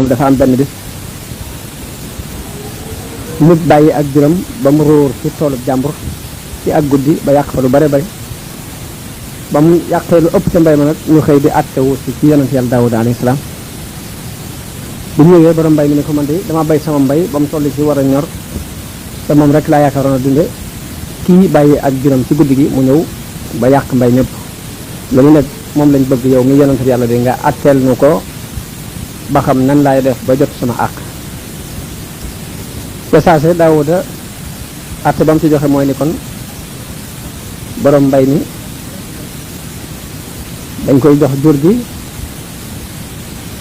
moom dafa am benn bis nit bàyyi ak juróom ba mu róor ci toolub jàmbur ci ak guddi ba yàq fa lu bare bari ba mu yàqee lu ëpp ca mbay ma nag ñu xëy di àtte wu ci yonent yàlla Daawuda alayhi salaam bu ñëwee borom mbay mi ne ko man de dama bay sama mbay ba mu toll ci war a ñor te moom rek laa yaakaaroon a dunde kii bàyyi ak juróom ci guddi gi mu ñëw ba yàq mbay mépp loolu nag moom lañ bëgg yow mi yonent yàlla di nga àtteel nu ko ba xam nan laay def ba jot sama àq te saase Daawuda àtte ba mu ci joxe mooy ni kon borom mbay mi dañ koy jox jur gi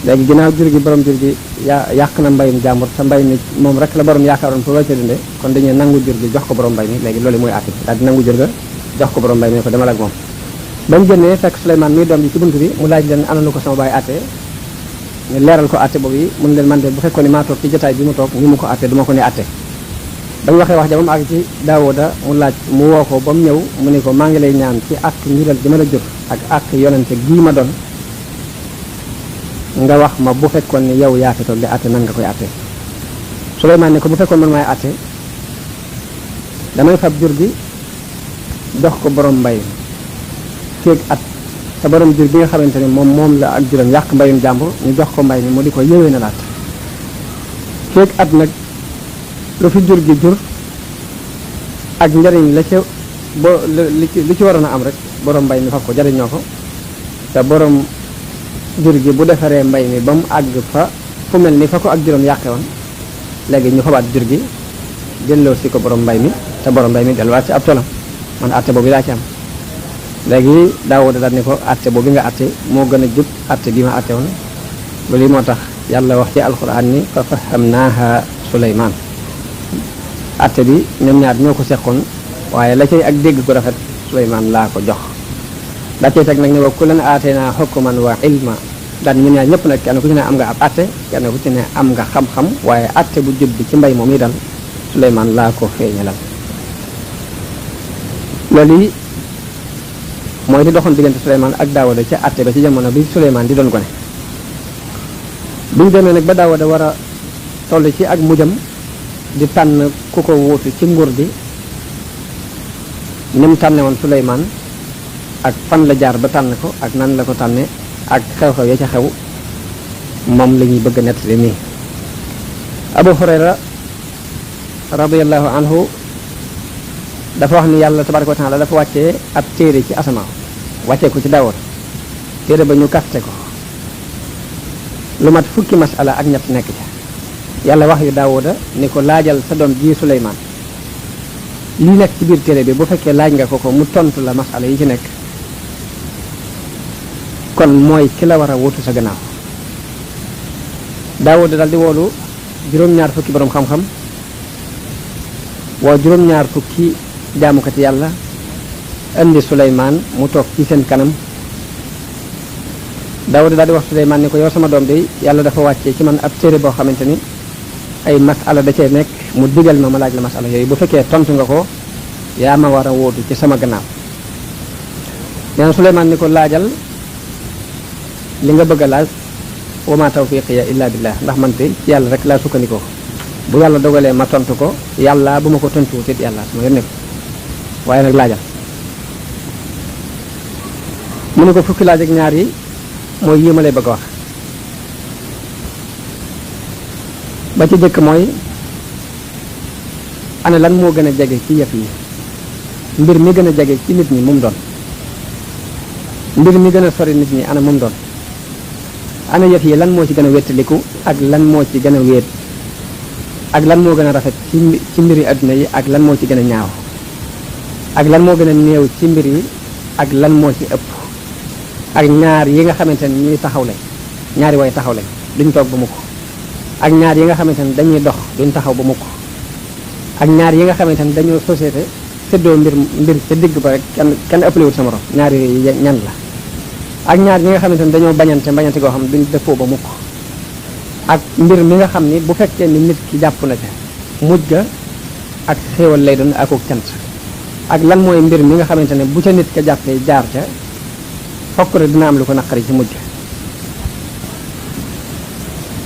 léegi ginnaaw jur gi borom jur gi yàq na mbayum jàmbur te mbay mi moom rek la borom yaakaaroon pour wàcce dunde kon dañuy nangu jur gi jox ko borom mbay mi léegi loolu mooy àtte daal di nangu jur ga jox ko borom mbay mi ko demal ak moom bañ génnee fekk Souleymane mii doom ji ci bunt bi mu laaj leen ana lu ko sama baay àtte ñu leeral ko àtte boobu yi mun leen man de bu fekkoon ni maa toog ci jotaay bi mu toog ni mu ko àtte duma ko ne àtte bañ waxee wax ja ba mu àgg ci Daawuda mu laaj mu woo ko ba mu ñëw mu ne ko maa ngi lay ñaan ci àq njural gi ma la jur ak àq yonente gii ma doon nga wax ma bu fekkoon ni yow yaa fi toog di àtte nan nga koy àtte Souleymane ne ko bu fekkoon man maay àtte damay fab jur gi jox ko borom mbay feeg at te borom jur bi nga xamante ne moom la ak juróom yàq mbayum jàmbur ñu jox ko mbay mi mu di ko yëwee na laat feeg at nag lu fi jur gi jur ak njariñ la ca li ci waroon a am rek borom mbay mi faf ko jariñoo ko te borom jur gi bu defaree mbay mi ba mu àgg fa fu mel ni fa ko ak juróom yàqe woon léegi ñu xobaat jur gi delloo si ko borom mbay mi te borom mbay mi delluwaat ci ab tolam man àtte boobu laa ci am léegi Daawuda daal ni ko àtte boobu nga àtte moo gën a jub àtte bi ma àtte woon loolu moo tax yàlla wax ci alxuraan ni fa fahamnaaha Suleymaan àtte bi ñoom ñaar ñoo ko seqoon waaye la cay ak dégg ko rafet Suleymaan laa ko jox daa cay teg nag ne wa kullan aataynaa hukman wa ilma daan ñun ñaar ñëpp nag kenn ku ci ne am nga ab àtte kenn ku ci ne am nga xam-xam waaye àtte bu jub bi ci mbay moom yi dal Suleymaan laa ko feeñalal loolu yi mooy li doxoon diggante Souleymane ak Daawuda ca àtte ba ci jamono bi Souleymane di doon gone biñu demee nag ba Daawuda war a toll ci ak mujjam di tànn ku ko wuutu ci nguur gi ni mu tànne woon Souleymane ak fan la jaar ba tànn ko ak nan la ko tànne ak xew-xew ya ca xew moom la ñuy bëgg a nettali nii Abu Hurayra radiyallahu anhu dafa wax ni yàlla tabaraka wa taala dafa wàccee ab téere ci asamaaw wàccee ko ci Daawuda téere ba ñu kaste ko lu mat fukki masala ak ñett nekk ca yàlla wax yu Daawuda ni ko laajal sa doom ji Suleymaan lii nekk ci biir téere bi bu fekkee laaj nga ko mu tontu la masala yi ci nekk kon mooy ki la war a wutu sa gannaaw Daawuda dal di woolu juróom-ñaar fukki borom xam-xam woo juróom-ñaar fukki jaamukati yàlla indi Suleymaan mu toog ci seen kanam Daawuda daal di wax Suleymaan ni ko yow sama doom de yàlla dafa wàccee ci man ab téere boo xamante ni ay masala da cee nekk mu digal ma laaj la masala yooyu bu fekkee tontu nga ko yaa ma war a wóotu ci sama gannaaw nee na Suleymaan ni ko laajal li nga bëgg a laaj wa ma tawfiqiya illa billah ndax man te ci yàlla rek laa sukkandikoo bu yàlla dogalee ma tontu ko yàlla bu ma ko tontuwut it yàlla sama yoon nekk waaye nag laajal mu ne ko fukki laaj ak ñaar yi mooy yi ma lay bëgg a wax ba ci jëkk mooy ana lan moo gën a jege ci yëf yi mbir mi gën a jege ci nit ñi mu doon mbir mi gën a sori nit ñi ana mu doon ana yëf yi lan moo ci gën a wéttaliku ak lan moo ci gën a wéet ak lan moo gën a rafet ci mbiri adduna yi ak lan moo ci gën a ñaaw ak lan moo gën a néew ci mbir yi ak lan moo ci ëpp ak ñaar yi nga xamante ne ñuy taxaw lañ ñaari way taxaw lañ duñ toog ba mukk ak ñaar yi nga xamante ne dañuy dox duñ taxaw ba mukk ak ñaar yi nga xamante ne dañoo société séddoo mbir ca digg ba rek kenn ëppalewut sa morom ñaar yooyu ñan la ak ñaar yi nga xamante ne dañoo bañante goo xam duñ dëppoo ba mukk ak mbir mi nga xam ni bu fekkee ni nit ki jàpp na ca mujj ga ak xéewal lay doon akuk cant ak lan mooy mbir mi nga xamante ne bu ca nit ka jàppee jaar ca fokk rek dina am lu ko naqari ci mujj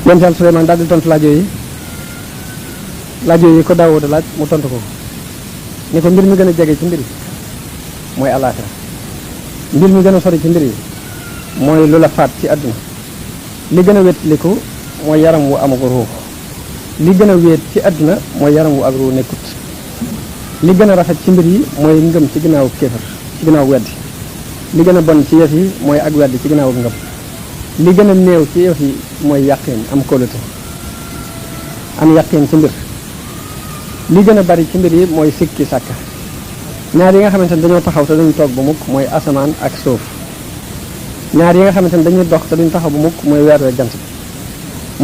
yonent Yàlla Suleymaan daal di tontu laaj yooyu ko Daawuda laaj mu tontu ko ni ko mbir mi gën a jege ci mbir yi mooy alaaxira mbir mi gën a sori ci mbir yi mooy lu la faat ci àdduna li gën a wétliku mooy yaram wu amagu ruux li gën a wéet ci àdduna mooy yaram wu ak ruux nekkut li gën a rafet ci mbir yi mooy ngëm ci ginnaaw kéefar ci ginnaaw weddi li gën a bon ci yëf yi mooy ak weddi ci ginnaaw ngëm li gën a néew ci yëf yi mooy yàqin am kóolute am yàqin ci mbir li gën a bari ci mbir yi mooy sikki sàkka ñaar yi nga xamante ne dañoo taxaw te duñ toog ba mukk mooy asamaan ak suuf ñaar yi nga xamante ne dañuy dox te duñ taxaw ba mukk mooy weer weeg jant bi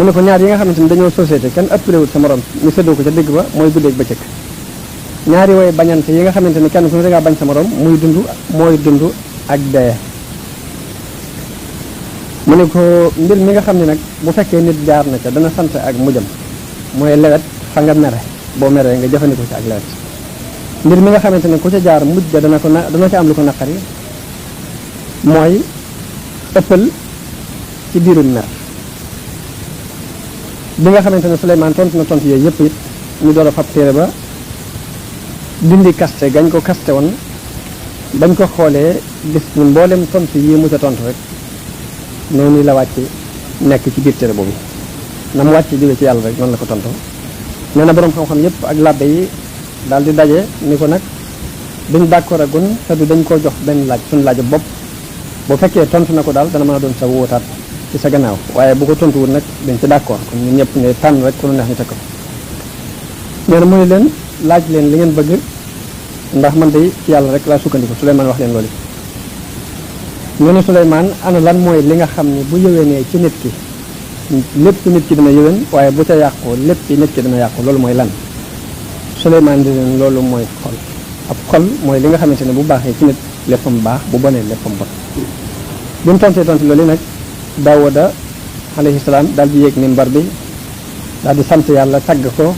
mu ne ko ñaar yi nga xamante ne dañoo société kenn ëppalewut sa morom ñu séddoo ko ca digg ba mooy guddeeg bëccëg ñaari way bañante yi nga xamante ni kenn ku ne dangaa bañ sa morom muy dund mooy dund ak dee mu ne ko mbir mi nga xam ne nag bu fekkee nit jaar na ca dana sant ak mujjam mooy lewet fa nga mere boo meree nga jëfandikoo ci ak lewet mbir mi nga xamante ne ku ca jaar mujj ga dana ca am lu ko naqari mooy ëppal ci biirum mer bi nga xamante ne Suleymaan tontu na tontu yooyu yëpp it ñu door a fab téere ba dindi kaste gañ ko kaste woon bañ ko xoolee gis ni mboolem tontu yi mu ca tontu rek noonu la wàcc nekk ci biir téere boobu na mu wàcc jóge ci yàlla rek noonu la ko tontu nee na boroom xam-xam yëpp ak labbe yi daal di daje ni ko nag duñ d'accord a gun te du dañ koo jox benn laaj suñu laaju bopp bu fekkee tontu na ko daal dana mën a doon sa wóotaat ci sa gannaaw waaye bu ko tontuwul nag dañ ci d'accord kon ñun ñëpp ngay tànn rek ku lu neex ñu teg ko nee na mu ne leen laaj leen li ngeen bëgg ndax man de ci yàlla rek laa sukkandiku Suleymaan wax leen loolu ñu ne Suleymaan ana lan mooy li nga xam ne bu yëwénee ci nit ki lépp ci nit ki dina yëwén waaye bu ca yàqoo lépp ci nit ki dina yàqu loolu mooy lan Suleymaan di leen loolu mooy xol ab xol mooy li nga xamante ne bu baaxee ci nit léppam baax bu bonee léppam bon bi mu tontee tontu loolu nag Daawuda alayhi salaam daal di yéeg minbar bi daal di sant yàlla tagg ko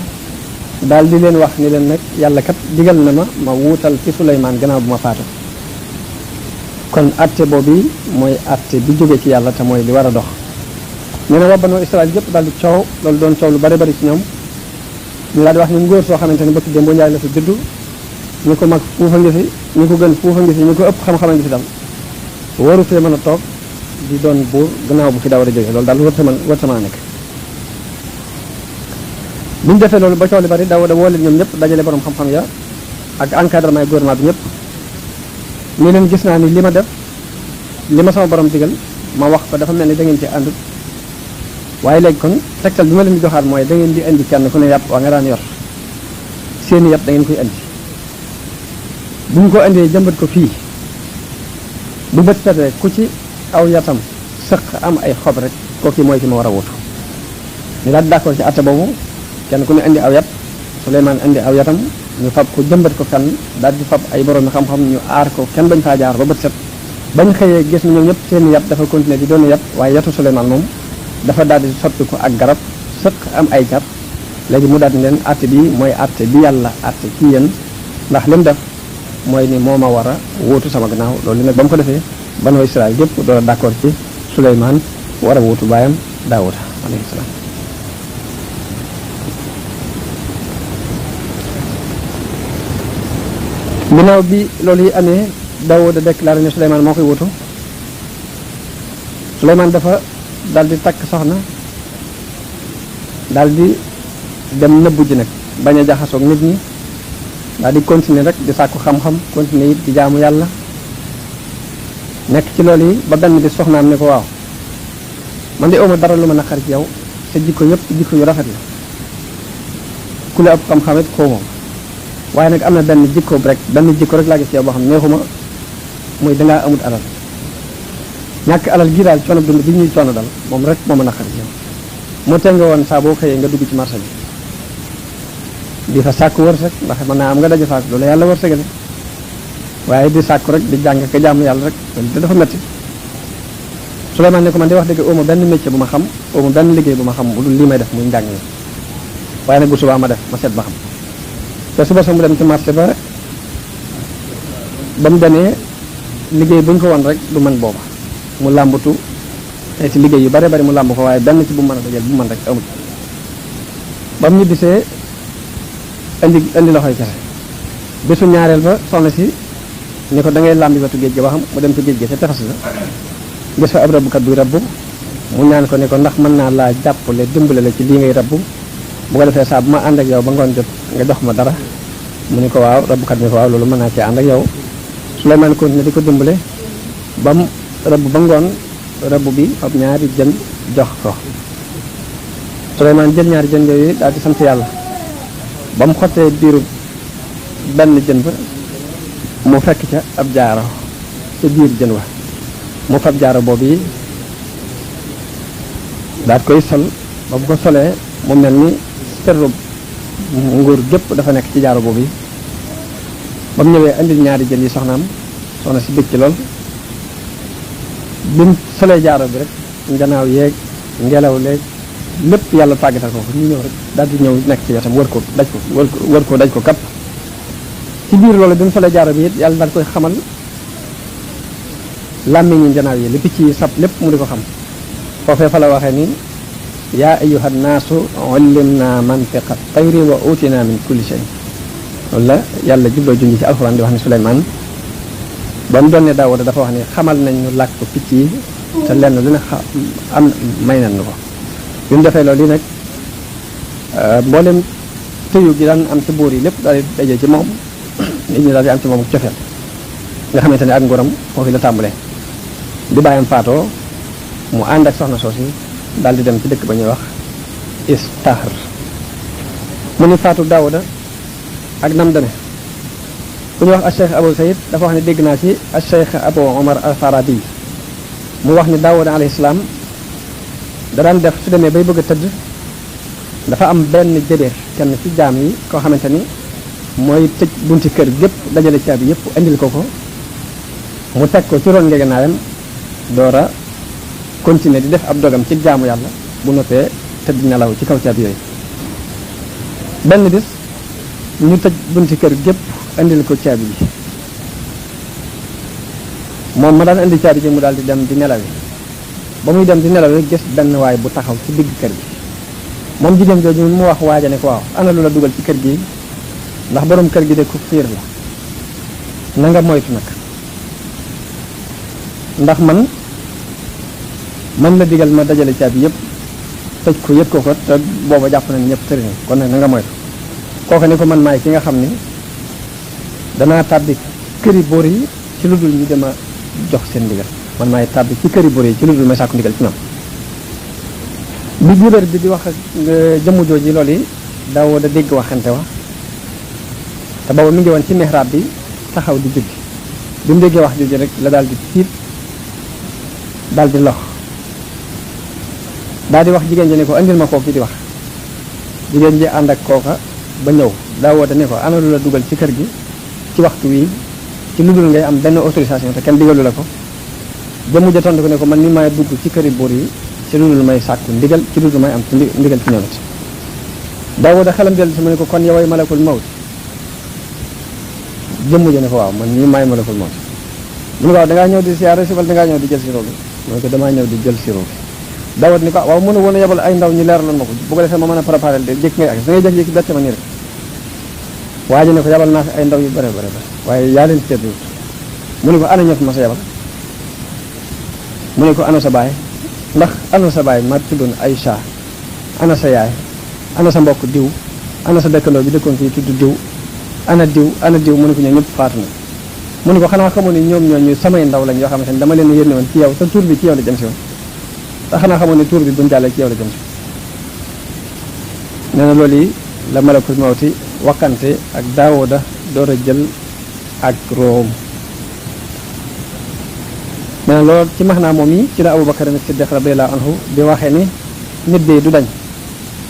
daal di leen wax ni leen nag yàlla kat digal na ma wuutal ci Suleymaan gannaaw bu ma faatu kon atte boobu mooy atte bi jóge ci yàlla te mooy li war a dox ñu ne waa Banu Israël yëpp daal di coow loolu doon coow lu bari bari ci ñoom ñu daal di wax ni ngóor soo xamante ne bëkk démb njaay la fi juddu ñu ko mag fuufa ngi fi ñu ko gën fuufa ngi fi ñu ko ëpp xam-xama ngi fi dal waru fee mën a toog di doon buur gannaaw bu fi Daawuda jóge loolu daal war sama nekk bu ñu defee loolu ba coow li bari Daawuda woo leen ñoom ñëpp dajale borom xam-xam ya ak encadrement yi gouvernement bi ñëpp ni leen gis naa ni li ma def li ma sama borom digal ma wax ko dafa mel ni da ngeen ci àndut waaye léegi kon tegtal bi ma leen di joxaat mooy da ngeen di indi kenn ku ne yàpp waa nga daan yor seeni yàpp da ngeen koy indi bu ñu ko indee jëmbat ko fii bu bët setee ku ci aw yatam sëq am ay xob rek kooku mooy ki ma war a wutu ñu daal d'accord ci atte boobu kenn ku ne indi aw yat Suleymaan indi aw yatam ñu fab ko jëmbat ko fenn daal di fab ay borom xam-xam ñu aar ko kenn bañ faa jaar ba bët set bañ xëyee gis na ñoom ñëpp seen yat dafa continuer di doon yat waaye yatu Suleymaan moom dafa daal di soppi ko ak garab sëq am ay car léegi mu daal di leen atte bi mooy atte bi yàlla atte ci yéen ndax li mu def mooy ni moo ma war a wóotu sama gannaaw loolu nag ba mu ko defee Banu Israël yëpp doon d'accord ci Suleymaan war a wóotu baayam Daawuda alayhi salaam ginnaaw bi loolu yi amee Daawuda déclaré ne Suleymaan moo koy wutu Suleymaan dafa daal di takk soxna daal di dem nëbbu ji nag bañ a jaxasoog nit ñi daal di continuer rek di sàkku xam-xam continuer it di jaamu yàlla nekk ci loolu yi ba benn bi soxnaam ne ko waaw man de awma dara lu ma naqar ci yow sa jikko yëpp jikko yu rafet la ku la ëpp xam-xam it koo moom waaye nag am na benn jikko rek laa gis ci yow boo xam neexuma muy dangaa amut alal ñàkk alal gi daal coono dund bi ñuy coono dal moom rek moo ma naqar ci yow moo tee nga woon saa boo xëyee nga dugg ci marché bi di fa sàkku wërsëg ndax mën naa am nga daje faak loolu yàlla wërsëgale waaye di sàkku rek di jàng ka jaamu yàlla rek loolu te dafa metti Suleymaan ne ko man di wax dëgg awma benn métier bu ma xam awma benn liggéey bu ma xam bu dul lii may def muy njàng mi waaye nag bu subaa ma def ma seet ba xam te suba sa mu dem ci marché ba mu demee liggéey bu ñu ko won rek du man booba mu làmbatu ci liggéey yu bare bari mu làmb ko waaye benn ci bu mën a dajal bu mën rek amul ba mu ñibbisee indi loxoy kese bésu ñaareel ba soxna si ni ko da ngay làmbi wetu géej gi ba xam mu dem ci géej gi ca tefas la gis fa ab rabbukat buy rabbu mu ñaan ko ne ko ndax mën naa laa jàppale dimbale la ci lii ngay rabbu bu ko defee saa bu ma ànd ak yow ba ngoon jot nga jox ma dara mu ni ko waaw rabbukat ni ko waaw loolu mën naa cee ànd ak yow Suleymaan continué di ko dimbale ba mu rabbu ba ngoon rabbu bi ab ñaari jën jox ko Suleymaan jël ñaari jën yooyu daal di sant yàlla ba mu xottee biiru benn jën ba mu fekk ca ab jaaro ca biir jën wa mu fab jaaro boobu yi daal koy sol ba bu ko solee mu mel ni serru nguur gépp dafa nekk ci jaaro boobu yi ba mu ñëwee andil ñaari jën yi soxna si bëgg ci lool bi mu solee jaaro bi rek njanaaw yeeg ngelaw leeg lépp yàlla tàggatal ko ñu ñëw rek daal di ñëw nekk ci wetam wër ko daj ko kapp ci biir loolu bi mu solee jaaro bi it yàlla daal koy xamal làmmiñu njanaaw yi li picc yi sab lépp mu di ko xam foofee fa la waxee ni yaa ayyuha nnaasu ullimna mantiqa tayri wa utina min kulli shay loolu la yàlla jubloo junj ci alxuraan di wax ni Suleymaan ba mu doon ne Daawuda dafa wax ni xamal nañ ñu làkk picc yi te lenn lu ne am may nañ ko bi mu defee loolu yi nag mboolem tëyu gi daan am ci buur yi lépp daal di daje ci moom nit ñi daal di am ci moom cofeel nga xamante ne ak nguuram foofu la tàmbalee di bàyyam faatoo mu ànd ak soxna soosi daal di dem ci dëkk ba ñuy wax Istahr mu ni faatu Daawuda ak nam deme ku ñuy wax al Cheikh Abou Sayid dafa wax ne dégg naa ci al Cheikh Abou Omar al Farabi mu wax ni Daawuda alayhi salaam da daan def su demee bay bëgg a tëdd dafa am benn jëbeer kenn ci jaam yi koo xamante ni mooy tëj bunti kër gépp dajale caabi yëpp indil ko mu teg ko ci ron ngegenaayam door a continuer di def ab dogam ci jaamu yàlla bu noppee tëdd nelaw ci kaw caabi yooyu benn bis ñu tëj bunti kër gépp indil ko caabi yi moom ma daan indi caabi ji mu daal di dem di nelaw yi ba muy dem di nelaw rek gis benn waay bu taxaw ci digg kër gi moom jigéen jooju mu wax waaja ne ko waaw ana lu la dugal ci kër gi ndax borom kër gi de ku fiir la na nga moytu nag ndax man la digal ma dajale caabi yëpp tëj ko yëpp ko te booba jàpp nañ ñëpp tëri kon nag na nga moytu kooku ni ko man maay ki nga xam ni danaa tàbbi këri boor yi ci lu dul ñu dem a jox seen ndigal man maay tàbbi ci këri boor yi ci lu dul may sàkku ndigal ci ñoom bi jibéer bi di wax ak jëmm jooji loolu yi daaw da dégg waxante wa te booba mi ngi woon ci mihrab bi taxaw di julli bi mu déggee wax jooju rek la daal di tiit daal di lox daal di wax jigéen ji ne ko andil ma kooku di wax jigéen ji ànd ak kooka ba ñëw daawoo da ne ko ana lu la dugal ci kër gi ci waxtu wi ci lu dul ngay am benn autorisation te kenn digalu la ko jëmu ja tontu ko ne ko man ni maay dugg ci këri buur yi ci lu dul may sàkku ndigal ci lu dul may am ci ndigal ci ñoom it daawoo da xelam dellu si mu ne ko kon yoway malakul mawt jëmm ja ne ko waaw man nii maay malakul mawt mu ne ko waaw dangaa ñëw di siyaare si wala dangaa ñëw di jël si roobi mu ne ko damaa ñëw di jël si roobi dawat ni ko waaw mënu woon a yebal ay ndaw ñu leeraloon ma ko bu ko defee ma mën a préparé de jékki ngay ak da ngay jékki-jékki bette ma nii rek waa ji ne ko yebal naa fi ay ndaw yu bare waaye yaa leen seetlu mu ne ko ana ñoo fi ma sa yebal mu ne ko ana sa baay ndax ana sa baay ma tuddoon Aïcha ana sa yaay ana sa mbokk diw ana sa dëkkandoo bi dëkkoon fii tudd diw ana diw mu ne ko ñoom ñëpp faatu na mu ne ko xanaa xamoon ni ñoom ñooñu samay ndaw lañ yoo xamante ne dama leen yónni woon ci yow te tur bi ci yow la jëm si woon te xanaa xamoon ni tur bi buñ jàllee ci yow la jëm si nee na loolu yi la malakul mawti wakkante ak Daawuda door a jël ak room nee na loolu ci max naa moom yi ci la Abubakar Siddiq radiyallahu anhu di waxee ni nit bi du dañ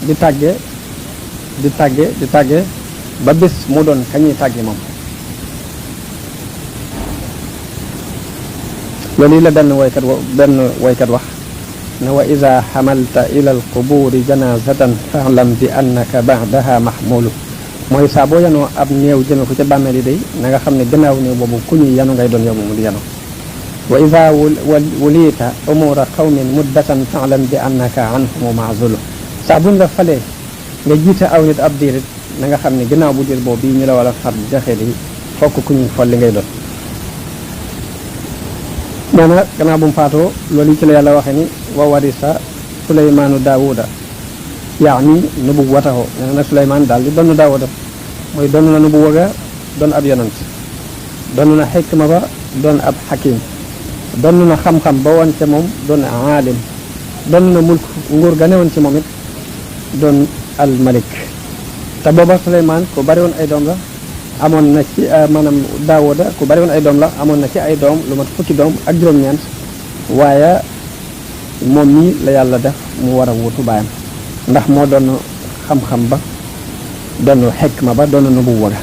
di tàgge ba bis mu doon kañuy tàgge moom loolu yi la benn woykat wax ne wa ida xamalta ila alquburi janazatan fa'lam bi annaka ba'daha mahmulu mooy saa boo yanoo ab néew jëme ko ca bàmmeel yi day na nga xam ne gannaaw néew boobu ku ñuy yanu ngay doon yow moomu di yanu wa ida wulita umura qawmin muddatan fa'lam bi annaka anhum maazulu saa buñ la falee nga jiite aw nit ab diirit na nga xam ne ginnaaw bu diir boobu bii ñu la wala far jaxee di fokk ku ñuy folli ngay doon nee na gannaaw bu mu faatoo loolu yi ci la yàlla waxe ni wa warisa suleymaanu daawuda yaani nubuwwatahu nee na suleymaan daal di doon daawuda mooy doon na nubuwwa ga doon ab yonant doon na xikma ba doon ab xakim doon na xam-xam ba woon ca moom doon aalim doon na mulk nguur ga newoon ci moom it doon al malik te booba suleymaan ku bari woon ay doom la amoon na ci maanaam daawuda ku bari woon ay doom la amoon na ci ay doom lu mat fukki doom ak juróom-ñeent waaye moom mii la yàlla def mu war a wutu baayam ndax moo doon xam-xam ba doon xikma ba doon nubuwwa ga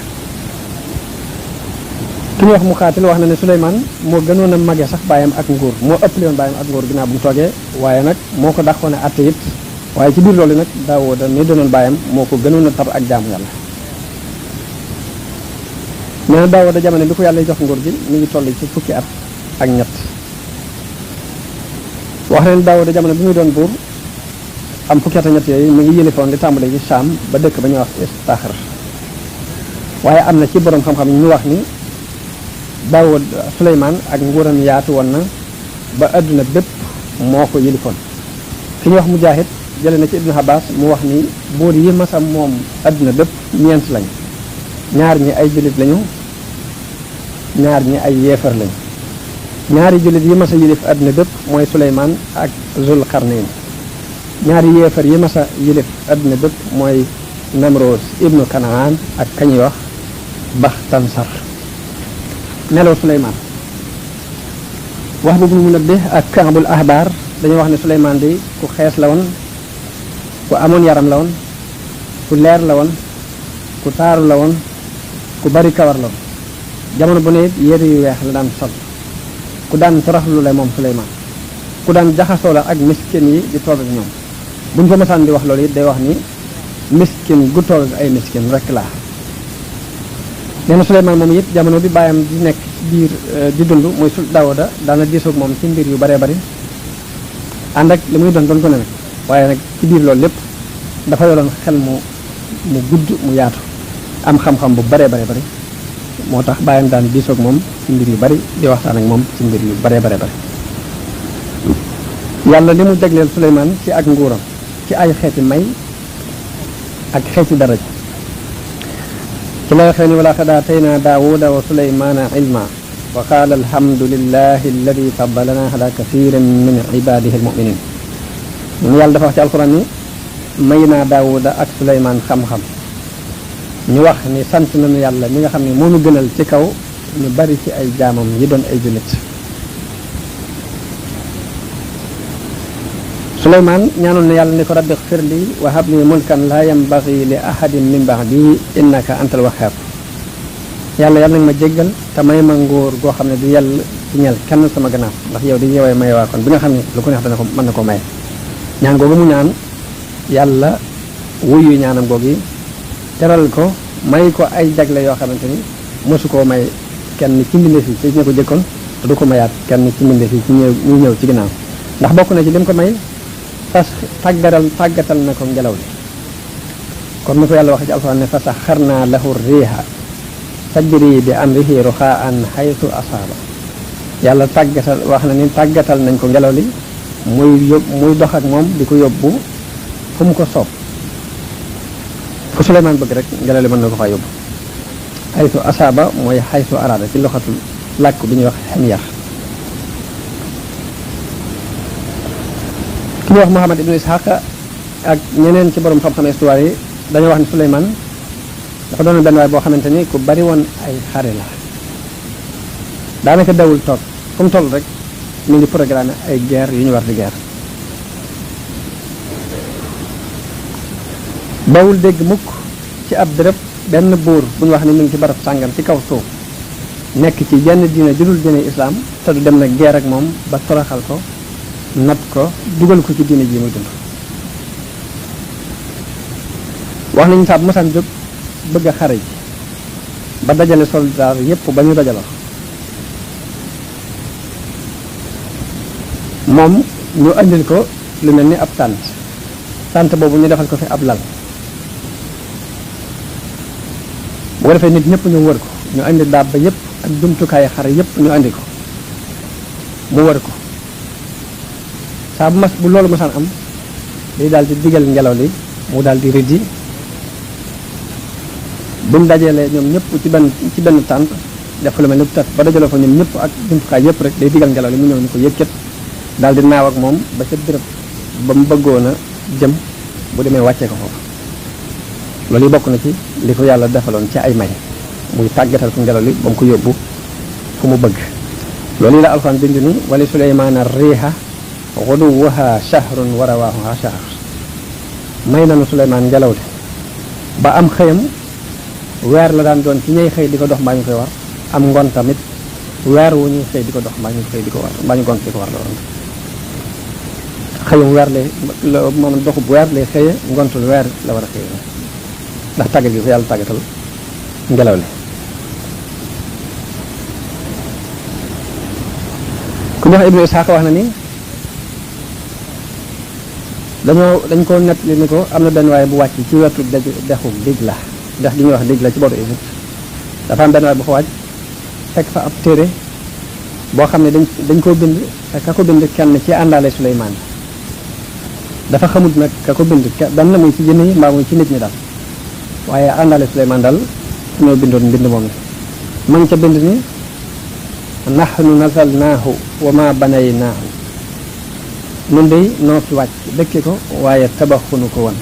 ki ñuy wax mu xaatil wax na ne Suleymaan moo gënoon a mage sax baayam ak nguur moo ëppale woon baayam ak nguur ginnaaw bu mu toogee waaye nag moo ko dàqoon a atte it waaye ci biir loolu nag Daawuda mi doonoon baayam moo ko gënoon a tar ak jaamu yàlla nee na Daawuda jamono bi ko yàlla jox nguur gi mi ngi toll ci fukki at ak ñett wax na ne Daawuda jamono bi muy doon buur am fukki at ak ñett yooyu mi ngi yëlifoon li tàmbale ci Saam ba dëkk ba ñuy wax Istaxar waaye am na ci borom xam-xam ñu wax ni Daawud Suleymaan ak nguuram yaatu woon na ba adduna bépp moo ko yilifoon ki ñuy wax Mujaahid jële na ci Ibnu Abbas mu wax ni buur yi masa moom adduna bépp ñeent lañ ñaar ñi ay jullit lañu ñaar ñi ay yeefar lañu ñaari jullit yi masa yilif adduna bépp mooy Suleymaan ak Zul Qarnayn ñaari yeefar yi masa yilif adduna bépp mooy Namroos ibnu Kanaan ak kañuy wax Baxtansar nelaw Suleymaan wax bu mu nabbi ak Kaabul Ahbar dañuy wax ne Suleymaan di ku xees la woon ku amoon yaram la woon ku leer la woon ku taaru la woon ku bari kawar la woon jamono bu ne yére yu weex la daan sol ku daan toroxlu la moom Suleymaan ku daan jaxasoo la ak miskin yi di toog ak ñoom buñ ko mësaan di wax loolu it day wax ni miskin gu toog ak ay miskin rek laa nee na Suleymaan moom it jamono bi bàyyam di nekk ci biir di dund mooy Daawuda daana diisoog moom ci mbir yu baree bari ànd ak li muy doon ko ne nag waaye nag ci biir loolu lépp dafa yoroon xel mu gudd mu yaatu am xam-xam bu baree bari moo tax bàyyam daan diisoog moom ci mbir yu bari di waxtaan ak moom ci mbir yu baree bari yàlla li mu jagleel Suleymaan ci ak nguuram ci ay xeeti may ak xeeti daraj ci la waxee ni wala qad aataynaa Daawuda wa Suleymaana ilma wa qaala alhamdulillahi alladi faddalana ala kathirin min ibadihi almuminin ñun yàlla dafa wax ci alquran ni may naa Daawuda ak Suleymaan xam-xam ñu wax ni sant nañu yàlla mi nga xam ne moo nu gënal ci kaw ñu bari ci ay jaamam yi doon ay jullit Suleymaan ñaanoon na yàlla ni ko rabbi xfir li wa hab li mulkan laa yambagi li ahadin min ba'di innaka antal wahhab yàlla nag ma jéggal te may ma nguur goo xam ne du yàlla ci ñeel kenn sama gannaaw ndax yow di ñëwee maye waa kon bi nga xam ne lu ko neex dana ko mën na ko maye ñaan googu mu ñaan yàlla wuyu ñaanam googu yi teral ko may ko ay jagle yoo xamante ni mosu koo may kenn ci mbindeef yi ci ñu ko jëkkoon te du ko mayaat kenn ci mbindeef yi ci ñu ñëw ci ginnaaw ndax bokk na ci lim ko may fas tàggatal na ko ngelaw li kon ni ko yàlla waxe ci alxuraan ne fa saxarnaa lahu riiha tajri bi amrihi ruxaan xaytu asaaba yàlla tàggatal wax na ni tàggatal nañ ko ngelaw li muy dox ak moom di ko yóbbu fu mu ko soob fu Suleymaan bëgg rek ngelaw li mën na ko faa yóbbu xaytu asaaba mooy xaytu araada ci loxatul làkk bi ñuy wax xemyar ki ñuy wax Muhammad ibnu Ishaq ak ñeneen ci borom xam-xam histoire yi dañoo wax ni Suleymaan dafa doon benn waay boo xamante ni ku bari woon ay xare la daanaka dawul toog fu mu toll rek mi ngi programme ay guerre yu ñu war di guerre dawul dégg mukk ci ab dërëb benn buur bu ñu wax ni mi ngi ci barab sàngam ci kaw suuf nekk ci jenn diine judul diine islaam te du dem na guerre ak moom ba toroxal ko not ko dugal ko ci diine ji muy dund wax nañu saab mosaan jóg bëgg a xare ji ba dajale soldaar yépp ba ñu dajaloo moom ñu andil ko lu mel ni ab tànt boobu ñu defal ko fi ab lal bu ko defee nit ñëpp ñu wër ko ñu andi dabba yëpp ak jumtukaayu xare yëpp ñu andi ko mu wër ko saa bu loolu masaan am day daal di digal ngelaw li mu daal di rëddi buñ dajeelee ñoom ñëpp ci benn tànt def lu mel ni tas ba dajaloo fa ñoom ñëpp ak jumtukaay yëpp rek day digal ngelaw li mu ñëw ni ko yëkkat daal di naaw ak moom ba ca béréb ba mu bëggoon a jëm bu demee wàccee ko foofu loolu yi bokk na ci li ko yàlla defaloon ci ay may muy tàggatal ko ngelaw li ba mu ko yóbbu fu mu bëgg loolu yi la alxuraan bind ni wali suleymaana riiha xuduwuha shahrun wa rawaahuha shahr may nanu suleymaan ngelaw li ba am xëyam weer la daan doon ci ñay xëy di ko dox mbaa ñu koy war am ngoon tamit weer wu ñuy xëy di ko dox mbaa ñu xëy di ko war mbaa ñu gont di ko war la woon xëyum weer lay moom doxub weer lay xëye ngontul weer la war a xëye ndax tàggat gi ko yàlla tàggatal ngelaw li ku ñuy wax Ibnu Isxaaq wax na ni dañ ko nett li ni ko am na benn waaye bu wàcc ci wetu dexu Dijla dex gi ñuy wax Dijla ci booru Égypte dafa am benn waaye bu fa wàcc fekk fa ab téere boo xam ne dañ koo bind te ka ko bind kenn ci àndaale Suleymaan dafa xamut nag ka ko bind dan na muy ci jinne yi mbaa muy ci nit ñi daal waaye àndaale Suleymaan daal ñoo bindoon mbind moom ma ngi ca bind ni nahnu nazalnaahu wa ma banaynaahu nun day noo fi wàcc dëkke ko waaye tabaxunu ko woon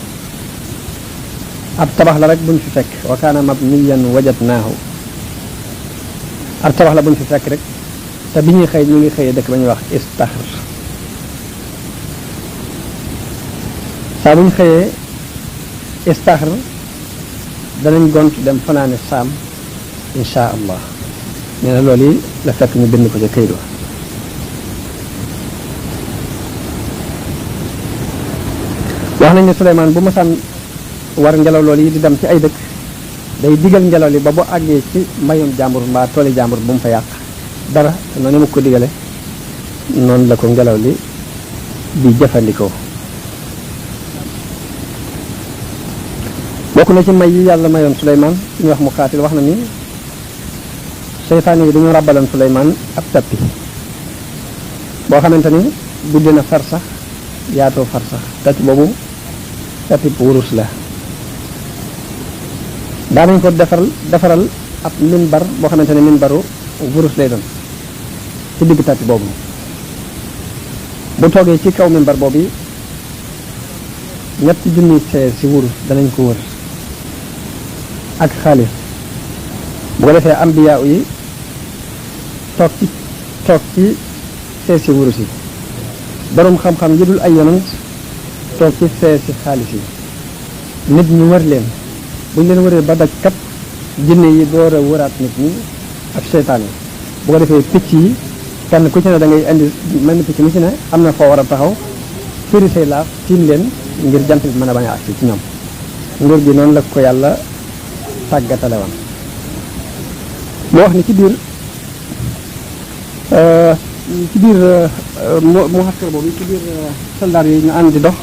ab tabax la rek buñ fi fekk wa kaana mabniyan wajadnaahu ab tabax la buñ fi fekk rek te bi ñuy xëy ñu ngi xëyee dëkk ba ñuy wax istaxr saa bu ñu xëyee istaxr danañ gont dem fanaane saam insha allah nee na loolu yi la fekk ñu bind ko ca këyit wa wax nañ ne Suleymaan bu masaan war ngelaw loolu yi di dem ci ay dëkk day digal ngelaw li ba bu àggee ci mbayum jàmbur mbaa tooli jàmbur bu mu fa yàq dara noonu mu ko digale noonu la ko ngelaw li di jëfandikoo bokk na ci may yi yàlla mayoon Suleymaan ñu wax mu xaatil wax na ni seytaane yi dañu ràbbalan Suleymaan ab tappi boo xamante ni guddi na far sax yaatoo far sax tappi boobu tappi wurus la daanañ ko defaral ab minbar boo xamante ne minbaru wurus lay doon ci digg tappi boobu bu toogee ci kaw minbar boobu ñetti junni see si wurus danañ ko wër ak xaalis bu ko defee ambiya yi toog ci see si wurus yi boroom xam-xam yi dul ay yonant toog ci see si xaalis yi nit ñu wër leen buñ leen wëree ba daj kat jinne yi door a wëraat nit ñi ak seytaan yi bu ko defee picc yi kenn ku ci ne da ngay indi mel ni picc mu ci ne am na foo war a taxaw firi say laaf tiim leen ngir jant bi mën a bañ a agsi ci ñoom nguur gi noonu la ko yàlla tàggatale woon moo wax ni ci biir mu xaskar boobu ci biir soldaar yi ñu ànd di dox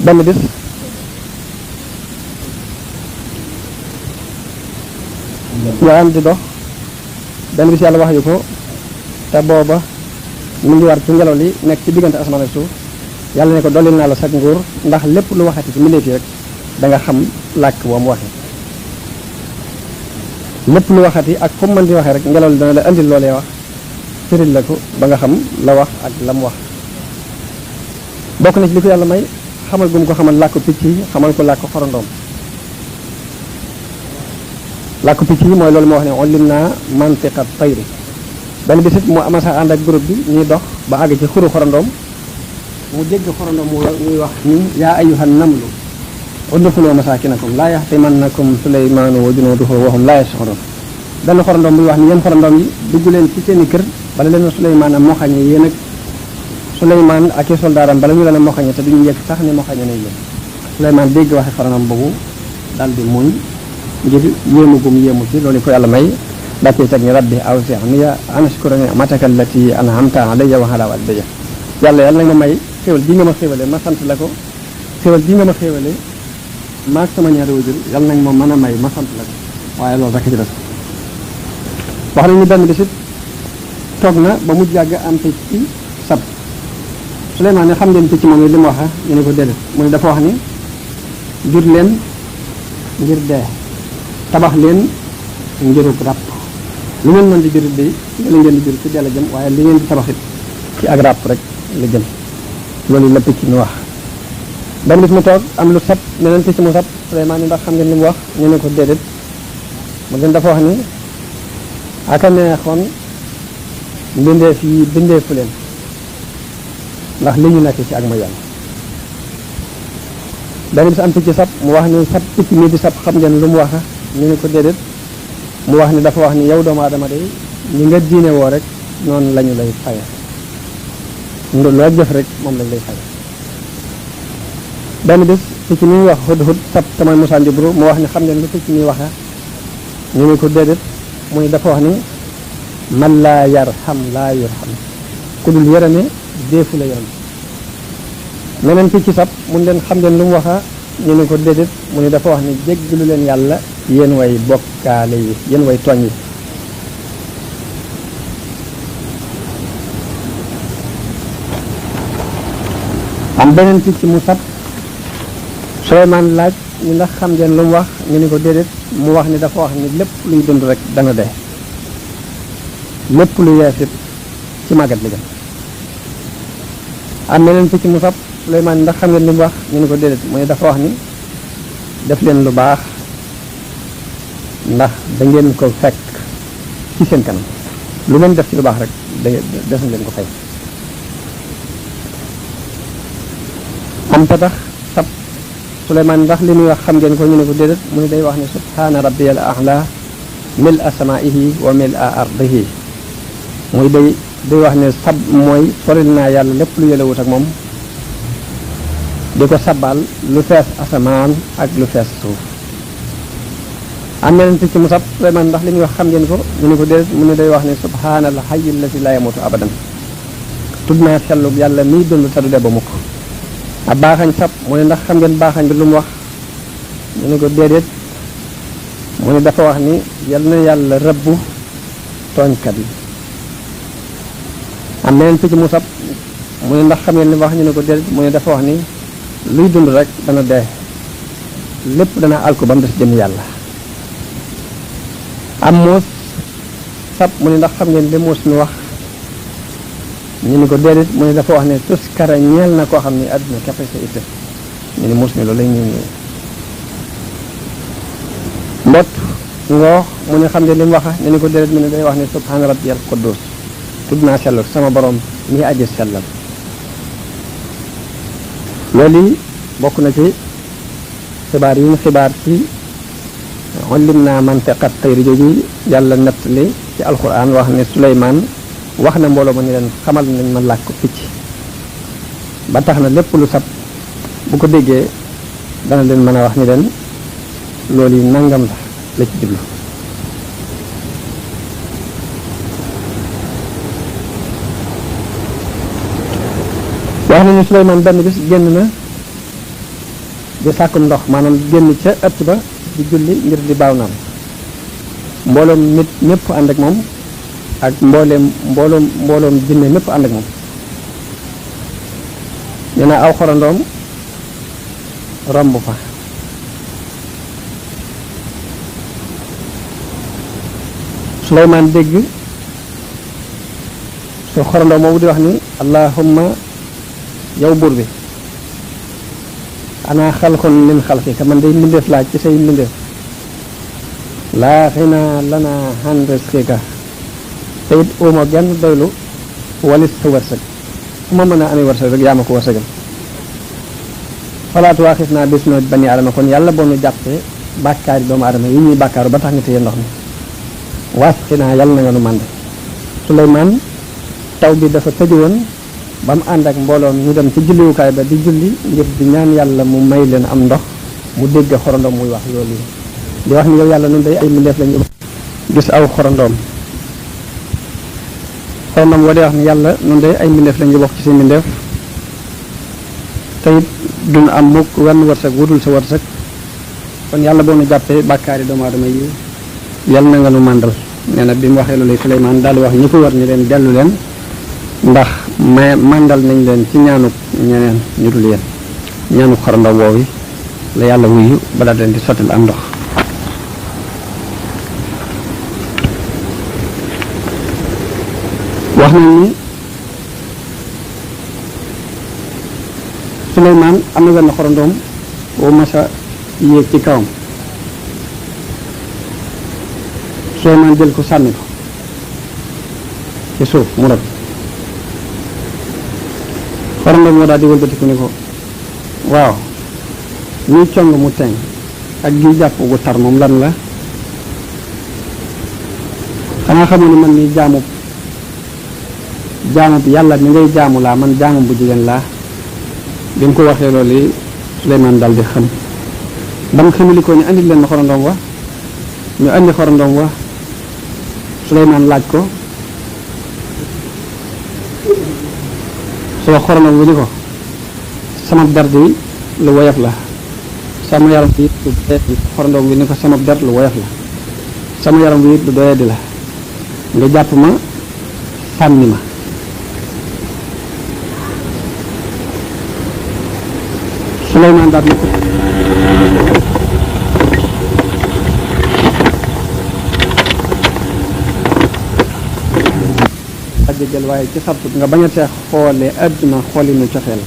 benn bis ñu ànd di dox benn bis yàlla wax yu ko te booba mu ngi war ci ngelaw li nekk ci diggante asamaan ak suuf yàlla ne ko dolli naa la sag nguur ndax lépp lu waxati ci mbindeef yi rek da nga xam làkk boo mu waxee lépp lu waxati ak fu mu mën di waxee rek ngelaw li dana la indil loolee wax firil la ko ba nga xam la wax ak la mu wax bokk na ci li ko yàlla may xamal gu mu ko xamal làkku picc yi xamal ko làkku xorondoom làkku picc yi mooy loolu moo wax ne ullim naa mantiqa tayri benn bisit mu amasa ànd ak groupe bi ñuy dox ba àgg ci xuru xorondoom mu dégg xorondoom muy wax ni yaa ayyuhan namlu udxuluu masaakinakum laa yaxtimannakum Suleymaanu wa junuuduhu wa hum laa yash'uruun benn xorondoom muy wax ni yéen xorondoom yi dugg leen ci seeni kër bala leen Suleymaan a moxañe yéen ak Suleymaan ak i soldaaram bala ñu leen a moxañe te duñu yëg sax ni moxañe nañ leen Suleymaan dégg waxe xorondoom boobu daal di muñ ngir yéemu gum yéemu ci loolu ko yàlla may daa koy teg ni rabbi awzi'ni an ashkura ni'mataka allati an'amta alayya wa ala walidayya yàlla yàlla nga ma may xéwal bii nga ma xéwale ma sant la ko xéwal bii nga ma xéwale maag sama ñaari wajur yàlla nañ ma mën a may ma sant la ko waaye loolu rek ci des wax nañu benn bisit toog na ba mu jàgg am picc ci sab Suleymaan ne xam ngeen picc moom li mu wax ñu ne ko déedéet mu ne dafa wax ni jur leen ngir dee tabax leen ngirub ràpp lu ngeen mën di jur de la ngeen di jur ci dee la jëm waaye li ngeen di tabaxit ci ak ràpp rek la jëm loolu la picc mi wax benn bis mu toog am lu sab meneen picc mu sab Suleymaan ni ndax xam ngeen li mu wax ñu ne ko déedéet mu leen dafa wax ni aka neexoon mbindeef yi bindeefu leen ndax li ñu nekk ci ak ma yàlla benn bis am picc sab mu wax ni sab picc mi di sab xam ngeen lu mu wax ñu ne ko déedéet mu wax ni dafa wax ni yow doomu aadama day ñi nga diine woo rek noonu lañu lay faye loo jëf rek moom lañ lay faye benn bis picc mi wax hud sab tamay Musaa Njubru mu wax ni xam ngeen lu picc mi waxe ñu ne ko déedéet mu ni dafa wax ni man laa yarham laa yurham ku dul yërëme deefu la yërëm meneen picc sab mun leen xam ngeen lu mu waxa ñu ne ko déedéet mu ni dafa wax ni jéggalu leen yàlla yéen way bokkaale yi yéen way tooñ yi am beneen picc mu sab Suleymaan laaj ñu ndax xam ngeen lu mu wax ñu ne ko déedéet mu wax ni dafa wax ni lépp luy dund rek dana dee lépp lu yeesit ci màggat li gën am meneen picc mu sab Suleymaan ndax xam ngeen li mu wax ñu ne ko déedéet mooy dafa wax ni def leen lu baax ndax da ngeen ko fekk ci seen kanam lu ngeen def ci lu baax rek def leen ko fay am ta tax sab Suleymaan ndax li muy wax xam ngeen ko ñu ne ko déedéet mu ne day wax ne subhaana rabbiyal a'la mil asmaihi wa mil a ardihi muy day wax ne sab mooy soril naa yàlla lépp lu yëlewut ak moom di ko sabal lu fees asamaan ak lu fees suuf am na leen picc mu sab Suleymaan ndax li muy wax xam ngeen ko ñu ne ko déedéet mu ne day wax ne subhaanal hayyil lazi laa yamuutu abadan tudd naa sellug yàlla miy dund te du dee ba mukk ab baaxañ sab mu ne ndax xam ngeen baaxañ bi lu mu wax ñu ne ko déedéet mu ne dafa wax ni yal na yàlla rëbbu tooñkat yi am meneen picc mu sab mu ne ndax xam ngeen li mu wax ñu ne ko déedéet mu ne dafa wax ni luy dund rek dana dee lépp dana alku ba mu des jëm yàlla am muus sab mu ne ndax xam ngeen li muus mi wax ñu ni ko déedéet mu ne dafa wax ne tuskara ñeel na koo xam ni àdduna képp sa itte ñu ni muus mi loolu lay ñu mbott ngoox mu ne xam ngeen li mu waxa ñu ni ko déedéet mu ne day wax ne subhaana rabbiyal quddus tudd naa sellal sama borom mi aji sellal loolu bokk na ci xibaar yi ñu xibaar ci xollim naa mantiqat tayri jooju yàlla nettali ci alquran wax ne Suleymaan wax na mbooloo ma ni leen xamal nañ ma làkk picc ba tax na lépp lu sab bu ko déggee dana leen mën a wax ni leen loolu yi nangam la ci jublu wax nañu Suleymaan benn bis génn na di sàkkum ndox maanaam génn ca ëtt ba di julli ngir di baaw naan mbooloom nit ñëpp ànd ak moom ak mbooloom jinne ñëpp ànd ak moom nee na aw xorandoom romb fa Suleymaan dégg su xorandoom moomu di wax ni allahumma yow buur bi ana xalqun min xalqika man day mbindeef laaj ci say mbindeef laa xinaa lana han rizqika te it uma genn doylu walis sa wërsëg fu ma mën a amee wërsëg rek yaa ma ko wërsëgal falaatu waaxis naa bis noo bani adama kon yàlla boo nu jàppee bàkkaari doomu adama yi ñuy bàkkaaru ba tax nga téye ndox mi waas xinaa yàlla na nga nu mànd Suleymaan taw bi dafa tëju woon ba mu ànd ak mbooloom ñu dem ci julliwukaay ba di julli ngir di ñaan yàlla mu may leen am ndox mu dégg xorondom muy wax loolu di wax ni yow yàlla nun day ay mbindeef lañu gis aw xorandoom xorandoom woo dee wax ni yàlla nun de ay mbindeef lañu bokk ci seen mbindeef te it duñ am mukk wenn wërsëg wudul sa wërsëg kon yàlla boo nu jàppee bàkkaari doomu aadama yi yàlla na nga nu màndal nee na bi mu waxee loolu Suleymaan daal di wax ñi ko war ni leen dellu leen ndax màndal nañ leen ci ñaanuk ñeneen ñu dul yéen ñaanuk xorandoom woowu la yàlla wuyu ba daal leen di sottil am ndox wax nañ ni Suleymaan am na wenn xorandoom woo masa yéeg ci kawam Suleymaan jël ko sànni ko ci suuf mu rot xorandoom moo daal di wëlbatiku ni ko waaw ñuy cong mu teŋ ak gi jàpp gu tar moom lan la xanaa xamu ni man ni jaamub yàlla mi ngay jaamu laa man jaamu bu jigéen laa bi mu ko waxee loolu yi Suleymaan dal di xam ba mu xamili ko ñu andil leen xorandoom wa ñu andi xorandoom wa Suleymaan laaj ko su wax xorandoom wi ni ko sama der di lu woyof la sama yaram wi lu doyadi xorandoom wi ni ko sama der lu woyof la sama yaram wi lu doyadi la nga jàpp ma sànni ma Suleymaan daal na ko jël waaye ci sartut nga bañatee xoolee àdduna xoolinu cofeel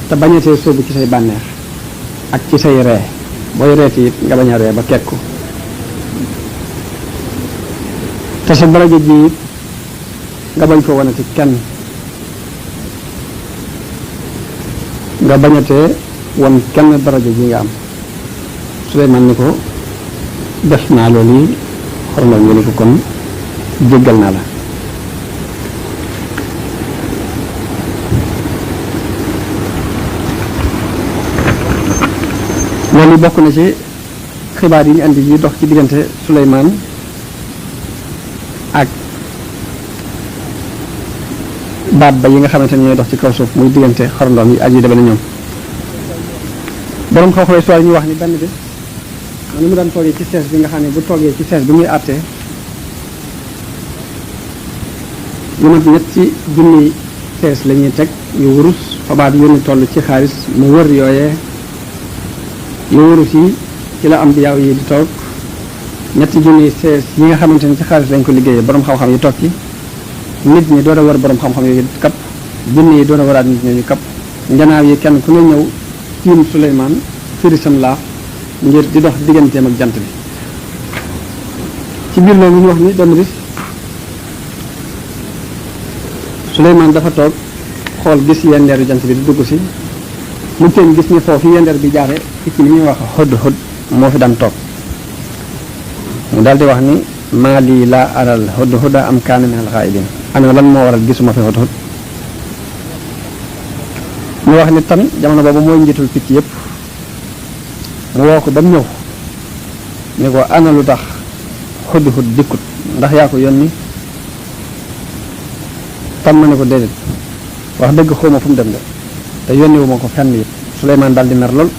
te bañatee sóobu ci say bànneex ak ci say ree booy reeti it nga bañ a ree ba kekku te sa daraja ji it nga bañ ko wanati kenn nga bañatee won kenn daraja ji nga am Suleymaan ni ko def naa loolu yi xorandoom nga ni ko kon jéggal naa la loolu bokk na ci xibaar yi ñu andi yi dox ci diggante Suleymaan ak baat ba yi nga xamante ne ñooy dox ci kaw suuf muy diggante xorandoom yi ak yu demee na ñoom boroom xam-xam histoire ñu wax ni benn bi ni mu daan toogee ci sees bi nga xam ne bu toogee ci sees bi muy àttee yu mat ñetti junni sees la ñuy teg yu wurus fabaat yu ñu toll ci xaalis mu wër yooyee yu wurus yi ci la am bi yaaw yi di toog ñetti junni sees yi nga xamante ni ci xaalis lañ ko liggéeyee borom xam-xam yi toog ci nit ñi doon a war borom xam-xam yooyu kapp junni yi doon a waraat nit ñooñu kapp njanaaw yi kenn ku ne ñëw tiim Suleymaan firi sam laaf ngir di dox digganteem ak jant bi ci biir loolu ñu wax ni benn bis Suleymaan dafa toog xool gis yendeeru jant bi di dugg si mu teen gis ni foofu yendeer bi jaare picc mi ñuy wax hudhud moo fi daan toog mu daal di wax ni maa lii laa aral hudhuda am kaana min al ghaa'ibin ana lan moo waral gisuma fi hudhud mu wax ni tan jamono boobu mooy njiitul picc yépp mu woo ko ba mu ñëw ni ko ana lu tax hudhud dikkut ndax yaa ko yónni tam ma ne ko déedéet wax dëgg xawma fu mu dem de te yónni wu ma ko fenn yëpp Suleymaan daal di mer lool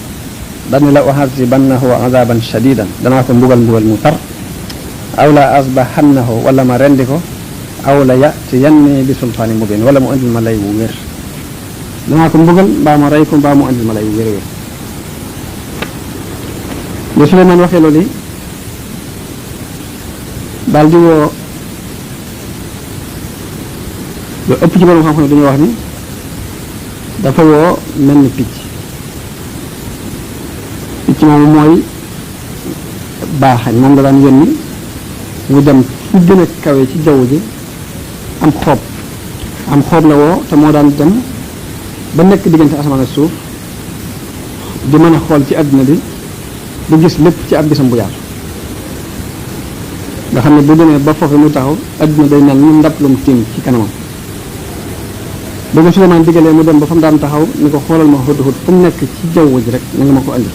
daal ni la u'azibannahu azaban shadidan danaa ko mbugal mu tar aw la asbahannahu wala ma rendi ko aw la ya'tiyanni bi sultaani mubin wala mu andil ma lay wu wér danaa ko mbugal mbaa ma rey ko mbaa mu andil ma lay wu wér bi Suleymaan waxee loolu yi daal di woo lu ëpp ci borom xam-xam dañuy wax ni dafa woo mel ni picc moomu mooy baaxañ moom la daan yónni mu dem fu gën a kawe ci jaww ji am xoob la woo te moo daan dem ba nekk diggante asamaan ak suuf di mën a xool ci àddina bi di gis lépp ci ab gisam bu yaatu nga xam ne bu demee ba foofu mu taxaw àddina day mel ni ndab lu mu tiim ci kanamam ba nga Suleymaan diggalee mu dem ba fa mu daan taxaw ni ko xoolal ma hudhud fu mu nekk ci jaww ji rek na nga ma ko andi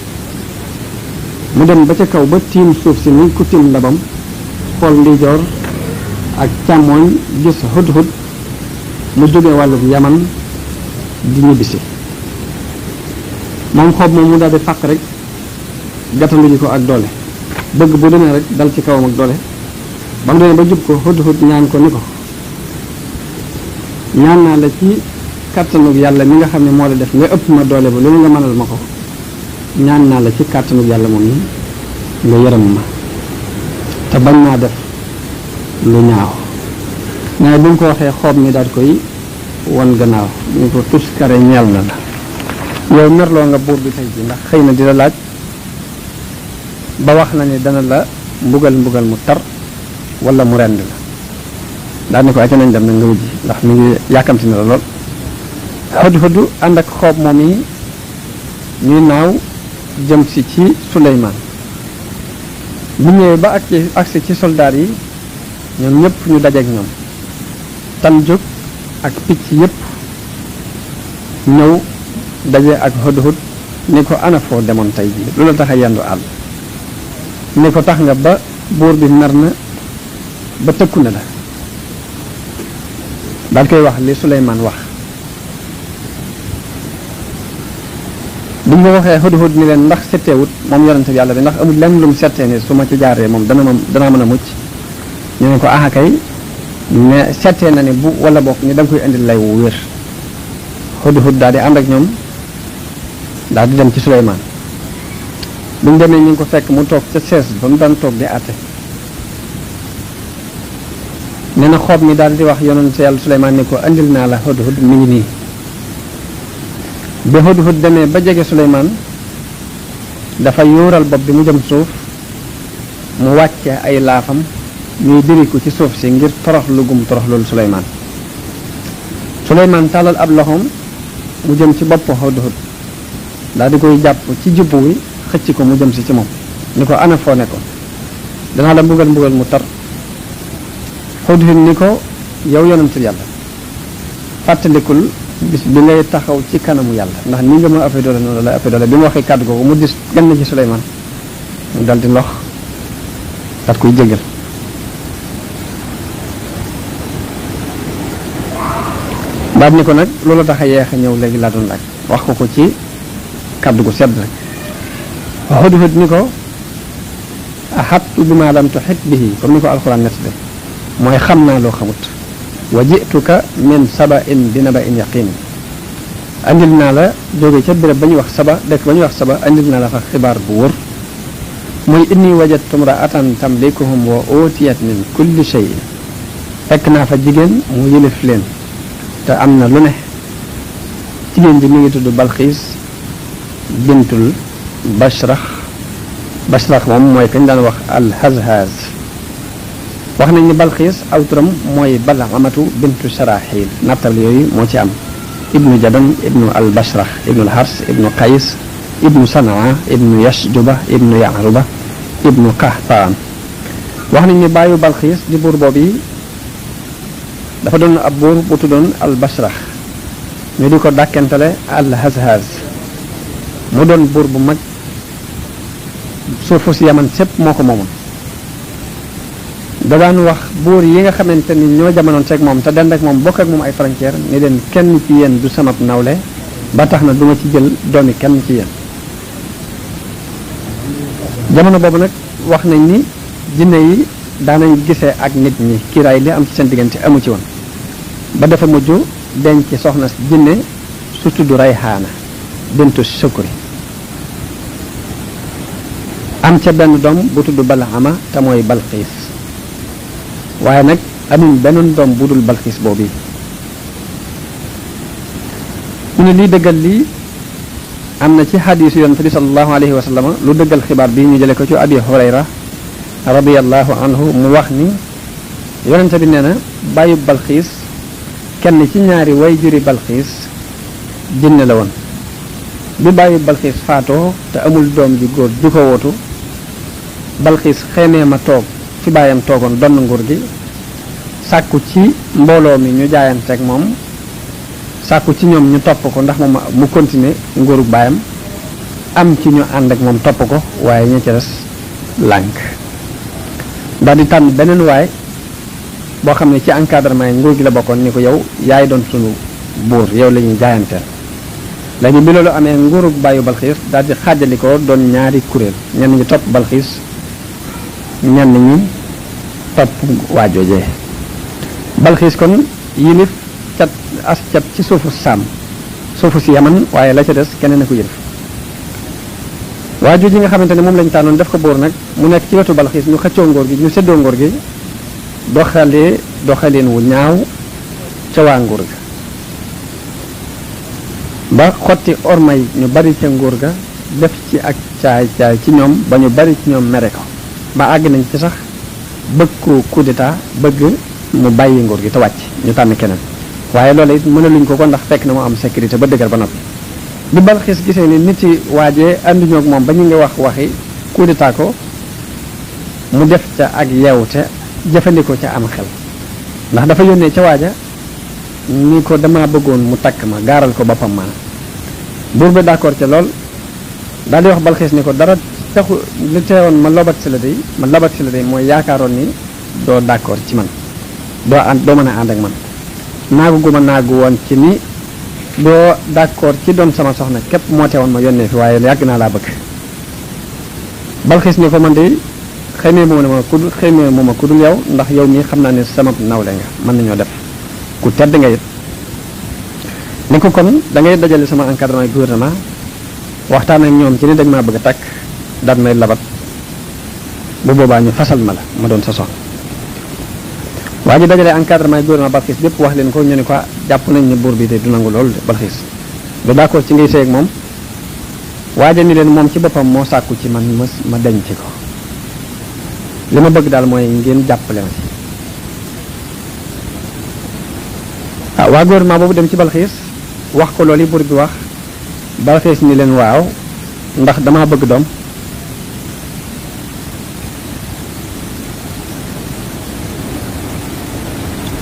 mu dem ba ca kaw ba tiim suuf si ni ku tiim ndabam xool ndijoor ak càmmooñ gis Hudhud mu jóge wàllub Yaman di ñibbisi moom xoob moom mu daal di fàq rek gàttandu ji ko ak doole bëgg bu demee rek dal ci kawam ak doole ba mu demee ba jub ko Hudhud ñaan ko ni ko ñaan naa la ci kàttanug yàlla mi nga xam ne moo la def nga ëpp ma doole ba lu nga mënal ma ko ñaan naa la ci kàttanug yàlla moom yi nga yërëm ma te bañ naa def lu ñaaw mais bi mu ko waxee xoob mi daal koy won gannaaw ñu ko tuskare ñeel na la yow merloo nga buur bi tey ji ndax xëy na di la laaj ba wax na ni dana la mbugal mu tar wala mu rend la daal ni ko acca nañ dem nag nga wujji ndax mi ngi yàkkamti na la lool Hudhud ànd ak xoob moom yi ñuy naaw jëm si ci Suleymaan bu ñëwee ba agsi ci soldaar yi ñoom ñëpp ñu dajeek ñoom tan jóg ak picc yëpp ñëw daje ak Hudhud ni ko ana foo demoon tey ji lu la tax a yendu àll ni ko tax nga ba buur bi mer na ba tëkku na la daal koy wax li Suleymaan wax bu ñu ko waxee Hudhud ni leen ndax setteewut moom yonente bi yàlla bi ndax amul lenn lu mu settee ni su ma ci jaaree moom danaa mën a mucc ñu ne ko aha kay ne settee na ni bu wala bokk ni da nga koy indil lay wu wér Hudhud daal di ànd ak ñoom daal di dem ci Suleymaan bu ñu demee ñu ngi ko fekk mu toog ca sees ba mu daan toog di àtte nee na xoob mi daal di wax yonente yàlla Suleymaan ni ko indil naa la Hudhud mi ngi nii bi Hudhud demee ba jege Suleymaan dafa yóoral bopp bi mu jëm suuf mu wàcce ay laafam ñuy diriku ci suuf si ngir torox lu gum torox loolu Suleymaan tàllal ab loxoom mu jëm ci bopp Hudhud daal di koy jàpp ci jubbu wi xëcc ko mu jëm si ci moom ni ko ana foo nekkoon danaa la mbugal mu tar Hudhud ni ko yow yonent yàlla fàttalikul bis bi ngay taxaw ci kanamu yàlla ndax ni nga ma ëppee doole noonu la ëppee doole bi mu waxee kàddu googu mu dis gann ci Suleymaan mu dal di lox daat koy jégal daal ni ko nag loolu tax a yeex a ñëw léegi laa doon laaj wax ko ci kàddu gu sedd rek Hudhud ni ko ahattu bi ma lam tuhit bihi comme ni ko alxuraan nett de mooy xam naa loo xamut wa jituka min saba'in bi naba'in yaqin andil naa la jóge ca béréb ba ñuy wax saba dëkk ba ñuy wax saba andil naa la fa xibaar bu wër muy inni wajadtu imra'atan tamlikuhum wa utiyat min kulli shay'in fekk naa fa jigéen mu yëlif leen te am na lu ne jigéen bi mi ngi tudd Balxiis bintul Bashrax moom mooy kañ daan wax al-Hazhaz wax nañ ni Balxiis aw turam mooy Balamatu bintu Sharaxil nattal yooyu moo ci am ibnu Jadan ibnu al-Bashrax ibnu al-Hars ibnu Qays ibnu Sanaa ibnu Yashjuba ibnu Ya'ruba ibnu Qahtaan wax nañ ni bàyyu Balxiis di buur boobu yi dafa doon ab buur bu tuddoon al-Bashrax ñu di ko dàkkentale al-Hazhaz mu doon buur bu mag suufu si Yaman sépp moo ko moomoon da daan wax buur yi nga xamante ni ñoo jamonoon seeg moom te dend ak moom bokk ak moom ay frontière ni leen kenn ci yéen du samab nawle ba tax na duma ci jël doomi kenn ci yéen jamono boobu nag wax nañ ni jinne yi daanañ gisee ak nit ñi kiiraay li am ci seen diggante amu ci woon ba dafa mujj denc soxna jinne su tudd Rayhaana bintu Sukri am ca benn doom bu tudd Bal'ama te mooy Balxiis waaye nag amuñ beneen doom bu dul Balxiis boobu mu ne lii dëggal lii am na ci xadiisu yonent bi sallallahu alayhi wa sallam lu dëggal xibaar bi ñu jële ko ci Abi Hurayra radiyallahu anhu mu wax ni yonent bi nee na bàyyi Balxiis kenn ci ñaari way juri Balxiis jinne la woon bi bàyyi Balxiis faatoo te amul doom ji góor ju ko wootu Balxiis xeemee ma toog fi baayam toogoon donn nguur gi sàkku ci mbooloo mi ñu jaayanteeg moom sàkku ci ñoom ñu topp ko ndax moom mu continuer nguurug baayam am ci ñu ànd ak moom topp ko waaye ña ca des lànk daal di tànn beneen waay boo xam ne ci encadrement yi nguur gi la bokkoon ni ko yow yaay doon sunu buur yow la ñuy jaayanteel léegi bi loolu amee nguurug bàyyu Balxiis daal di xaajali ko doon ñaari kuréel ñenn ñi topp Balxiis ñenn ñi topp waajoojee Balxiis kon yilif cat as cat ci suufu saam suufu si Yaman waaye la ca des keneen a ko yilif waajooji nga xamante ne moom lañ tànnoon def ko buur nag mu nekk ci wetu Balxiis ñu xëccoo ngóor gi ñu séddoo ngóor gi doxaleen wu ñaaw ca waa nguur ga ba xotti ormay ñu bari ca nguur ga def ci ak caay ci ñoom ba ñu bari ci ñoom mere ko ba àgg nañ ci sax bëgg ko coup d'état bëgg mu bàyyi nguur gi te wàcc ñu tànn keneen waaye loolu it mënaluñ ko ndax fekk na mu am sécurité ba dëgër ba noppi bi Balxiis gisee ni nit yi waajee ànduñoo ak moom ba ñu ngi waxi coup d'état ko mu def ca ak yeewute jëfandikoo ca am xel ndax dafa yónnee ca waaja ni ko dama bëggoon mu takk ma gaaral ko boppam ma buur bi d'accord ca lool daal di wax Balxiis ni ko dara taxu li teewoon ma lobat si la day mooy yaakaaroon ni doo d'accord ci man doo mën a ànd ak man naagu gu ma naagu woon ci ni doo d'accord ci doon sama soxna képp moo teewoon ma yónnee fi waaye yàgg naa laa bëgg Balxiis ni ko man de xëymee mu ma ku dul yow ndax yow mii xam naa ne sama nawle nga mën nañoo def ku tedd nga it ni ko kon da ngay dajale sama encadrement gouvernement waxtaan ak ñoom ci ni dañ maa bëgg a takk daal may labat bu boobaa ñu fasal ma la ma doon sa soxna waa ji dajale encadrement gouvernement Balxiis bépp wax leen ko ñu ne ko jàpp nañ ne buur bi te du nangu loolu Balxiis du d'accord ci ngay sëy ak moom waaja ni leen moom ci boppam moo sàkku ci man ma denc ko li ma bëgg daal mooy ngeen jàppale ma ci waa gouvernement boobu dem ci Balxiis wax ko loolu yi buur bi wax Balxiis ni leen waaw ndax dama bëgg doom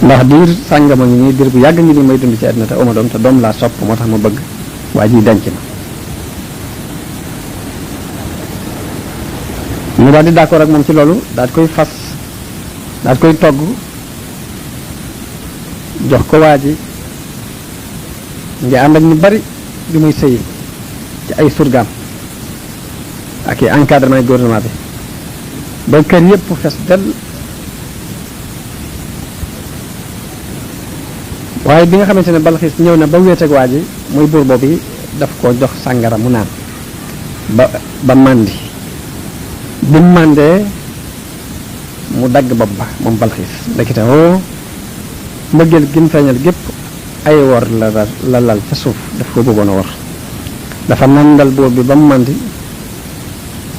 ndax diir sàngama ngi nii diir bu yàgg ngi nii may dund ci àddina te oma doom te doom laa sopp moo tax ma bëgg waa ji denc ma ñu daal di d'accord ak moom ci loolu daal di koy fas daal di koy togg jox ko waa ji ngi ànd ak ñu bari bi muy sëyi ci ay surgaam ak i encadrement gouvernement bi ba kër yépp fes del waaye bi nga xamante ne Balxiis ñëw na ba wéet ak waa ji muy buur boobu daf ko jox sàngara mu naan ba màndi bi mu màndee mu dagg bopp ba moom Balxiis ndekete mbëggeel gi mu feeñal gépp ay wor la lal ca suuf daf ko bëggoon a wor dafa nandal buur bi ba mu màndi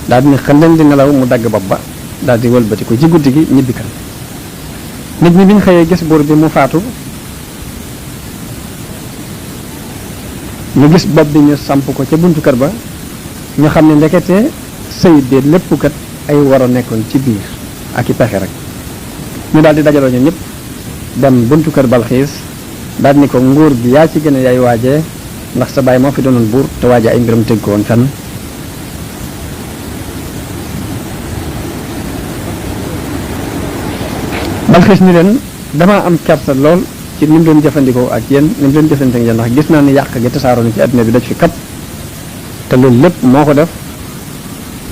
daal di ne xëndeen di nelaw mu dagg bopp ba daal di wëlbati ko ci guddi gi ñibbi kan nit ñi bi ñu xëyee gis buur bi mu faatu ñu gis bopp bi ñu samp ko ca buntu kër ba ñu xam ne ndekete sëy bi lépp kat ay waro nekkoon ci biir ak i pexe rek ñu daal di dajaloo ñun ñëpp dem buntu kër Balxiis daal ni ko nguur gi yaa ci gën a yaay waajee ndax sa baay moo fi doonoon buur te waaje ay mbiram tëgg ko woon fenn Balxiis ni leen dama am kersa lool ci ni mu doon jëfandikoo ak yéen ni mu doon jëfandikoo ak yéen ndax gis naa ni yàq gi tasaaroo na ci àddina bi daj fi kap te loolu lépp moo ko def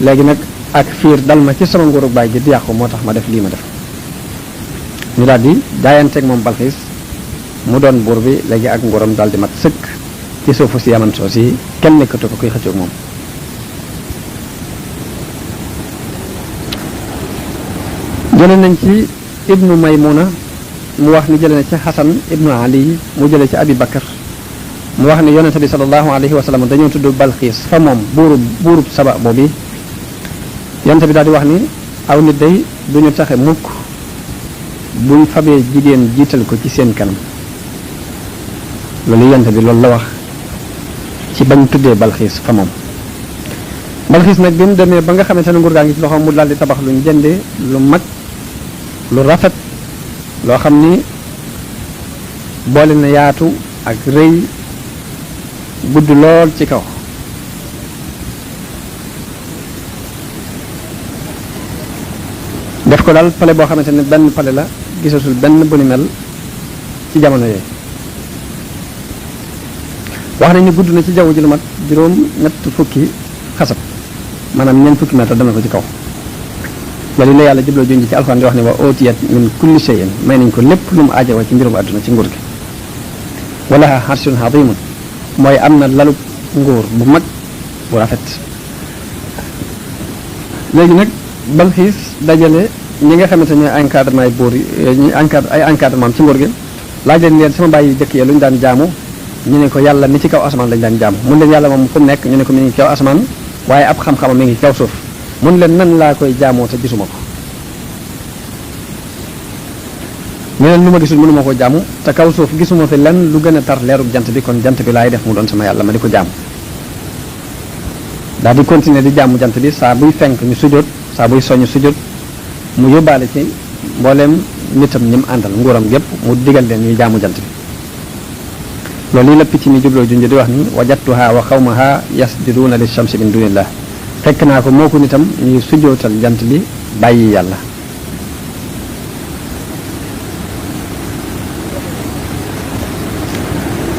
léegi nag ak fiir dal ma ci sama nguurug baay gi di yàqu moo tax ma def lii ma def ñu daal di jaayanteeg moom Balxiis mu doon buur bi léegi ak nguuram daal di mat sëkk ci suufu si Yaman soo si kenn nekkatu ko kuy xëccoog moom jële nañ ci ibnu Maymuna mu wax ni jële na ci Xasan ibnu Ali mu jële ci Abi Bakar mu wax ni yonente bi sallallahu alayhi wa sallam dañoo tudd Balxiis fa moom buurub Saba boobu yonente bi daal di wax ni aw nit day duñu taxe mukk buñ fabee jigéen jiital ko ci seen kanam loolu yonente bi loolu la wax ci bañ tuddee Balxiis fa moom Balxiis nag bi mu demee ba nga xamante ne nguur gaa ngi ci loxoom mu daal di tabax luñ jëndee lu mag lu rafet loo xam ni boole na yaatu ak rëy gudd lool ci kaw def ko daal pale boo xamante ne benn pale la gisatul benn bu ni mel ci jamono yooyu. wax nañ ni gudd na ci jaww ji lu mat juróom ñett fukki xasab maanaam ñeent fukki mètre dama ko ci kaw. loolu la yàlla jubloo junj ci alxuraan di wax ne wa ootiyat min kulli shay'in may nañ ko lépp lu mu aajowoo ci mbirum àdduna ci nguur gi. wala arshun azimun mooy am na lalu nguur bu mag bu rafet. léegi nag Balxiis dajale ñi nga xamante ne encadrement ay buur yi ay encadrement ci nguur gi laaj leen sama bàyyi jëkk yee lu ñu daan jaamu ñu ne ko yàlla mi ci kaw asamaan lañu daan jaamu mun leen yàlla moom fu mu nekk ñu ne ko mi ngi kaw asamaan waaye ab xam-xamam mi ngi kaw suuf mun leen nan laa koy jaamoo te gisuma ko ñu leen lu ma gisul mënuma ko jaamu te kaw suuf gisuma fi lenn lu gën a tar leerug jant bi kon jant bi laay def mu doon sama yàlla ma di ko jaamu daal di continuer di jaamu jant bi saa buy fenk ñu sujjóot saa buy soñu sujjóot mu yóbbaale ci mbooleem nitam ñi mu àndal nguuram yépp mu digal leen ñuy jaamu jant bi loolu yi la picc mi jubloo junj di wax ni wajadtuha wa xawmaha yasjuduuna li shamsi min dunillah fekk naa ko moo ko nitam ñuy sujjootal jant bi bàyyi yàlla.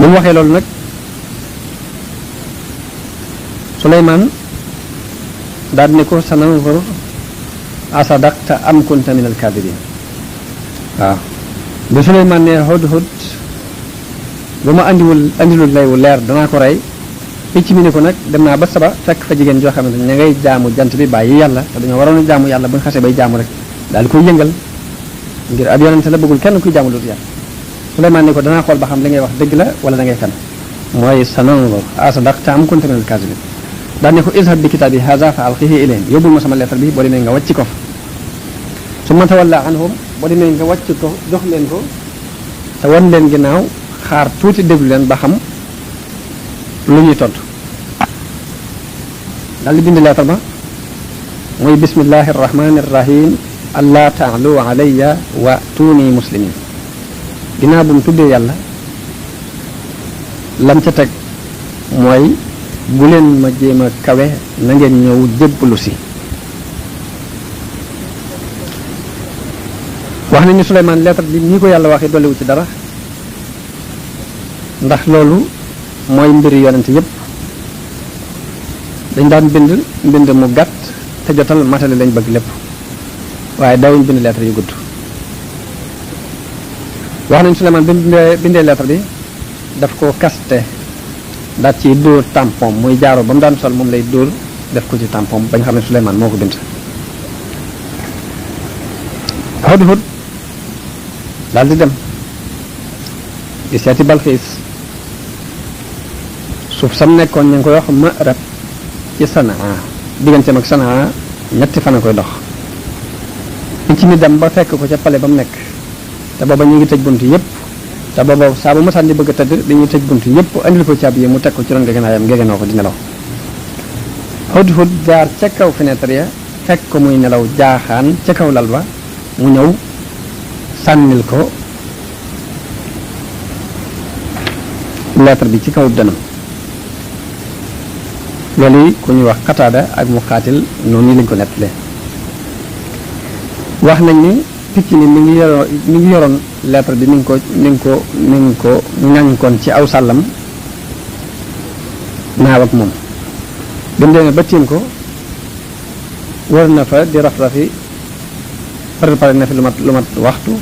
bu mu waxee loolu nag Suleymaan daal ne ko sananzur asadaqta am kunta min alkaadibin waaw bi Suleymaan ne hudhud bu ma andilul lay wu leer danaa ko rey picc mi ne ko nag dem naa ba saba fekk fa jigéen joo xamante ne ña ngay jaamu jant bi bàyyi yàlla te dañoo waroon a jaamu yàlla bu ñu xasee bay jaamu rek daal di koy yëngal ngir ab yonente la bëggul kenn kuy jaamu lu yàlla Suleymaan ne ko danaa xool ba xam li ngay wax dëgg la wala da ngay fen mooy sananzur asadaqta am kunta min alkaadibin daal ne ko izhab bi kitaabi haza fa alqihi ilayhim yóbbul ma sama lettre bi boo demee nga wàcc ko su ma tawalla anhum boo demee nga wàcc ko jox leen ko te wan leen ginnaaw xaar tuuti déglu leen ba xam lu ñuy tontu daal di bind lettre ba muy bismillahi arrahmani arrahim allah taalu alayya wa tuuni muslimin ginnaaw bu mu tuddee yàlla lam ca teg mooy bu leen ma jéem a kawe na ngeen ñëw jébbalu si wax nañu Suleymaan lettre bi nii ko yàlla waxee dolliwu ci dara ndax loolu mooy mbiri yonent yépp dañ daan bind mu gàtt te jotal matale lañ bëgg lépp waaye daawuñ bind lettre yu gudd wax nañu Suleymaan bi bindee lettre bi daf ko kaste daat ci dóor tampon muy jaaro ba mu daan sol moom lay dóor def ko ci tampon bañ xam ne Suleymaan moo ko bind Hudhud daal di dem di seeti Balxiis suuf sam nekkoon ñu ngi koy wax Ma'rab ci Sanaa digganteem ak Sanaa ñetti fan a koy dox ci mi dem ba fekk ko ca pale ba mu nekk te booba ñu ngi tëj bunt yépp te booba saa bu masaan di bëgg a tëdd dañuy tëj bunt yépp andil ko caabi yi mu teg ko ci ron gegenaayam gegenoo ko di nelaw Hudhud jaar ca kaw fenêtre ya fekk ko muy nelaw jaaxaan ca kaw lal ba mu ñëw sànnil ko lettre bi ci kaw dënam loolu yi ku ñuy wax Qataada ak Muqaatil noonu lañ ko nettalee wax nañ ni picc ni mi ngi yoroon lettre bi mi ngi ko ŋànkoon ci aw sàllam naaw ak moom bi mu demee ba tiim ko wër na fa di raf-rafi pare na fi lu mat waxtu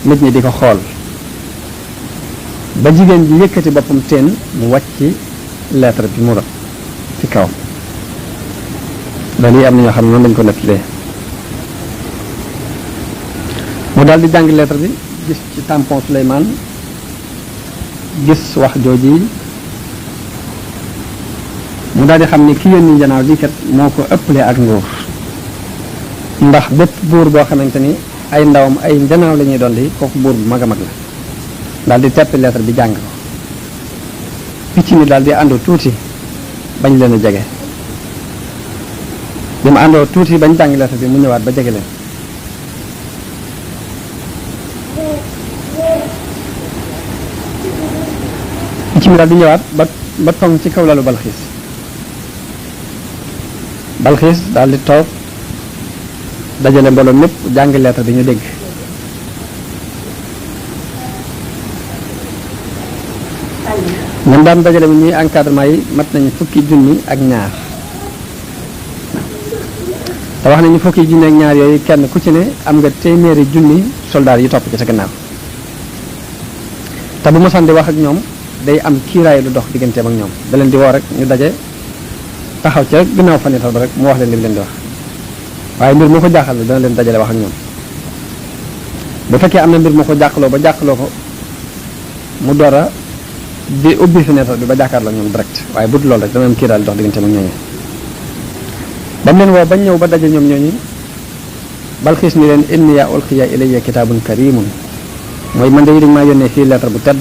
nit ñi di ko xool ba jigéen ji yëkkati boppam teen mu wàcc lettre bi mu rot ci kaw loolu yi am na ñoo xam ne noonu lañ ko nettalee mu daal di jàng lettre bi gis ci tampon Suleymaan gis wax jooji mu daal di xam ni ki yónni njanaaw di kat moo ko ëppale ak nguur ndax bépp buur boo xamante ni ay ndawam ay njanaaw la ñuy doon di kooku buur bu mag a mag la daal di teppi lettre bi jàng ko picc mi daal di àndu tuuti bañ leen a jege bi mu àndoo tuuti bañ jàng lettre bi mu ñëwaat ba jege leen picc mi daal di ñëwaat ba tong ci kaw lalu Balxiis daal di toog dajale mbooloo mépp jàng lettre bi ñu dégg. ñoom daan dajale bi ñuy encadrement yi mat nañu fukki junni ak ñaar te wax nañu fukki junni ak ñaar yooyu kenn ku ci ne am nga téeméeri junni soldaar yi topp ci sa gannaaw te bu ma sànni wax ak ñoom day am kiiraay lu dox digganteem ak ñoom da leen di woo rek ñu daje taxaw ca gannaaw fanital ba rek mu wax leen li mu leen di wax waaye mbir moo ko jaaxal dana leen dajale wax ak ñoom bu fekkee am na mbir moo ko jàqaloo ba jàqaloo ko mu door a di ubbi fenêtre bi ba jàkkaarloo ñoom direct waaye bu dul loolu rek dana am kiiraay lu dox digganteem ak ñooñu ba mu leen woo bañ ñëw ba daje ñoom ñooñu Balxiis ni leen inni ulqiya ilayya kitaabun karimun mooy man de dañ maa yónnee fii lettre bu tedd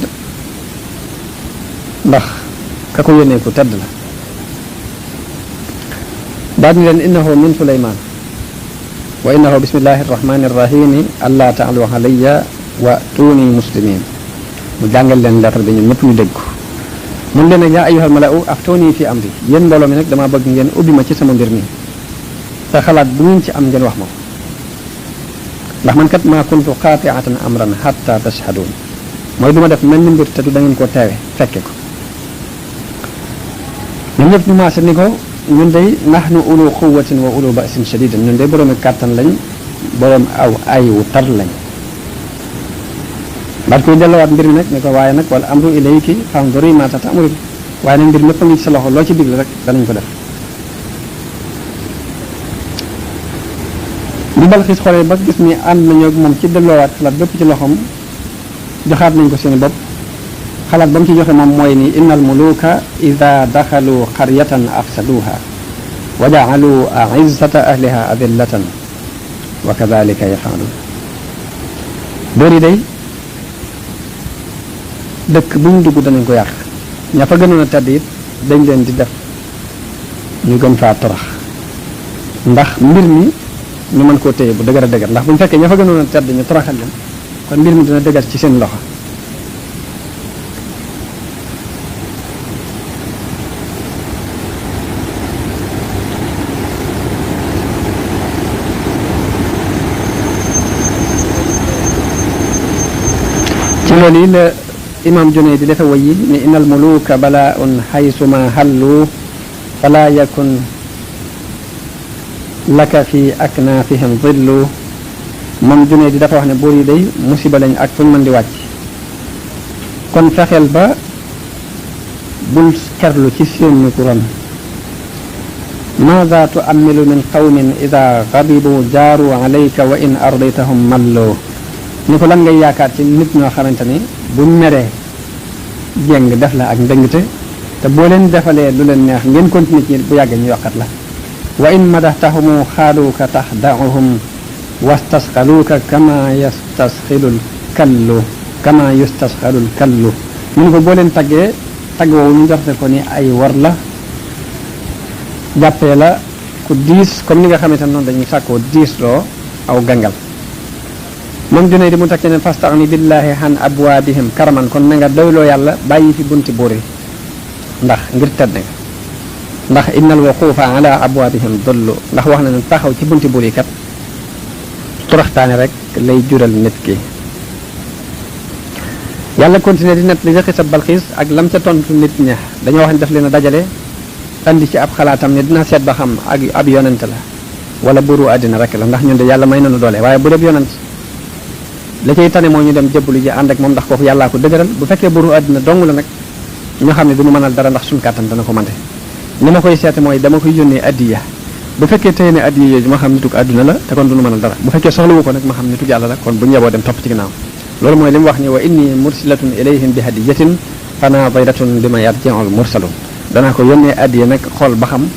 ndax ka ko yónnee ku tedd la daal ni leen innahu min Suleymaan wa innahu bismillahi arrahmani arrahimi allaa ta'alu alayya wa tuuni muslimin mu jàngal leen lettre bi ñoom ñëpp ñu dégg ko mun leen nag yaa ayyuhal mala'u aftooni fi amri yéen mbooloo mi nag damaa bëgg ngeen ubbi ma ci sama mbir mi te xalaat bu ngeen ci am ngeen wax ma ko ndax man kat maa kuntu qaati'atan amran hatta tashhadun mooy du ma def mel ni mbir te du da ngeen ko teewe fekke ko ñun ñëpp ñu maase ni ko ñun day nahnu ulu quwwatin wa ulu ba'sin shadidin ñun day boroomi kàttan lañ boroom aw ay wu tar lañ baat koy delluwaat mbir mi nag ne ko waaye nag wala amru ilayki fanzuri ma ta'muri waaye nag mbir mépp a ngi ci sa loxo loo ci digle rek danañ ko def bi Balxiis xoolee ba gis ni ànd nañoo ak moom ci delloowaat xalaat bépp ci loxoom joxaat nañ ko seeni bopp xalaat ba mu ci joxe moom mooy ni innal muluka ida daxalu qaryatan afsaduha wa ja'alu a'izzata ahliha adillatan wa kadhalika yaf'alun boor yi day dëkk bu ñu dugg danañ ko yàq ña fa gënoon a tedd it dañ leen di def ñu gën faa torox ndax mbir mi ñu mën koo téye bu dëgër a dëgër ndax bu ñu fekkee ña fa gënoon a tedd ñu toroxal leen kon mbir mi dina dëgër ci seen loxo ci loolu yi la imam Junayd di defe way yi ni innal muluka bala'un haysuma hallu fala yakun laka fi aknaafihim dhillu moom Junayd di dafa wax ne buur yi day musiba lañ ak fuñ mën di wàcc kon fexeel ba bul kerlu ci seeni ron maada tu'ammilu min qawmin ida ghadibu jaaru alayka wa in ardaytahum mallu ni ko lan ngay yaakaar ci nit ñoo xamante ni bu meree jéng def la ak ndëngte te boo leen defalee lu leen neex ngeen continuer ci bu yàggee ñu yokkat la wa in madaxtahumu xaaluuka taxda'uhum wastasxaluuka kama yustasxilul kallu mu ne ko boo leen taggee tagg woowu ñu joxte ko ni ay war la jàppee la ku diis comme ni nga xamante ne noonu dañuy sàkkoo diis loo aw gangal moom Junayd di mu takk ne fasta'ni billahi han abwaabihim karaman kon na nga doyloo yàlla bàyyi fi bunti buur yi ndax ngir tedd nga ndax innal wuquufa ala abwaabihim dollu ndax wax na ne taxaw ci bunti buur yi kat toroxtaane rek lay jural nit ki yàlla continué di net li xisa Balxiis ak lam ca tontu nit ña dañoo wax ne daf leen a dajale andi ci ab xalaatam ne dina seet ba xam ak ab yonent la wala buuru àddina rek la ndax ñun de yàlla may nañu doole waaye bu dee yonent la cay tane moo ñu dem jébbalu ji ànd ak moom ndax kooku yàllaa ko dëgëral bu fekkee buuru àddina dong la nag ñoo xam ne du ñu mënal dara ndax suñu kàttan dana ko mante ni ma koy seete mooy dama koy yónnee addiya bu fekkee tey ne addiya yooyu ma xam nitug àdduna la te kon du ñu mënal dara bu fekkee soxlawu ko nag ma xam nitug yàlla la kon bu ñu yeboo dem topp ci ginnaaw loolu mooy li mu wax ni wa inni mursilatun ilayhim bi hadiyatin fanadiratun bima yarji'ul mursalun danaa ko yónnee addiya nag xool ba xam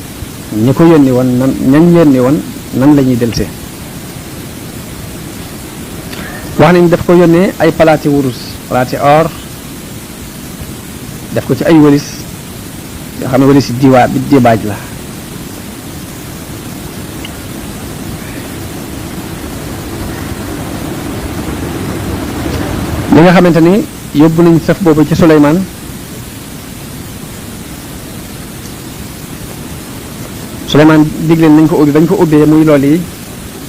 ñi ko yónni woon nan ñañ yónni woon nan la ñuy delsee wax nañ daf ko yónnee ay palaati wurus palaati or def ko ci ay walis yoo xam ne walis dibaaj la li nga xamante ni yóbbu nañ sëf boobu ci Suleymaan Suleymaan digleen nañ ko ubbi bañ ko ubbee muy lool yi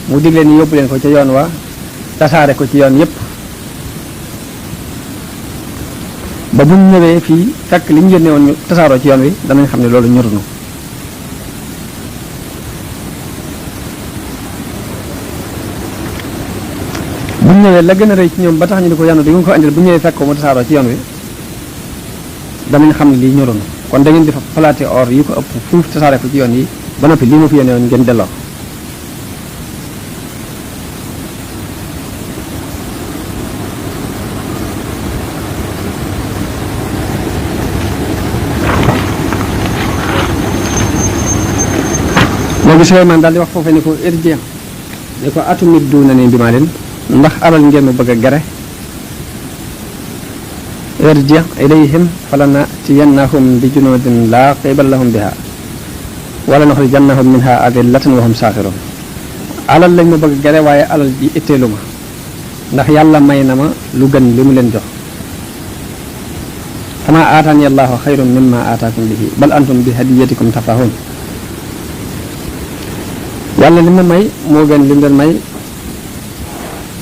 mu digle ni yóbbu leen ko ca yoon wa tasaare ko ci yoon yépp ba bu ñu ñëwee fii fekk li ñu yónnee woon ñu tasaaroo ci yoon wi danañ xam ne loolu ñorunu bu ñu ñëwee la gën a rëy ci ñoom ba tax ñu di ko yanu di nga ko andil bu ñëwee fekk ko mu tasaaroo ci yoon wi danañ xam ne lii ñorunu kon da ngeen di fa palaate or yi ko ëpp fuuf tasaare ko ci yoon yi ba noppi lii ma fi yónnee woon ngeen delloo léegi Suleymaan daal di wax foofee ni ko irji ni ko atumidduunanii bimaalin ndax alal ngeen ma bëgg a gere irji ilayhim falana'tiyannahum bi junuudin laa qibala lahum biha wala nuxrijannahum minha adillatan wa hum saaxiruun alal lañ ma bëgg a gere waaye alal ji itteelu ma ndax yàlla may na ma lu gën li mu leen jox famaa aataani allahu xayrun mimma aataakum bihi bal antum bi hadiyatikum tafrahuun yàlla li ma may moo gën li mu leen may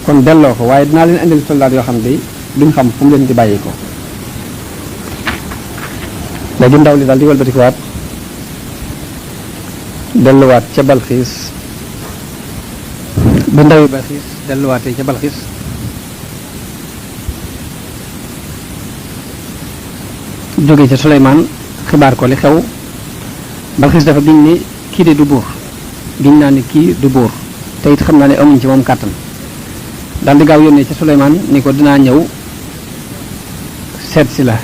kon delloo ko waaye dinaa leen indil soldaat yoo xam ne duñ xam fu mu leen di bàyyi ko léegi ndaw li daal di wëlbatikuwaat delluwaat ca Balxiis bi ndaw yi Balxiis delluwaatee ca Balxiis jóge ca Suleymaan xibaar ko li xew Balxiis dafa giñ ni kii de du buur giñ naa ni kii du buur te it xam naa ne amuñ ci moom kàttan daal di gaaw yónnee ca Suleymaan ni ko dinaa ñëw seet si la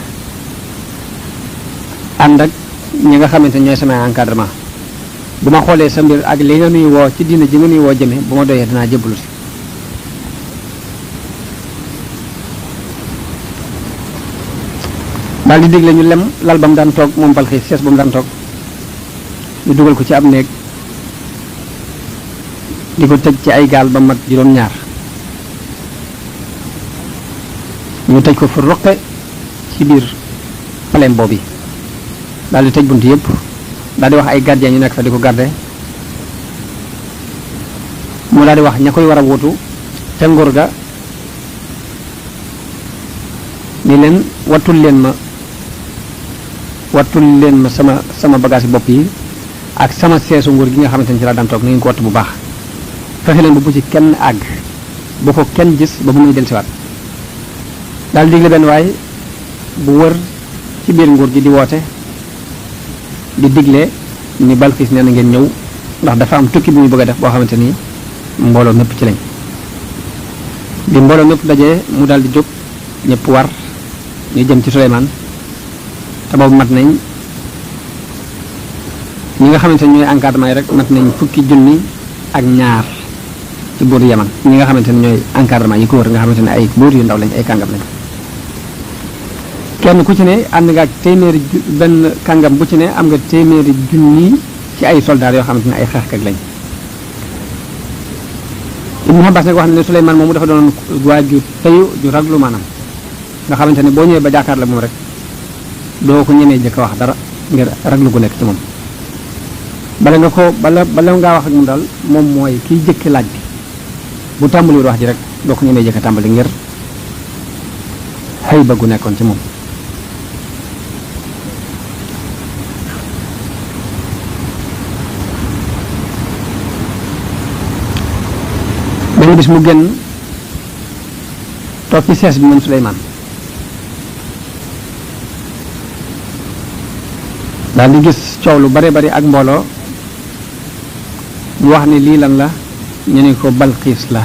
ànd ak ñi nga xamante ñooy samay encadrement bu ma xoolee sa mbir ak li nga nuy woo ci diina ji nga nuy woo jëme bu ma doyee dinaa jébbalu si daal di digle ñu lem lal ba mu daan toog moom Balxiis sees ba mu daan toog ñu dugal ko ci ab néeg di ko tëj ci ay gaal ba mat juróom-ñaar ñu tëj ko fu roqe ci biir palem boobu daal di tëj bunt yëpp daal di wax ay gardien ñu nekk fa di ko garde mu daal di wax ña koy war a wutu te nguur ga ni leen wattul leen ma sama bagage bopp yi ak sama seesu nguur gi nga xamante ni ci laa daan toog na ngeen ko wattu bu baax fexe leen bu ci kenn àgg bu ko kenn gis ba bu muy dellusiwaat daal digle benn waay bu wër ci biir nguur gi di woote di digle ni Balxiis nee na ngeen ñëw ndax dafa am tukki bi muy bëgg a def boo xamante ni mbooloo mépp ci lañ bi mbooloo mépp dajee mu daal di jóg ñëpp war ñu jëm ci Suleymaan te boobu mat nañ ñi nga xamante ni ñooy encadrement yi rek mat nañ fukki junni ak ñaar ci buur Yaman ñi nga xamante ne ñooy encadrement yi ko wër nga xamante ne ay buur yu ndaw lañ ay kàngam lañ kenn ku ci ne ànd nga ak téeméeri benn kàngam bu ci ne am nga téeméeri junni ci ay soldats yoo xamante ne ay xeexkat lañ Ibnu Abbas nag wax na ne Suleymaan moomu dafa doon waa ju teyu ju raglu maanaam nga xamante ne boo ñëwee ba jàkkaar la moom rek doo ko ñemee jëkk wax dara ngir raglu gu nekk ci moom bala ngaa wax ak moom daal moom mooy kiy jëkki laaj bi bu tàmbaliwul wax ji rek doo ko ñemee jëkk tàmbali ngir xëy ba gu nekkoon ci moom benn bis mu génn toog ci sees bi moom Suleymaan daal di gis coow lu bare bari ak mbooloo mu wax ni lii lan la ñu ne ko Balxiis la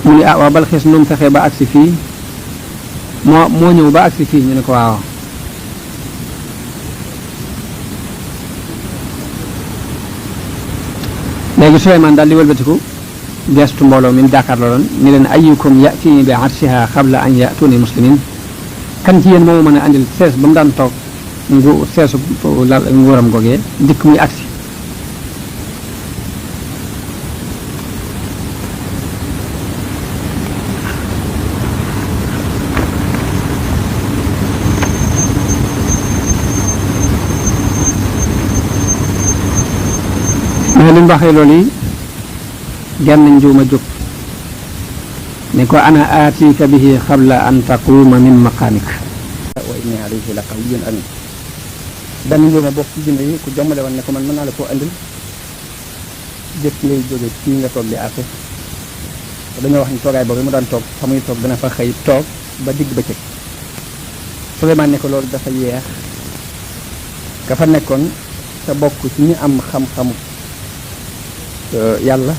mu ni waa Balxiis nu mu fexee ba agsi fii moo ñëw ba agsi fii ñu ne ko waaw léegi Suleymaan daal di wëlbatiku geestu mbooloo mi mu jàkkaarloo doon ni leen ayyukum ya'tiini bi arshihaa qabla an ya'tuuni muslimiin kan ci yéen moo mën a andil sees ba mu daan toog seesu nguuram googee dikk muy agsi defee li mu waxee loolu yi genn njuuma jóg ni ko ana aatika bihi qabla an taquuma min maqaamik wa inni alayhi la qawiyyun amin benn njuuma bokk ci jinne yi ku jommale woon ne ko man mën naa la koo andil jëkk ngay jóge fii nga toog di àtte dañoo wax ni toogaay boobu mu daan toog fa muy toog dana fa xëy toog ba digg bëccëg Suleymaan ne ko loolu dafa yeex ka fa nekkoon te bokk ci ñi am xam-xamu yàlla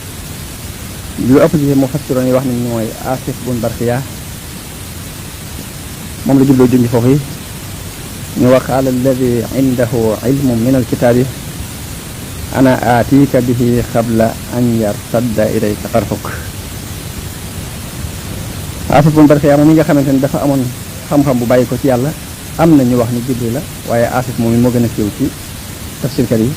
lu ëpp ci mu fassiroon yi wax nañ mooy Asif bun Barxiya moom la jubloo junj foofu yi ñu wa qaala alladi indahu ilmu min alkitaabi ana aatika bihi qabla an yartadda ilayka tarfuk Asif bun Barxiya moom mi nga xamante ni dafa amoon xam-xam bu bàyyi ko ci yàlla am na ñu wax ni Jibril la waaye Asif moom moo gën a siiw ci tafsirkat yi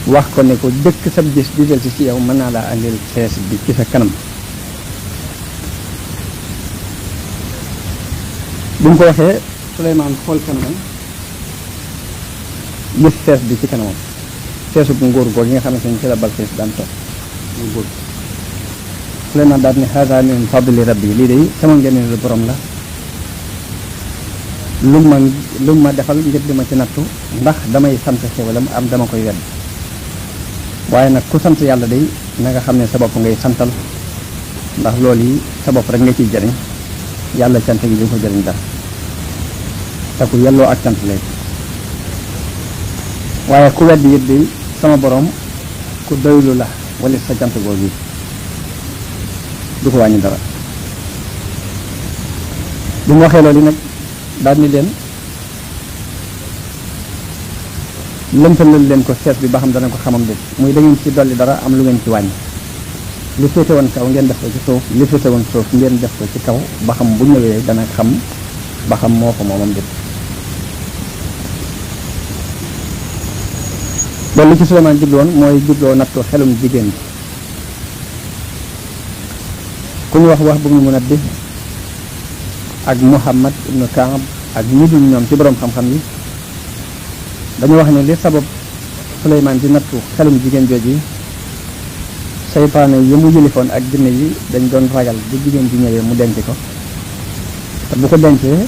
wax ko ne ko dëkk sab gis di del ci yow mën naa laa andil sees bi ci sa kanam bu mu ko waxee Suleymaan xool kanamam gis sees bi ci kanamam seesu bu nguur goog yi nga xamante ni ci la Balqiis daan toog mu nguur Suleymaan daal ne haada min fadli rabbi lii de sama ngëneelu borom la lu ma defal ngir di ma ci nattu ndax damay sant xéwalam am dama koy wedd waaye nag ku sant yàlla day na nga xam ne sa bopp ngay santal ndax loolu yi sa bopp rek nga ciy jëriñ yàlla cant gi du ko jëriñ dara te ku yelloo ak cant lay waaye ku weddi it day sama borom ku doylu la wala sa cant googu du ko wàññi dara bi mu waxee loolu nag daal ni leen lëntalal leen ko sees bi ba xam dana ko xamam de muy da ngeen ci dolli dara am lu ngeen ci wàññi li féete woon kaw ngeen def ko ci suuf li féete woon suuf ngeen def ko ci kaw ba xam bu ñëwee dana xam ba xam moo ko moomam de loolu li ci Suleymaan jubloon mooy jubloo nattu xelum jigéen bi ku ñu wax bu mu Munabbi ak Muhammad ibnu Kaab ak ñi dul ñoom ci boroom xam-xam yi dañu wax ne li sabab Suleymaan di nattu xelum jigéen jooji seytaane yi mu yëlifoon ak jinne yi dañ doon ragal bu jigéen ji ñëwee mu denc ko te bu ko dencee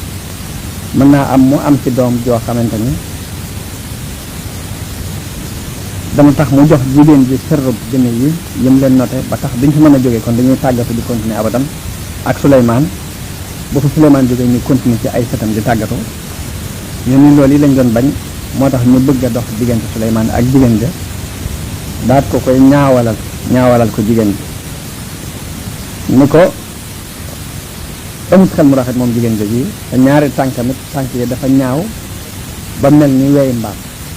mën naa am mu am ci doom joo xamante ni dama tax mu jox jigéen ji sërrub jinne yi yëm leen noté ba tax duñ fi mën a jógee kon dañuy tàggatu di continuer abadan ak Suleymaan bu fa Suleymaan jógee ñu continuer ci ay sëtam di tàggatu ñu ni loolu yi lañ doon bañ moo tax ñu bëgg a dox diggante Suleymaan ak jigéen ja daat ko koy ñaawalal ko jigéen ji ni ko amut xel mu rafet moom jigéen ja ji te ñaari tànkamit tànk yi dafa ñaaw ba mel ni weyi mbaam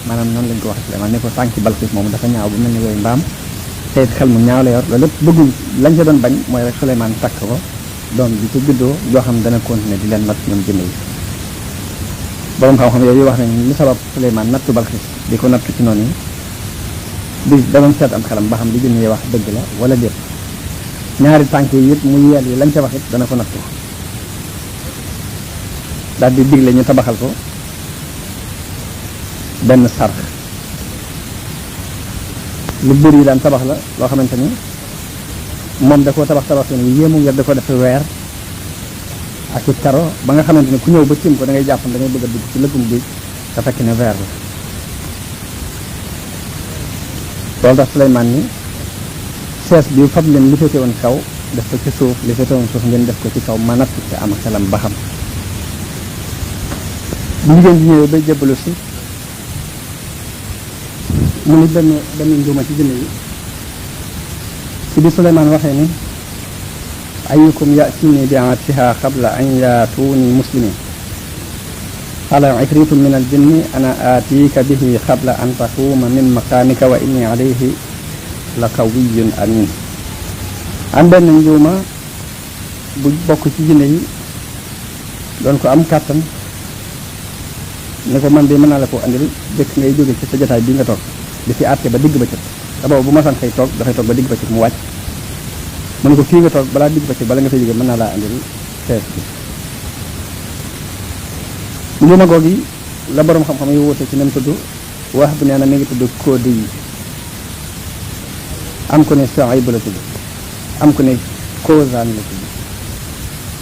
maanaam noonu lañ ko waxee Suleymaan ni ko tànki Balqiis moom dafa ñaaw ba mel ni weyi mbaam te it xel mu ñaaw la yor loolu lépp bëggul lañ ca doon bañ mooy rek Suleymaan takk ko doom bi ci juddoo joo xam dana continuer di leen natt ñoom jinne yi boroom xam-xam yooyu wax nañ li sabab Suleymaan nattu Balqiis di ko nattu ci noonu bi da doon seet am xelam ba xam li jinne yi wax dëgg la wala déet ñaari tànk yi it mu yeel yi lañ ca wax it dana ko nattu daal di digle ñu tabaxal ko benn sarx lu bër yi daan tabax la loo xamante ni moom da koo tabax yu yéemu ngir da ko def weer ak i karo ba nga xamante ni ku ñëw ba tiim ko da ngay jàpp da ngay bëgg a dugg ci lëggum bi te fekk ne weer la loolu tax Suleymaan ni sees bi fab leen li féete woon kaw def ko ci suuf li féete woon suuf ngeen def ko ci kaw ma natt ci am xelam ba xam bu jigéen ji ñëwee bay jébbalu si mu ni benn njuuma ci jinne yi ci bi Suleymaan waxee ni ayyukum ya'tini bi aatiha qabla an yaatuuni muslimin qaala ifritun min aljinni ana aatiika bihi qabla an taquuma min maqaamika wa inni alayhi la qawiyyun amin am benn njuuma bu bokk ci jinne yi doon ko am kàttan ne ko man de mën naa la ko andil dëkk ngay jóge ci sa jotaay bi nga toog di fi àtte ba digg bëccëg te boobu bu ma san xëy toog dafay toog ba digg bëccëg mu wàcc mu ne ko fii nga toog balaa digg bëccëg bala nga fay jóge mën naa laa andil sees bi njuuma googu yi la borom xam-xam yi wóote ci nem tudd wax bu nee na mi ngi tudd kóodi yi am ku ne Shuayb la tudd am ku ne Kozaan la tudd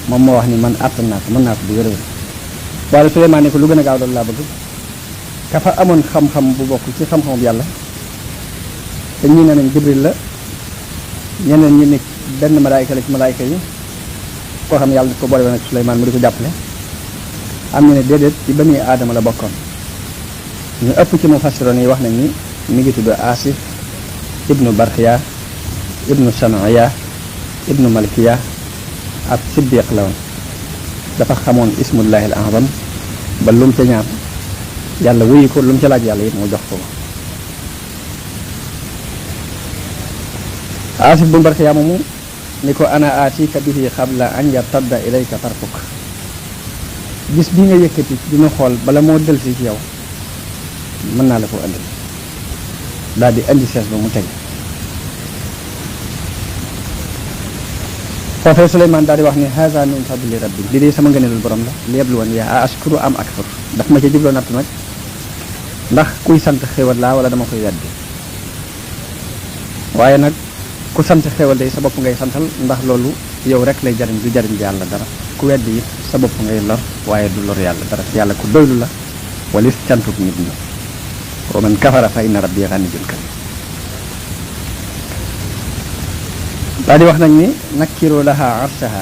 moom moo wax ni man àttan naa ko mën naa ko bu wér-wér waaye Suleymaan ne ko lu gën a gaaw loolu laa bëgg ka fa amoon xam-xam bu bokk ci xam-xamu yàlla te ñii ne nañ Jibril la ñeneen ñi ne benn malaayka la ci malaayka yi koo xam ne yàlla daf ko boole woon ak Suleymaan mu di ko jàppale am ñu ne déedéet ci bani aadama la bokkoon ñu ëpp ci mufassiroon yi wax nañ ni mi ngi tudd Asif ibnu Barxiya ibnu Samaya ibnu Malkiya ab siddiq la woon dafa xamoon ismullahi al azam ba lu mu ca ñaan yàlla wuyu ko lu mu ca laaj yàlla it mu jox ko Asif bu Barxiya moomu ni ko ana aatika bihi qabla an yartadda ilayka tarfuk gis bi nga yëkkati dina xool bala moo delsi ci yow mën naa la ko andil daal di andi sees ba mu teg foofee Suleymaan daal di wax ni haza min fadli rabbi li dee sama ngëneelul borom la li yabluwan yaa ashkuru am akfur daf ma ca jubloo natt nag ndax kuy sant xéwal laa wala dama koy weddi waaye nag ku sant xéwal day sa bopp ngay santal ndax loolu yow rek lay jariñ du jariñ yàlla dara ku weddi it sa bopp ngay lor waaye du lor yàlla dara yàlla ku doylu la walis cantuk nit ñi wa man kafara fa inna rabbi ganiyyun karim daal di wax nag ni nakkiru laha arshaha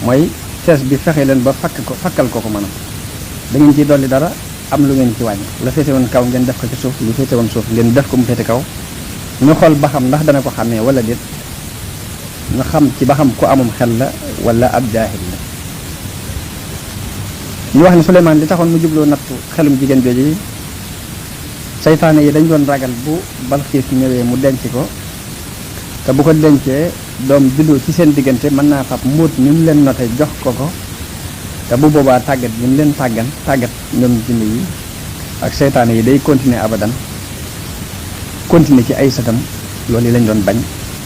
mooy sees bi fexe leen ba fakkal ko maanaam da ngeen ciy dolli dara am lu ngeen ci wàññi la féete woon kaw ngeen def ko ci suuf lu féete woon suuf ngeen def ko mu féete kaw ñu xool ba xam ndax dana ko xàmmee wala déet ñu xam ci ba xam ku amum xel la wala ab jaahil la ñu wax ni Suleymaan li taxoon mu jubloo nattu xelum jigéen jooju yi saytaane yi dañ doon ragal bu Balxiis ñëwee mu denc ko te bu ko dencee doom juddoo ci seen diggante mën naa fab mbóot ni mu leen note jox ko te bu boobaa tàggat yi mu leen tàggat ñoom jinne yi ak saytaane yi day continuer abadan continuer ci ay satam loolu yi lañ doon bañ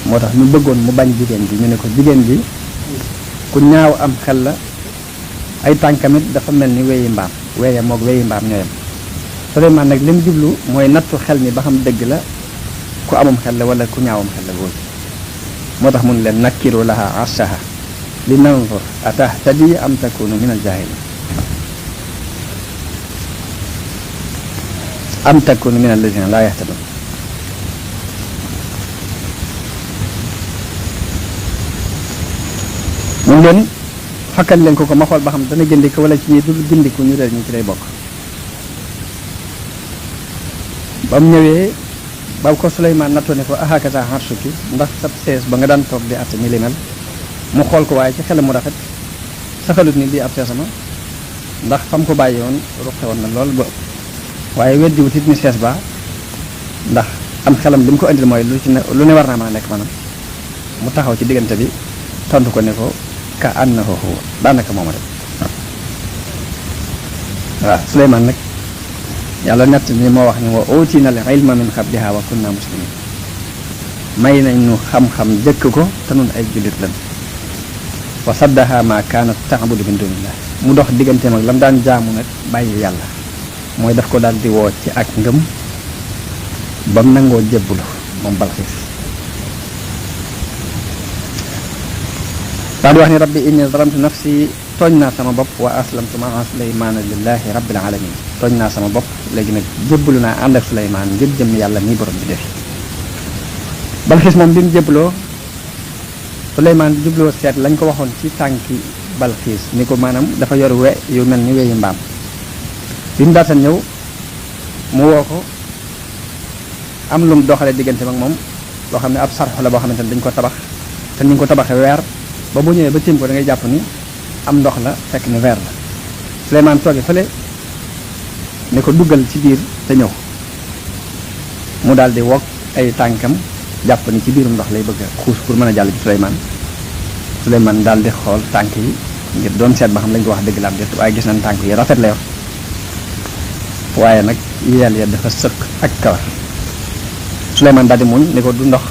moo tax ñu bëggoon mu bañ jigéen bi ñu ne ko jigéen bi ku ñaaw am xel la ay tànkamit dafa mel ni weyi mbaam weeye moog weyi mbaam ñooyam Suleymaan nag li mu jublu mooy nattu xel mi ba xam dëgg la ku amum xel la wala ku ñaawam xel la boobu moo tax mun leen nakkiru laha arshaha li nanzur atahtadi am takunu min al jahilin am takunu min alladina la yahtadun mun leen fakkal leen ko ma xool ba xam dana gindi ko wala ci ñi dul gindiku ñu réer ñu ci lay bokk ba mu ñëwee ba ko Suleymaan nattoo ne ko ahakasa arshuki ndax sab sees ba nga daan toog di atte ni li mel mu xool ko waaye ci xelam mu rafet saxalut ni di ab seesama ndax fam ko bàyyi woon ruqe woon na lool ba waaye weddiwut it ni sees ba ndax am xelam li mu ko indil mooy lu ne war naa mën a nekk maanaam mu taxaw ci diggante bi tontu ko ne ko ka annahu huwa daanaka moom rek waaw Suleymaan nag yàlla nett ni moo wax ni wa utina al ilma min qabliha wa kunna muslimin may nañ ñu xam-xam jëkk ko te nun ay jullit lan wa saddaha ma kaanat ta'budu min dunillah mu dox digganteem ak lam daan jaamu nag bàyyi yàlla mooy daf ko daal di woo ci ak ngëm ba mu nangoo jébbulu moom Balxiis daal di wax ni rabbi inni zalamtu nafsi tooñ naa sama bopp wa aslamtu maa Suleymaana lillahi rabbil alamin tooñ naa sama bopp léegi nag jébbalu naa ànd ak Suleymaan ngir jëm yàlla mi borom bi def Balxiis moom bi mu jébbaloo Suleymaan jubloo seet lañ ko waxoon ci tànki Balxiis ni ko maanaam dafa yor we yu mel ni weyi mbaam bi mu daatan ñëw mu woo ko am lu mu doxalee diggante ak moom loo xam ne ab sarxu la boo xamante ne dañ ko tabax te ni ñu ko tabaxee weer ba bu ñëwee ba tiim ko da ngay jàpp ni am ndox la fekk ni weer la Suleymaan tooge fële ne ko duggal ci biir te ñëw mu daal di wokk ay tànkam jàpp ni ci biirum ndox lay bëgg a xuus pour mën a jàll ci Suleymaan daal di xool tànk yi ngir doon seet ba xam lañ ko wax dëgg la am déet waaye gis nañ tànk yi rafet la yor waaye nag yeel ya dafa sëkk ak kawar Suleymaan daal di muñ ne ko du ndox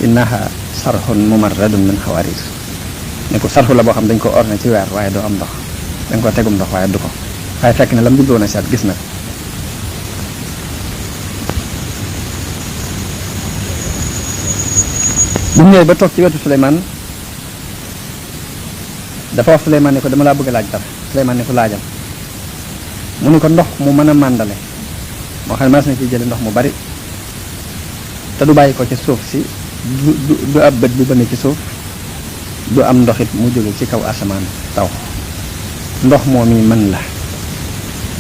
innaha sarxun mumarradun min xawaarir ne ko sarxu la boo xam dañ ko orné ci weer waaye doo am ndox dañ ko tegum ndox waaye du ko waaye fekk ne la mu jubloon a seet gis na bu ñëwee ba toog ci wetu Suleymaan dafa wax Suleymaan ne ko dama laa bëgg a laaj dara. Suleymaan ne ko laajam mu ne ko ndox mu mën a màndale moo xam ne mas na ci jële ndox mu bari te du bàyyi ko ci suuf si du ab bët bu bënn ci suuf du am ndoxit mu jóge ci kaw asamaan taw ndox moom yi mën la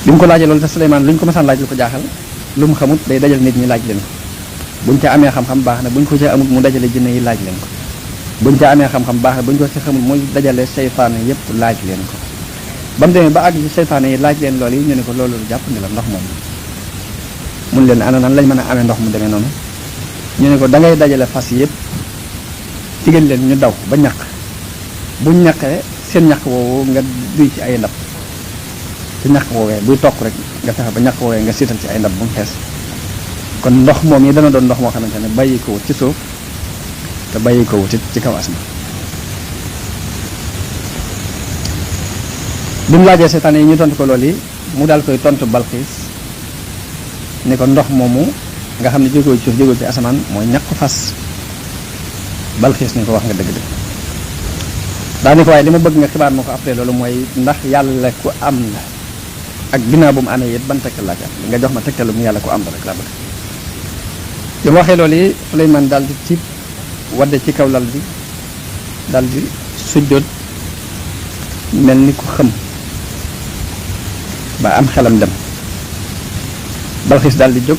bi mu ko laajee loolu te Suleymaan lu ñu ko masaan laaj lu ko jaaxal lu mu xamut day dajal nit ñi laaj leen ko buñ ca amee xam-xam baax na buñ ko ca amut mu dajale jinne yi laaj leen ko buñ ca amee xam-xam baax na buñ ko ci xamul muy dajale seytaane yépp laaj leen ko ba mu demee ba àgg ci seytaane yi laaj leen loolu yi ñu ne ko loolu jàpp ni la ndox moom mun leen ana nan lañ mën a amee ndox mu demee noonu ñu ne ko da ngay dajale fas yépp digal leen ñu daw ba ñaq buñ ñaqee seen ñaq woowu nga duy ci ay ndab ci ñaq woowee buy tokk rek nga fexe ba ñaq woowee nga siital ci ay ndab bu mu fees kon ndox moom yi dana doon ndox moo xamante ne bàyyi ko wut ci suuf te bàyyi ko wut ci kaw asma bi mu laajee seytaane yi ñu tontu ko loolu yi mu daal koy tontu Balxiis ne ko ndox moomu nga xam ne jógewul ci suuf jógewul ci asamaan mooy ñaqu fas. Balxiis ni ko wax nga dëgg-dëgg daa ni ko waaye li ma bëgg nga xibaar ma ko après loolu mooy ndax yàlla ku am la ak ginnaaw bu mu amee it ban tegtal laa ci am nga jox ma tegtalu mu yàlla ku am la rek laa bëgg. bi mu waxee loolu yi Suleymaan daal di tiit wadde ci kaw lal bi daal di sujjóot mel ni ku xëm ba am xelam dem. Balxiis daal di jóg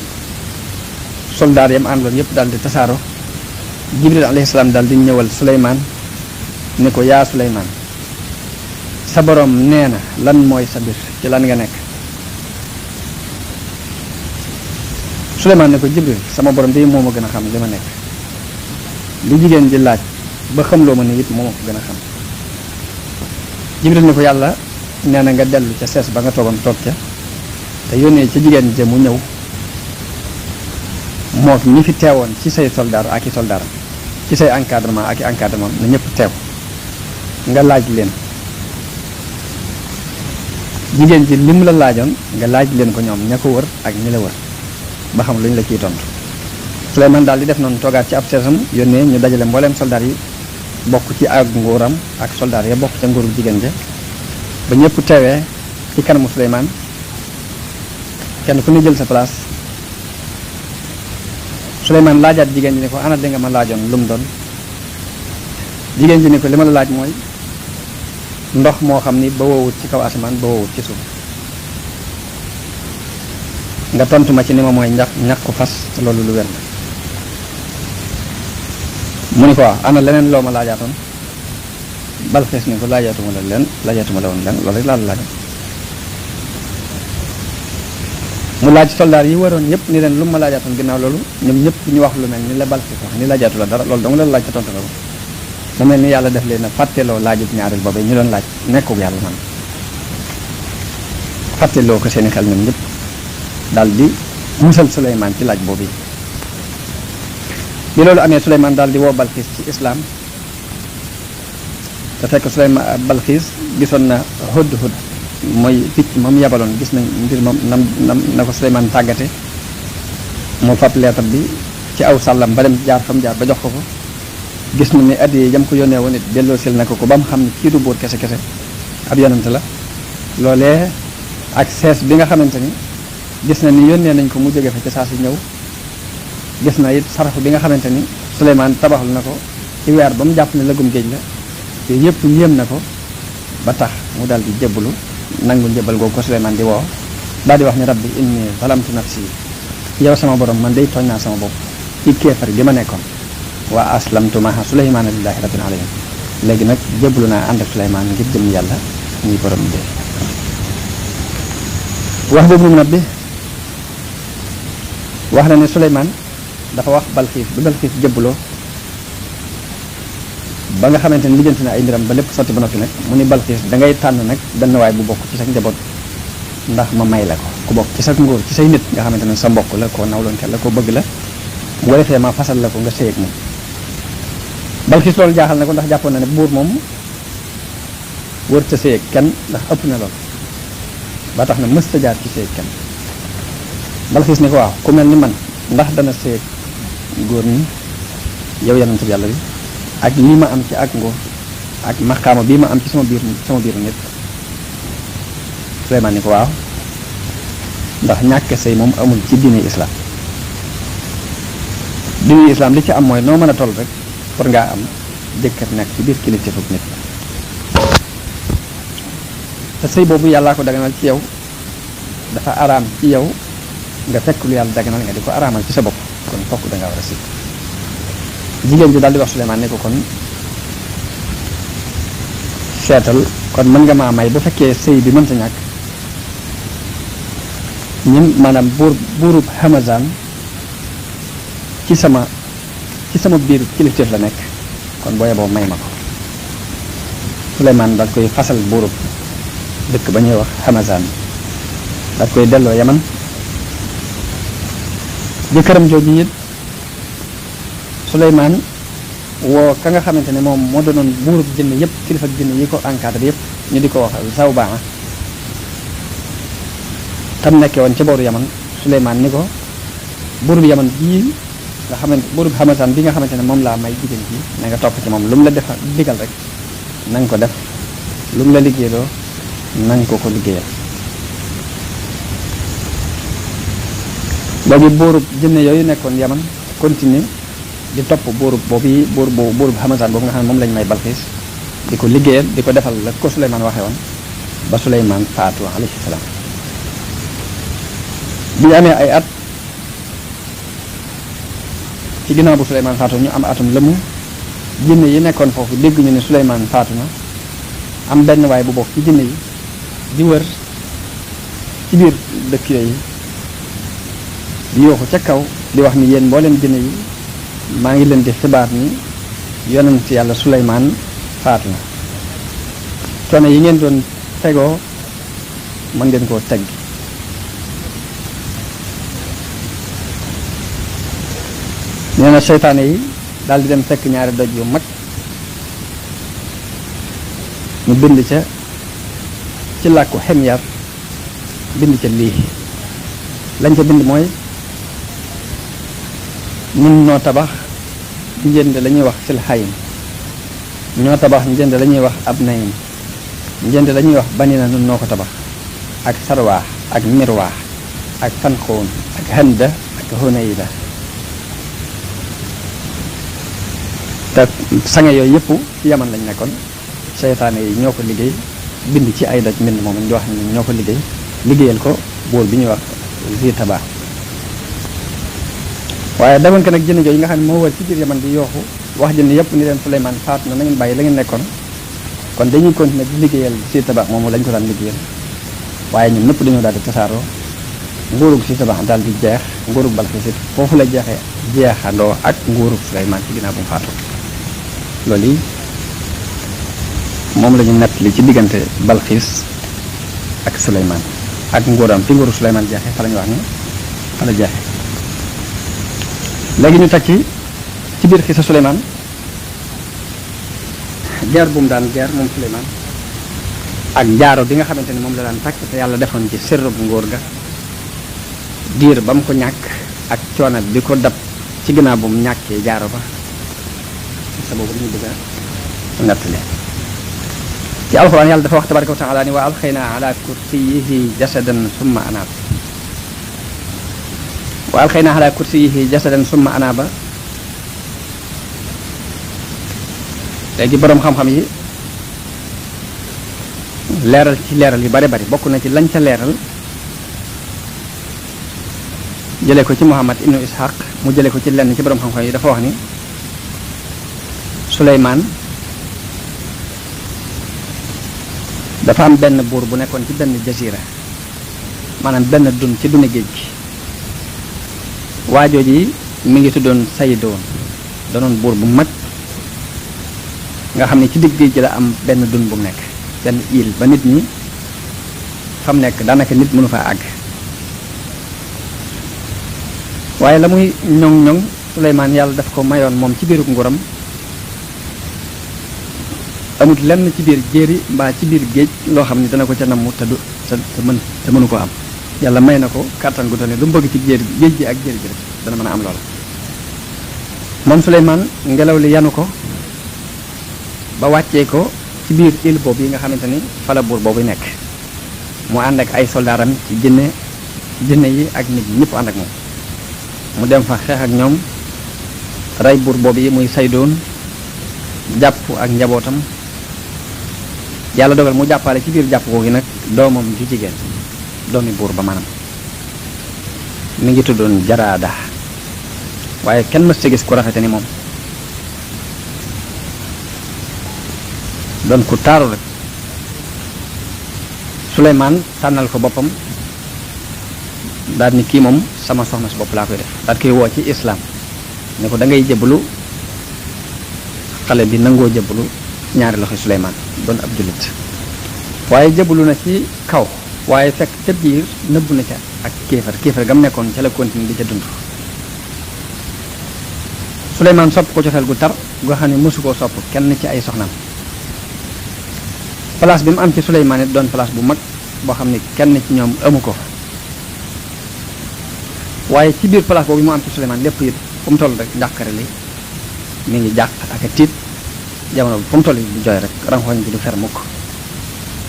soldaar yam àndoon yépp daal di tasaaro Jibril alayhi salaam daal di ñëwal Suleymaan ne ko yaa Suleymaan sa boroom nee na lan mooy sa mbir ci lan nga nekk. Suleymaan ne ko Jibril sama boroom de moo ma gën a xam li ma nekk li jigéen ji laaj ba xam loo ma ne it moo ma ko gën a xam. Jibril ne ko yàlla nee na nga dellu ca sees ba nga toogoon toog ca te yónnee ca jigéen ja mu ñëw moo ñi fi teewoon ci say soldaar ak i soldaaram ci say encadrement ak i encadrement na ñëpp teew nga laaj leen jigéen ji li mu la laajoon nga laaj leen ko ñoom ña ko wër ak ñi la wër ba xam lu ñu la ciy tontu. Suleymaan daal di def noonu toogaat ci ab seesam yónnee ñu dajale mbooleem soldaar yi bokk ci ak nguuram ak soldaar ya bokk ca nguuru jigéen ja ba ñëpp teewee ci kanamu Suleymaan kenn ku ne jël sa place. Suleymaan laajaat jigéen ji ne ko ana li nga ma laajoon lu mu doon jigéen ji ne ko li ma la laaj mooy ndox moo xam ni ba woowut ci kaw asamaan ba woowut ci suuf nga tontu ma ci ni ma mooy ñàkku fas te loolu lu wér la mu ni ko waaw ana leneen loo ma laajaatoon Balxiis ni ko laajaatuma la woon leen loolu rek laa la laajoon mu laaj soldaar yi waroon yëpp ni leen lu ma laajaatoon ginnaaw loolu ñoom ñëpp ñu wax lu mel ni la Balxiis wax ni laajaatu la dara loolu dong la laaj ca tontu la ko da mel ni yàlla def leen a fàtteloo laajub ñaareel boobee ñu doon laaj nekkul yàlla man fàtteloo ko seeni xel ñoom ñëpp daal di musal Suleymaan ci laaj boobu bi loolu amee Suleymaan daal di woo Balxiis ci islaam te fekk Suleymaan Balxiis gisoon na Hudhud mooy picc moom yabaloon gis nañ mbir moom na ko Suleymaan tàggate mu fab leetar bi ci aw sàllam ba dem jaar fa mu jaar ba jox ko ko gis na ne addiye jam ko yónnee woon it delloo sil na ko ba mu xam ne kii du buur kese kese ab yonante la loolee ak sees bi nga xamante ni gis na ni yónnee nañ ko mu jóge fa ci saa si ñëw gis na it sarafu bi nga xamante ni Suleymaan tabaxul na ko ci weer ba mu jàpp ne lëgum géej la yooyu yëpp yéem na ko ba tax mu daal di jébbalu nangu njëbbal googu ko Suleymaan di woo daal di wax ni rabbi inni zalamtu nafsi yow sama borom man day tooñ naa sama bopp ci kéefar gi ma nekkoon wa aslamtu maha Suleymaana lillahi rabbil alamin léegi nag jébbalu naa ànd ak Suleymaan ngir jëm yàlla ñuy borom bi wax boobu mu nabbi wax na ne Suleymaan dafa wax Balxiis bi Balxiis jébbaloo ba nga xamante ni lijjanti na ay mbiram ba lépp sotti ba noppi nag mu ni Balxiis da ngay tànn nag benn waay bu bokk ci sa njaboot ndax ma may la ko ku bokk ci sa nguur ci say nit nga xamante ne sa mbokk la koo nawloon la koo bëgg la bu defee ma fasal la ko nga sëy ak moom Balxiis loolu jaaxal na ko ndax jàppoon na ne buur moom wërta sëy ak kenn ndax ëpp na lool ba tax na mësta jaar ci sëy ak kenn Balxiis ni ko waaw ku mel ni man ndax dana sëy ak góor ñi yow yonent bi yàlla bi ak lii ma am ci ak nguur ak maqaama bii ma am ci sama biir nit Suleymaan ni ko waaw ndax ñàkk sëy moom amul ci diine islam li ci am mooy noo mën a toll rek pour ngaa am jëkkër nekk ci biir kilifteefug nit te sëy boobu yàllaa ko daganal ci yow dafa araam ci yow nga fekk lu yàlla daganal nga di ko araamal ci sa bopp kon fokk da ngaa war a sëy jigéen ji daal di wax Suleymaan ne ko kon seetal kon mën nga maa may bu fekkee sëy bi mënta ñàkk ñun maanaam buurub Hamazan ci sama biir kilifteef la nekk kon boo yeboo may ma ko Suleymaan daal koy fasal buurub dëkk ba ñuy wax Hamazan daal koy delloo Yaman jëkkëram jooju it Suleymaan woo ka nga xamante ne moom moo doonoon buurub jinne yëpp kilifa jinne yi ko encadré yëpp ñu di ko wax Zawbaa tam nekkee woon ca booru Yaman Suleymaan ni ko buurub Yaman bii nga xamante buurub Hamazan bi nga xamante ne moom laa may jigéen ji na nga topp ci moom lu mu la defa digal rek na nga ko def lu mu la liggéeyloo na nga ko liggéeyal léegi buurub jinne yooyu nekkoon Yaman continuer di topp buurub Hamazan boobu nga xam ne moom lañ may Balxiis di ko liggéeyal di ko defal la ko Suleymaan waxee woon ba Suleymaan faatu alayhi salaam bi ñu amee ay at ci ginnaaw bu Suleymaan faatu ñu am atum lëmu jinne yi nekkoon foofu dégg ñu ne Suleymaan faatu na am benn waay bu bokk ci jinne yi di wër ci biir dëkk yooyu di yooxu ca kaw di wax ni yéen mbooleem jinne yi maa ngi leen di xibaar ni yonent yàlla Suleymaan faatu na coono yi ngeen doon tegoo mën ngeen koo tegg nee na seytaane yi daal di dem fekk ñaari doj yu mag ñu bind ca ci làkku xemyar bind ca lii lañ ca bind mooy ñun noo tabax njënd la ñuy wax fil xayin ñoo tabax njënd la ñuy wax ab nayin njënd la ñuy wax banina nun noo ko tabax ak sarwaax ak mirwaax ak fanxoon ak handa ak hunayda te sange yooyu yëpp ci Yaman lañ nekkoon seytaane yi ñoo ko liggéey bind ci ay doj mbind moom ñu wax ne ñoo ko liggéeyal ko buur bi ñuy wax Zitaba waaye demoon ko nag jënd jooju nga xam ne moo wër ci biir Yaman di yooxu wax jënd yëpp ni leen Suleymaan faatu na ngeen bàyyi la ngeen nekkoon kon dañuy continuer di liggéeyal Zitaba moomu lañ ko daan liggéeyal waaye ñun ñëpp dañoo daal di tasaaroo nguurug Zitaba daal di jeex nguurug Balxiis it foofu la jeexandoo ak nguurug Suleymaan ci ginnaaw bu mu faatu loolu yi moom la ñu nett li ci diggante Balxiis ak Suleymaan ak nguuram fi nguuru Suleymaan jeexee fa la ñu wax ni fa la jeexee léegi ñu teg ci biir xisa Suleymaan guerre bu mu daan guerre moom Suleymaan ak jaaro bi nga xamante ni moom la daan takk te yàlla defoon ci sërru bu ngóor ga diir ba mu ko ñàkk ak coono bi ko dab ci ginnaaw bu mu ñàkkee jaaro ba sa boobu dañu bëgg a nettali ci alxuraan yàlla dafa wax tabaraka wa taala ni wa alxaynaa ala kursiyihi jasadan summa anaab wa alxaynaa ala kursiyihi jasadan summa anaaba léegi boroom xam-xam yi leeral ci leeral yu bare bari bokk na ci lañ ca leeral jëlee ko ci Muhammad ibnu Ishaq mu jëlee ko ci lenn ci boroom xam-xam yi dafa wax ni Suleymaan dafa am benn buur bu nekkoon ci benn jasira maanaam benn dun ci duni géej gi waajoo ji mi ngi tuddoon Saydoon doonoon buur bu mag nga xam ne ci digg géej gi la am benn dun bu mu nekk benn île ba nit ñi fa mu nekk daanaka nit mënu faa àgg waaye la muy ñoŋ-ñoŋ Suleymaan yàlla daf ko mayoon moom ci biiru nguuram amut lenn ci biir jéeri mbaa ci biir géej loo xam ne dana ko ca namm te mënu ko am yàlla may na ko kàttan gu ne lu mu bëgg ci géej gi ak jéeri ji rek dana mën a am loola moom Suleymaan ngelaw li yanu ko ba wàccee ko ci biir île boobu yi nga xamante ni fa la buur boobu nekk mu ànd ak ay soldaaram ci jinne yi ak nit ñi ñëpp ànd ak moom mu dem fa xeex ak ñoom rey buur boobu yi muy saydoon jàpp ak njabootam yàlla dogal mu jàppale ci biir jàpp googu nag doomam ju jigéen doomi buur ba maanaam mi ngi tuddoon Jaraada waaye kenn mës ci gis ku rafete ni moom doon ku taaru rek Suleymaan tànnal ko boppam daal ni kii moom sama soxna si bopp laa koy def daal koy woo ci islaam ne ko da ngay jébbalu xale bi nangoo jébbalu ñaari loxo Suleymaan doon ab jullit waaye jébbalu na ci kaw waaye fekk ca biir nëbbu na ca ak kéefar gam nekkoon ca la continue di ca dund Suleymaan sopp ko cofeel gu tar goo xam ne mësu koo sopp kenn ci ay soxnaam place bi mu am ci Suleymaan it doon place bu mag boo xam ne kenn ci ñoom amu ko waaye ci biir place boobu mu am ci Suleymaan lépp it fu mu toll rek njàqare li mi ngi jàq ak a tiit jamono bi fu mu toll di jooy rek ranxooñ bi du fer mukk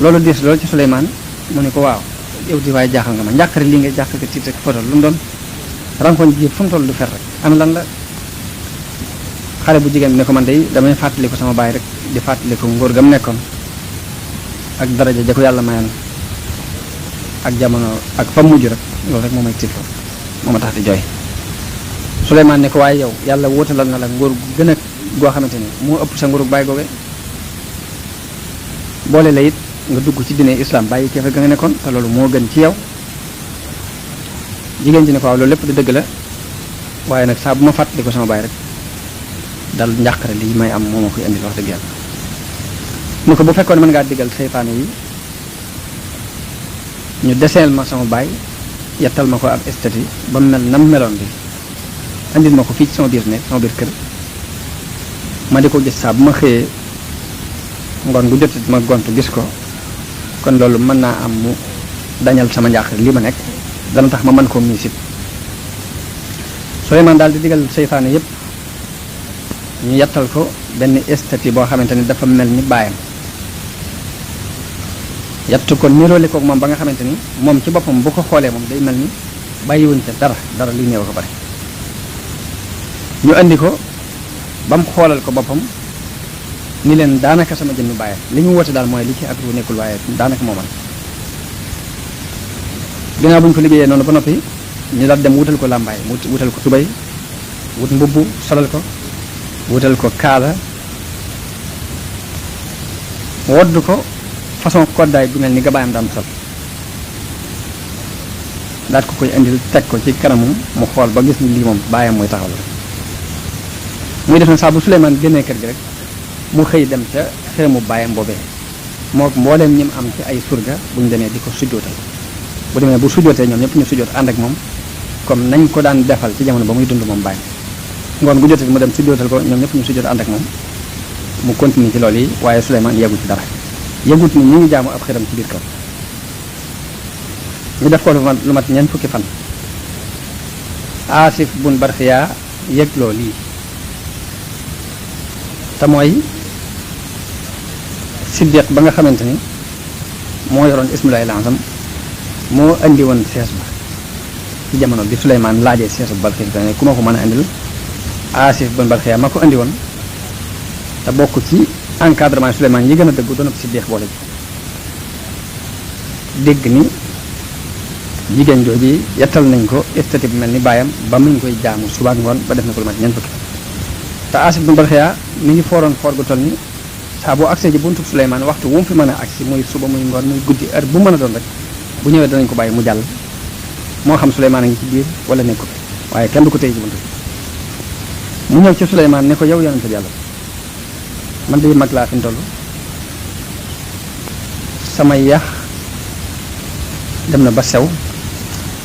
loolu diis loolu ci Suleymaan mu ne ko waaw yow di waaye jaaxal nga ma njàqare lii ngay jàq ak a tiit rek fotol lu mu doon ranxooñ bi fu mu toll du fer rek am lan la xale bu jigéen bi ne ko man day damay fàttaliku sama baay rek di fàttaliku ngóor gam nekkoon ak daraja ja ko yàlla mayoon ak jamono ak fa mujj rek loolu rek moo may tiit moo ma tax di jooy Suleymaan ne ko waaye yow yàlla wóotalal na la nguur gu gën a goo xamante ni moo ëpp sa nguurug baay googe boole la it nga dugg ci diine islam bàyyi keefe ga nga nekkoon te loolu moo gën ci yow jigéen ji ne ko waaw loolu lépp di dëgg la waaye nag saa bu ma fàttali ko sama baay rek dal njàqare lii may am moo ma koy indil wax dëgg yàlla mu ko bu fekkoon mën ngaa diggal seytaane yi ñu deseel ma sama baay yettal ma ko ab estati ba mu mel nam meloon bi andil ma ko fii ci sama biir ne sama biir kër ma di ko gis saa bu ma xëyee ngoon bu jotit ma gontu gis ko kon loolu mën naa am mu dañal sama njàqare li ma nekk dana tax ma mën koo miisit Suleymaan daal di digal seytaane yépp ñu yettal ko benn estati boo xamante ni dafa mel ni baayam yett ko niroole koog moom ba nga xamante ni moom ci boppam bu ko xoolee moom day mel ni bàyyiwuñ ca dara luy néew ko bari ñu andi ko ba mu xoolal ko boppam ni leen daanaka sama jëmmi baayam li ñu woote daal mooy li ci ak ru nekkul waaye daanaka moomal ginnaaw bu ñu ko liggéeyee noonu ba noppi ñu daal dem wutal ko làmbaay wutal ko tubay wut mbubb solal ko wutal ko kaala wodd ko façon koddaay gu mel ni gabaayam daan sol daat ko koy indil teg ko ci kanamum mu xool ba gis ni lii moom baayam mooy taxaw la muy def na saa bu Suleymaan génnee kër gi rek mu xëy dem ca xeemu baayam boobee moo mbooleem ñim am ci ay surga bu ñu demee di ko sujjootal bu demee bu sujjootee ñoom ñëpp ñu sujjoot ànd ak moom comme nañ ko daan defal ci jamono ba muy dund moom baayam ngoon gu jotee mu dem sujjootal ko ñoom ñëpp ñu sujjoot ànd ak moom mu continue ci loolu yi waaye Suleymaan yeggu ci dara yëgut ni ñu ngi jaamu ab xiram ci biir kër ñu def ko lu mat ñeent fukki fan Aasif bun Barxiya yëg loo lii te mooy Siddiq ba nga xamante ni moo yoroon ismulaay lansam moo andi woon sees ba ci jamono bi Suleymaan laajee seesu Balxiis ba ne ku ma ko mën a indil Aasif bun Barxiya ma ko andi woon te bokk ci encadrement Suleymaan yi gën a dëggu doon ab Siddiq boole dégg ni jigéen jooji yettal nañ ko estati bu mel ni baayam ba mu ngi koy jaamu suba ak ngoon ba def na ko lu mat ñeent fukki te Aasif bun Barxiya mi ngi fooroon foor gu toll ni saa boo agsee ji buntu Suleymaan waxtu wu mu fi mën a agsi muy suba muy ngoon muy guddi heure bu mën a doon rek bu ñëwee danañ ko bàyyi mu jàll moo xam Suleymaan a ngi ci biir wala nekkul waaye kenn du ko téye ci buntu mu ñëw ci Suleymaan ne ko yow yonente bi yàlla man de mag laa fi mu toll sama yax dem na ba sew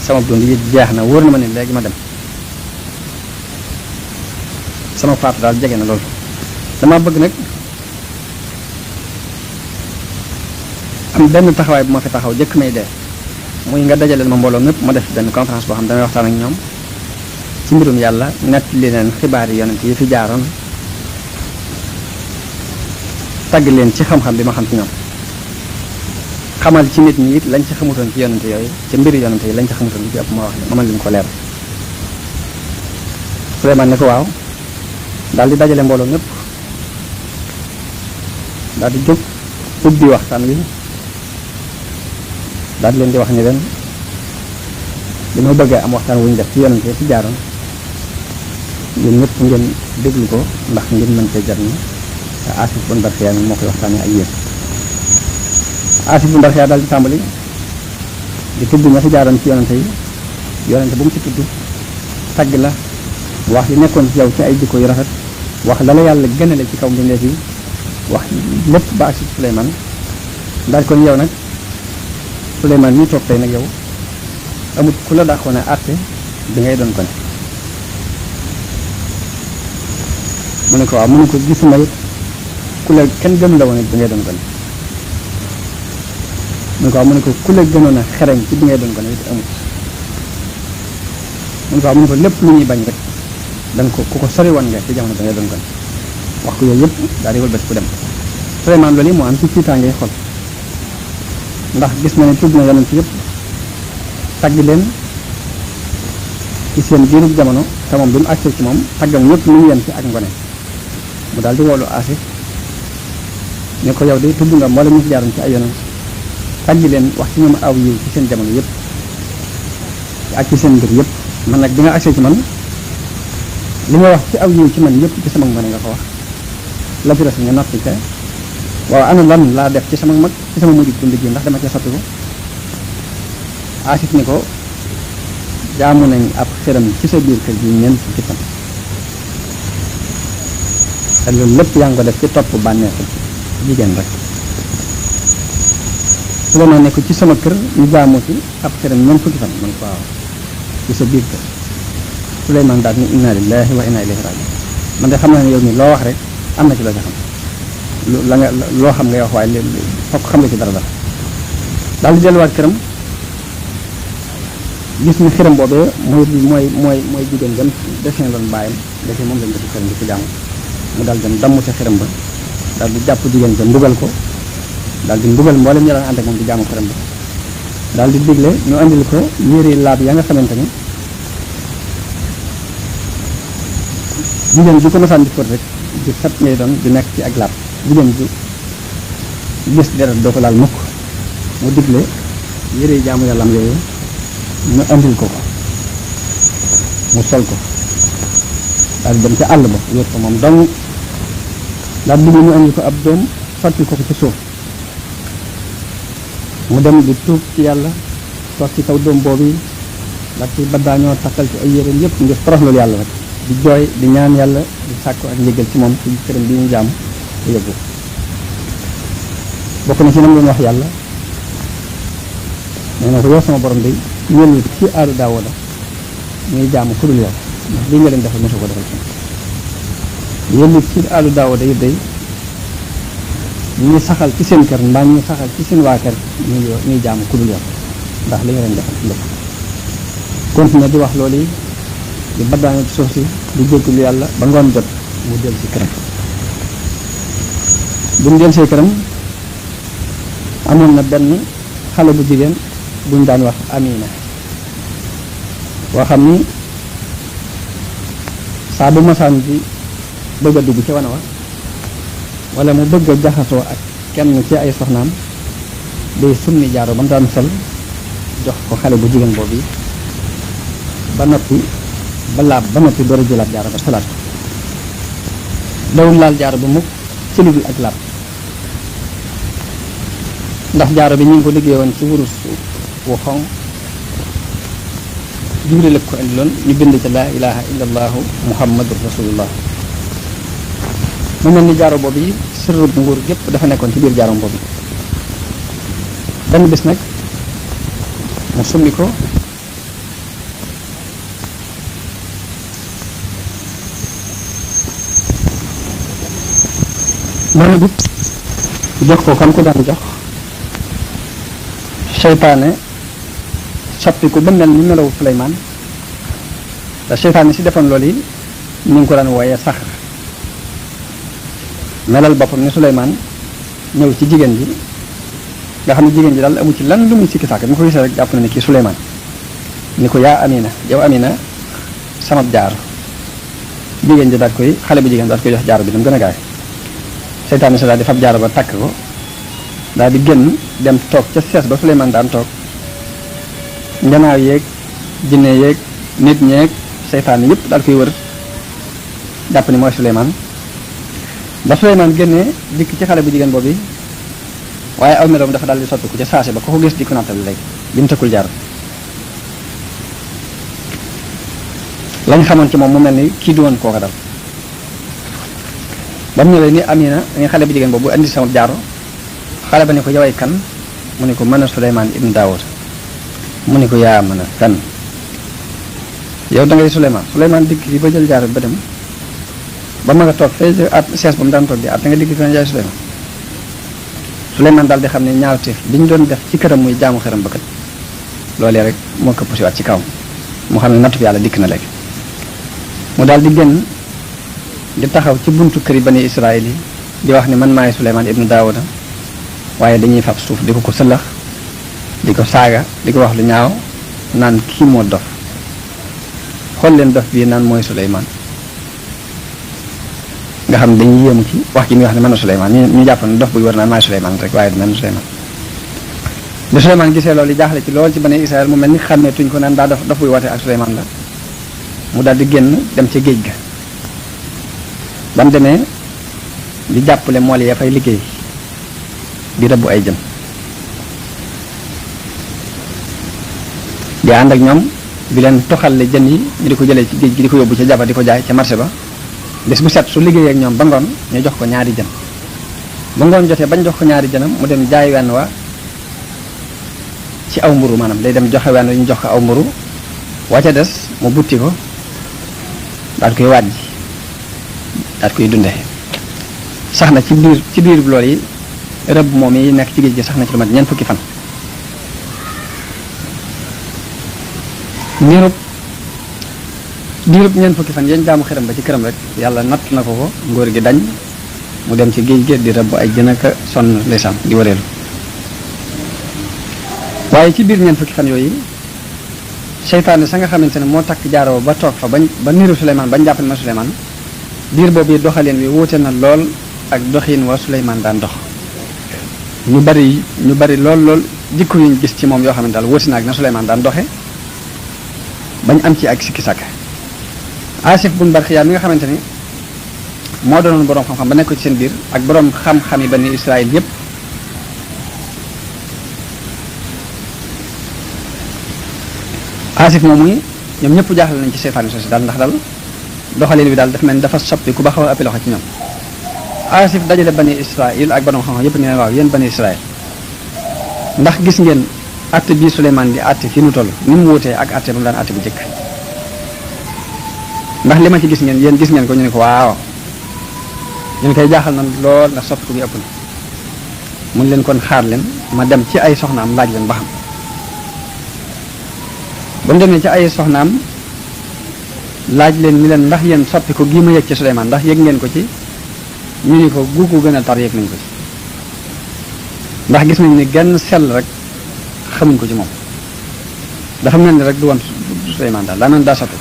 sama dund yi jeex na wóor na ma ne léegi ma dem sama faatu daal jege na loolu dama bëgg nag am benn taxawaay bu ma fi taxaw jëkk may dee muy nga dajaleel ma mbooloo mépp ma def benn conférence boo xam damay waxtaan ak ñoom ci mbirum yàlla, nett li leen xibaar yi yonent yi fi jaaroon, wax leen ni leen yàlla moo leen yónni ci ñoom, te yonent yi fi jaaroon yépp xibaar yi yonent yi fi jaaroon yépp moo leen yónni ci ñoom. Xibaar yi yonent yi fi jaaroon yépp moo leen yónni ci ñoom. tagg leen ci xam-xam bi ma xam ci ñoom xamal ci nit ñi it lañ ci xamutoon ci yonante yooyu ci mbiri yonante yi lañ ci xamutoon li ci ëpp ma wax ne ma leen ko leer Suleymaan ne ko waaw daal di dajale mbooloo mépp daal di jóg ubbi waxtaan wi daal di leen di wax ni leen li ma bëggee am waxtaan wu ñu def ci yonante ci jaaroon yéen ñëpp ngeen déglu ko ndax ngeen mën cee jariñu te Aasif bun Barxiya mi moo koy waxtaanee ak yéen Aasif bun Barxiya daal di tàmbali di tudd ña fi jaaroon ci yonante yi yonante bu mu ci tudd tagg la wax li nekkoon ci yow ci ay jikko yu rafet wax la la yàlla gënale ci kaw mbindeef yi wax lépp ba ak si Suleymaan daal kon yow nag Suleymaan ñi toog tey nag yow amut ku la dàqoon a àtte bi ngay doon ko ne mu ne ko waaw mu ne ko gisuma it ku la kenn gënu la woon it bi ngay doon ko ne mu ne ko waaw mu ne ko ku la gënoon a xereñ ci bi ngay doon ko ne it amut mu ne ko waaw mu ne ko lépp lu ñuy bañ rek danga ko ku ko sori woon nga ci jamono bi ngay doon ko ne wax ko yooyu yëpp daal di wëlbati ku dem Suleymaan loolu yi moo am ci tiitaangee xol ndax gis na ne tudd na yonent yëpp tagg leen ci seen diirub jamono te moom bi mu àgsee ci moom taggam yëpp mu ngi yem ci ak ngone mu daal di woolu Aasif ne ko yow de tudd nga moo la ñu fi jaaroon ci ay yonent tagg leen wax ci ñoom aw yiw ci seen jamono yëpp ak ci seen mbir yëpp man nag bi nga àgsee ci man li nga wax ci aw yiw ci man yëpp ci sama ngone nga ko wax la ci des nga noppi ca waaw ana lan laa def ci sama mag ci sama mujj dund gi ndax dama ca soppi ko Aasif ni ko jaamu nañ ab xëram ci sa biir kër gi ñeent ci fan te loolu lépp yaa ngi ko def ci topp bànneexu jigéen rek Suleymaan ne ko ci sama kër ñu jaamu ci ab xëram ñeent fukki fan man ko waaw ci sa biir kër Suleymaan daal ni inna lillahi wa inna ilayhi rajiun man de xam naa ne yow mi loo wax rek am na ci la nga xam la nga loo xam ngay wax waaye fokk xam nga ci dara daal di delluwaat këram gis ni xiram boobee mooy jigéen gam dessin loon bàyyam dessin moom lañ def këram di ko jaamu mu daal dem damm ca xiram ba daal di jàpp jigéen ca mbugal ko daal di mbugal mboolem ñi daan ànd ak moom di jaamu xiram ba daal di digle ñu andil ko yére laab ya nga xamante ni jigéen ju ko masaan di fóot rek di set ngay doon di nekk ci ak laab jigéen ju gis deret doo ko laal mukk mu digle yére jaamu yàllam yooyu ñu andil ko ko mu sol ko daal di dem ca àll ba wéet ko moom dong daal di ñu andil ko ab doom sotti ko ko ci suuf mu dem di tuub ci yàlla toog ci kaw doom boobu ndax ci baddaañoo takkal ci ay yéreem yëpp ngir toroxlul yàlla rek di jooy di ñaan yàlla di sàkku ak njëgal ci moom ci këram bi ñu jaam te yóbbu bokk na ci nam doon wax yàlla nee na ko yow sama borom de yéen ci aalu Daawuda ñuy jaamu ku dul yow ndax lii nga leen defal mosu ko defal ci yéen ci aalu Daawuda yi day ñuy saxal ci seen kër mbaa ñuy saxal ci seen waa kër ñuy jaamu ku dul yow ndax li nga leen defal ci lépp continué di wax loolu yi di baddaane ci suuf si di jéggulu yàlla ba ngoon jot mu del si këram bu mu del see këram amoon na benn xale bu jigéen buñ daan wax Amina boo xam ni saa bu masaan bi bëgg a dugg ci wana wa wala mu bëgg a jaxasoo ak kenn ci ay soxnaam day summi jaaro ba mu daan sol jox ko xale bu jigéen boobu ba noppi ba laab ba noppi door a jëlaat jaaro ba salaat ko dawul laal jaaro ba mukk ci lu dul ak laab ndax jaaro bi ñu ngi ko liggéey woon ci wurus wu xonq Jibril la ko indiloon ñu bind ci laa ilaha illa allahu muhammadur rasulullah mu mel ni jaaro boobu yi sirru nguur gépp dafa nekkoon ci biir jaaro boobu benn bis nag mu summi ko benn bis jox ko kam ko daan jox seytaane soppi ko ba mel ni melawu Suleymaan te seytaane si defoon loolu yi ñu ngi ko daan wooyee sax melal boppam ni Suleymaan ñëw ci jigéen ji nga xam ne jigéen ji daal amu ci lan lu muy sikki sàkk mu ko gisee rek jàpp na ne kii Suleymaan ni ko yaa Amina yow Amina sama jaar jigéen ji daal koy xale bu jigéen daal koy jox jaar bi dam gën a gaay seytaane sa daal di fab jaar ba takk ko daal di génn dem toog ca sees ba Suleymaan daan toog njanaaw yeeg jinne yeeg nit ñeeg seytaane yëpp daal koy wër jàpp ni mooy Suleymaan ba Suleymaan génnee dikk ci xale bu jigéen boobu waaye aw meloom dafa daal di soppiku ca saase ba ko gis di ko nattal léegi bi mu tëkkul jaar lañ xamoon ci moom mu mel ni kii du woon kooka dal ba mu ñëwee ni Amina nga xale bu jigéen boobu andi sama jaaro xale ba ne ko yaway kan mu ne ko mën a Suleymaan ibn Daawud mu ne ko yaa mën a kan yow da ngay Suleymaan dikk fi ba jël jaaro ba dem ba ma nga toog fee at sees ba mu daan toog di at da nga dikk fi jaay Suleymaan daal di xam ne ñaawteef bi ñu doon def ci këram muy jaamu xëram ba kat loolee rek moo këpp si waat ci kawam mu xam ne nattu yàlla dikk na léegi mu daal di génn di taxaw ci buntu këri bani Israël yi di wax ni man maay Suleymaan ibnu Daawuda waaye dañuy fab suuf di ko sëllax di ko saaga di ko wax lu ñaaw naan kii moo dof xool leen dof bii naan mooy Suleymaan nga xam ne dañuy yéemu ci wax ji muy wax ne mën na Suleymaan ñu jàpp ne dof buy war naan maay Suleymaan rek waaye du mel na Suleymaan bi Suleymaan gisee loolu jaaxle ci lool ci bani Israël mu mel ni xàmmeetuñ ko naan daa dof buy woote ak Suleymaan la mu daal di génn dem ca géej ga ba mu demee di jàppale mool ya fay liggéey di rëbbu ay jën di ànd ak ñoom di leen toxalle jën yi ñu di ko jëlee ci géej gi di ko yóbbu ca jaba di ko jaay ca marché ba bés bu set su liggéeyee ak ñoom ba ngoon ñu jox ko ñaari jën ba ngoon jotee bañ jox ko ñaari jënam mu dem jaay wenn wa ci aw mburu maanaam day dem joxe wenn ñu jox ko aw mburu wa ca des mu butti ko daal koy waaj daal koy dunde sax na ci biir lool yi rëbb moom yi nekk ci géej gi sax na ci lu mat ñeent fukki fan diirub ñeent fukki fan yéen jaamu xiram ba ci këram rek yàlla natt na ko ngóor gi dañ mu dem ci géej gi di rëbb ay jën ak sonn ndeysaan di wareelu waaye ci biir ñeent fukki fan yooyu seytaane sa nga xamante ne moo takk jaaroo ba toog fa ba niru Suleymaan bañ jàpp ne ma Suleymaan diir boobu doxaleen wi wuute na lool ak doxiin wa Suleymaan daan dox ñu bari lool jikko yuñ gis ci moom yoo xam ne daal wuute na ak na Suleymaan daan doxe bañ am ci ak sikki sàkk Asif bun Barxiya mi nga xamante ni moo doonoon boroom xam-xam ba nekk ci seen biir ak boroom xam-xami bani Israël yépp Asif moomu ñoom ñëpp jaaxle nañ ci seytaane soosi daal ndax daal doxalin bi daal dafa mel ni dafa soppi ku ba xaw a ëppi loxo ci ñoom Asif dajale bani Israël ak boroom xam-xam yépp ne waaw yéen bani Israël ndax gis ngeen atte bii Suleymaan di atte fi nu toll ni mu wutee ak atte ba mu daan atte bu jëkk ndax li ma ci gis ngeen yéen gis ngeen ko ñu ne ko waaw ñu koy jaaxal na lool ndax soppi ko bi ëpp na mun leen kon xaar leen ma dem ci ay soxnaam laaj leen ba xam ba mu demee ci ay soxnaam laaj leen ni leen ndax yéen soppi ko gii ma yëg ci Suleymaan ndax yëg ngeen ko ci ñu ni ko gu ko gën a tar yëg nañ ko ci ndax gis nañ ni genn sell rek xamuñ ko ci moom dafa mel ni rek du woon Suleymaan daal daa mel daa soppi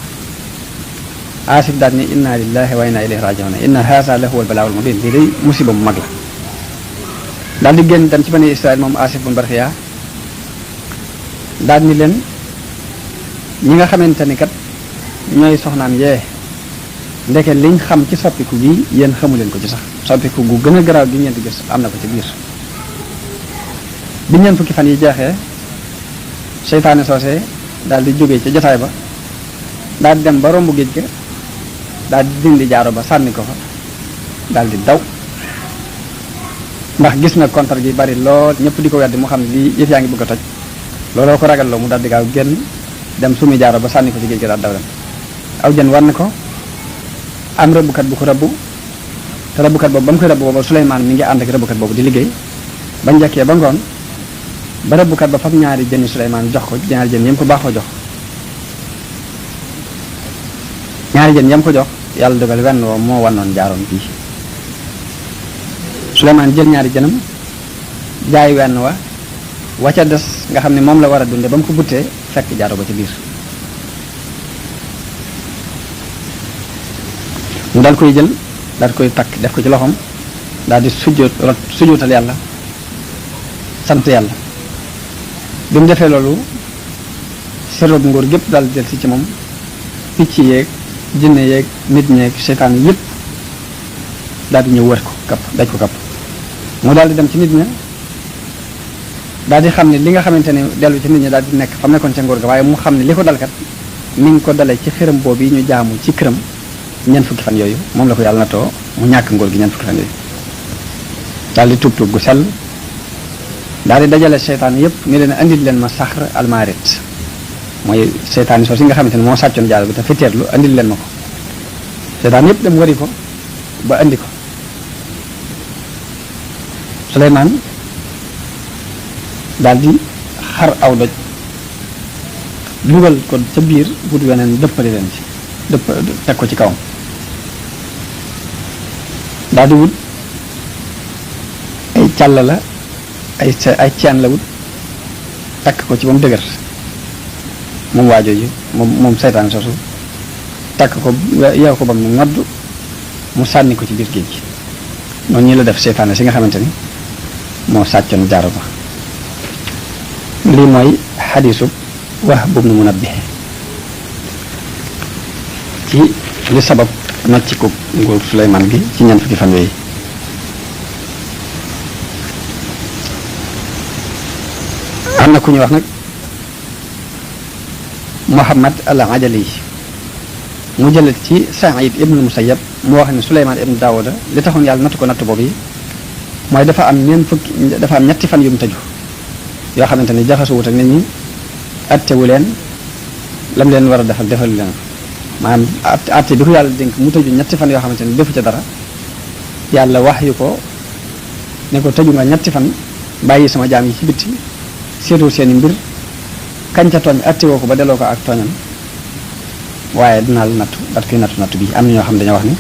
Asif daal ni inna lillahi wa inna ilayhi raji'un inna haza la huwa al-bala'ul mubin lii day musiba mu mag la daal di génn dem ci bani Israël moom Asif bun Barxiya daal ni leen ñi nga xamante ni kat ñooy soxnaam yee ndeke liñ xam ci soppiku gi yéen xamu leen ko ci sax soppiku gu gën a garaaw gi ngeen di gis am na ko ci biir bi ñeen fukki fan yi jeexee seytaane soosee daal di jógee ca jotaay ba daal di dem ba romb géej ga daal di dindi jaaro ba sànni ko fa daal di daw ndax gis na kontar gi bari lool ñëpp di ko weddi mu xam ne lii yëf yaa ngi bëgg a toj looloo ko ragal loo mu daal di gaaw génn dem sumi jaaro ba sànni ko ci géej ga daal daw dem aw jën war na ko am rëbbukat bu ko rëbbu te rëbbukat boobu ba mu koy rëbbu booba Suleymaan mi ngi ànd ak rëbbukat boobu di liggéey ba njëkkee ba ngoon ba rëbbukat ba fab ñaari jëni Suleymaan jox ko ñaari jën yam ko baaxoo jox ñaari jën yam ko jox yàlla dogal wenn woo moo wannoon jaaroom bii Suleymaan jël ñaari jënam jaay wenn wa ca des nga xam ne moom la war a dunde ba mu ko buttee fekk jaaro ba ci biir mu daal koy jël daal koy takk def ko ci loxoom daal di sujjóotal yàlla sant yàlla bi mu defee loolu serob nguur gépp daal del si ci moom picc yeeg jinne yeeg nit ñeeg seytaan yépp daal di ñëw wër ko kapp daj ko kapp mu daal di dem ci nit ña daal di xam ne li nga xamante ne dellu ci nit ñi daal di nekk fa mu nekkoon ca nguur ga waaye mu xam ne li ko dalkat mi ngi ko dalee ci xërëm boobu yi ñu jaamu ci këram ñeent fukki fan yooyu moom la ko yàlla natoo mu ñàkk nguur gi ñeent fukki fan yooyu daal di tuub gu sell daal di dajale seytaan yépp ni leen andil leen ma saxr almaarit mooy seytaan yi soo si nga xamante ne moo sàccoon jaaro bi te fitteerlu andil leen ma ko seytaan yépp dem wari ko ba andi ko Suleymaan daal di xar aw doj dugal ko ca biir but weneen dëppale leen ci teg ko ci kawam daal di wut ay càll la ay ceen la wut takk ko ci ba mu dëgër moom waajooju moom seytaan soosu takk ko yeew ko ba mu nodd mu sànni ko ci biir géej gi noonu ñi la def seytaane si nga xamante ni moo sàccoon jaaro ba lii mooy xadiisu Wahb ibn Munabbih ci li sabab nocc ko nguur Suleymaan gi ci ñeent fukki fan yooyu am na ku ñu wax nag Muhammad al-Ajali mu jële ci Saïd ibn Musayyab mu wax ne Suleymaan ibn Daawuda li taxoon yàlla nattu ko nattu boobu yi mooy dafa am ñetti fan yu mu tëju yoo xamante ni jaxasuwut ak nit ñi attewu leen lam leen war a defal defalu leen maanaam atte bi ko yàlla dénk mu tëju ñetti fan yoo xamante ni defu ca dara yàlla wax yu ko ne ko tëju nga ñetti fan bàyyi sama jaam yi ci bitti seetu seeni mbir kañ ca tooñ attewoo ko ba delloo ko ak tooñam waaye dinaa la nattu daat koy nattu bi am na ñoo xam dañoo wax ni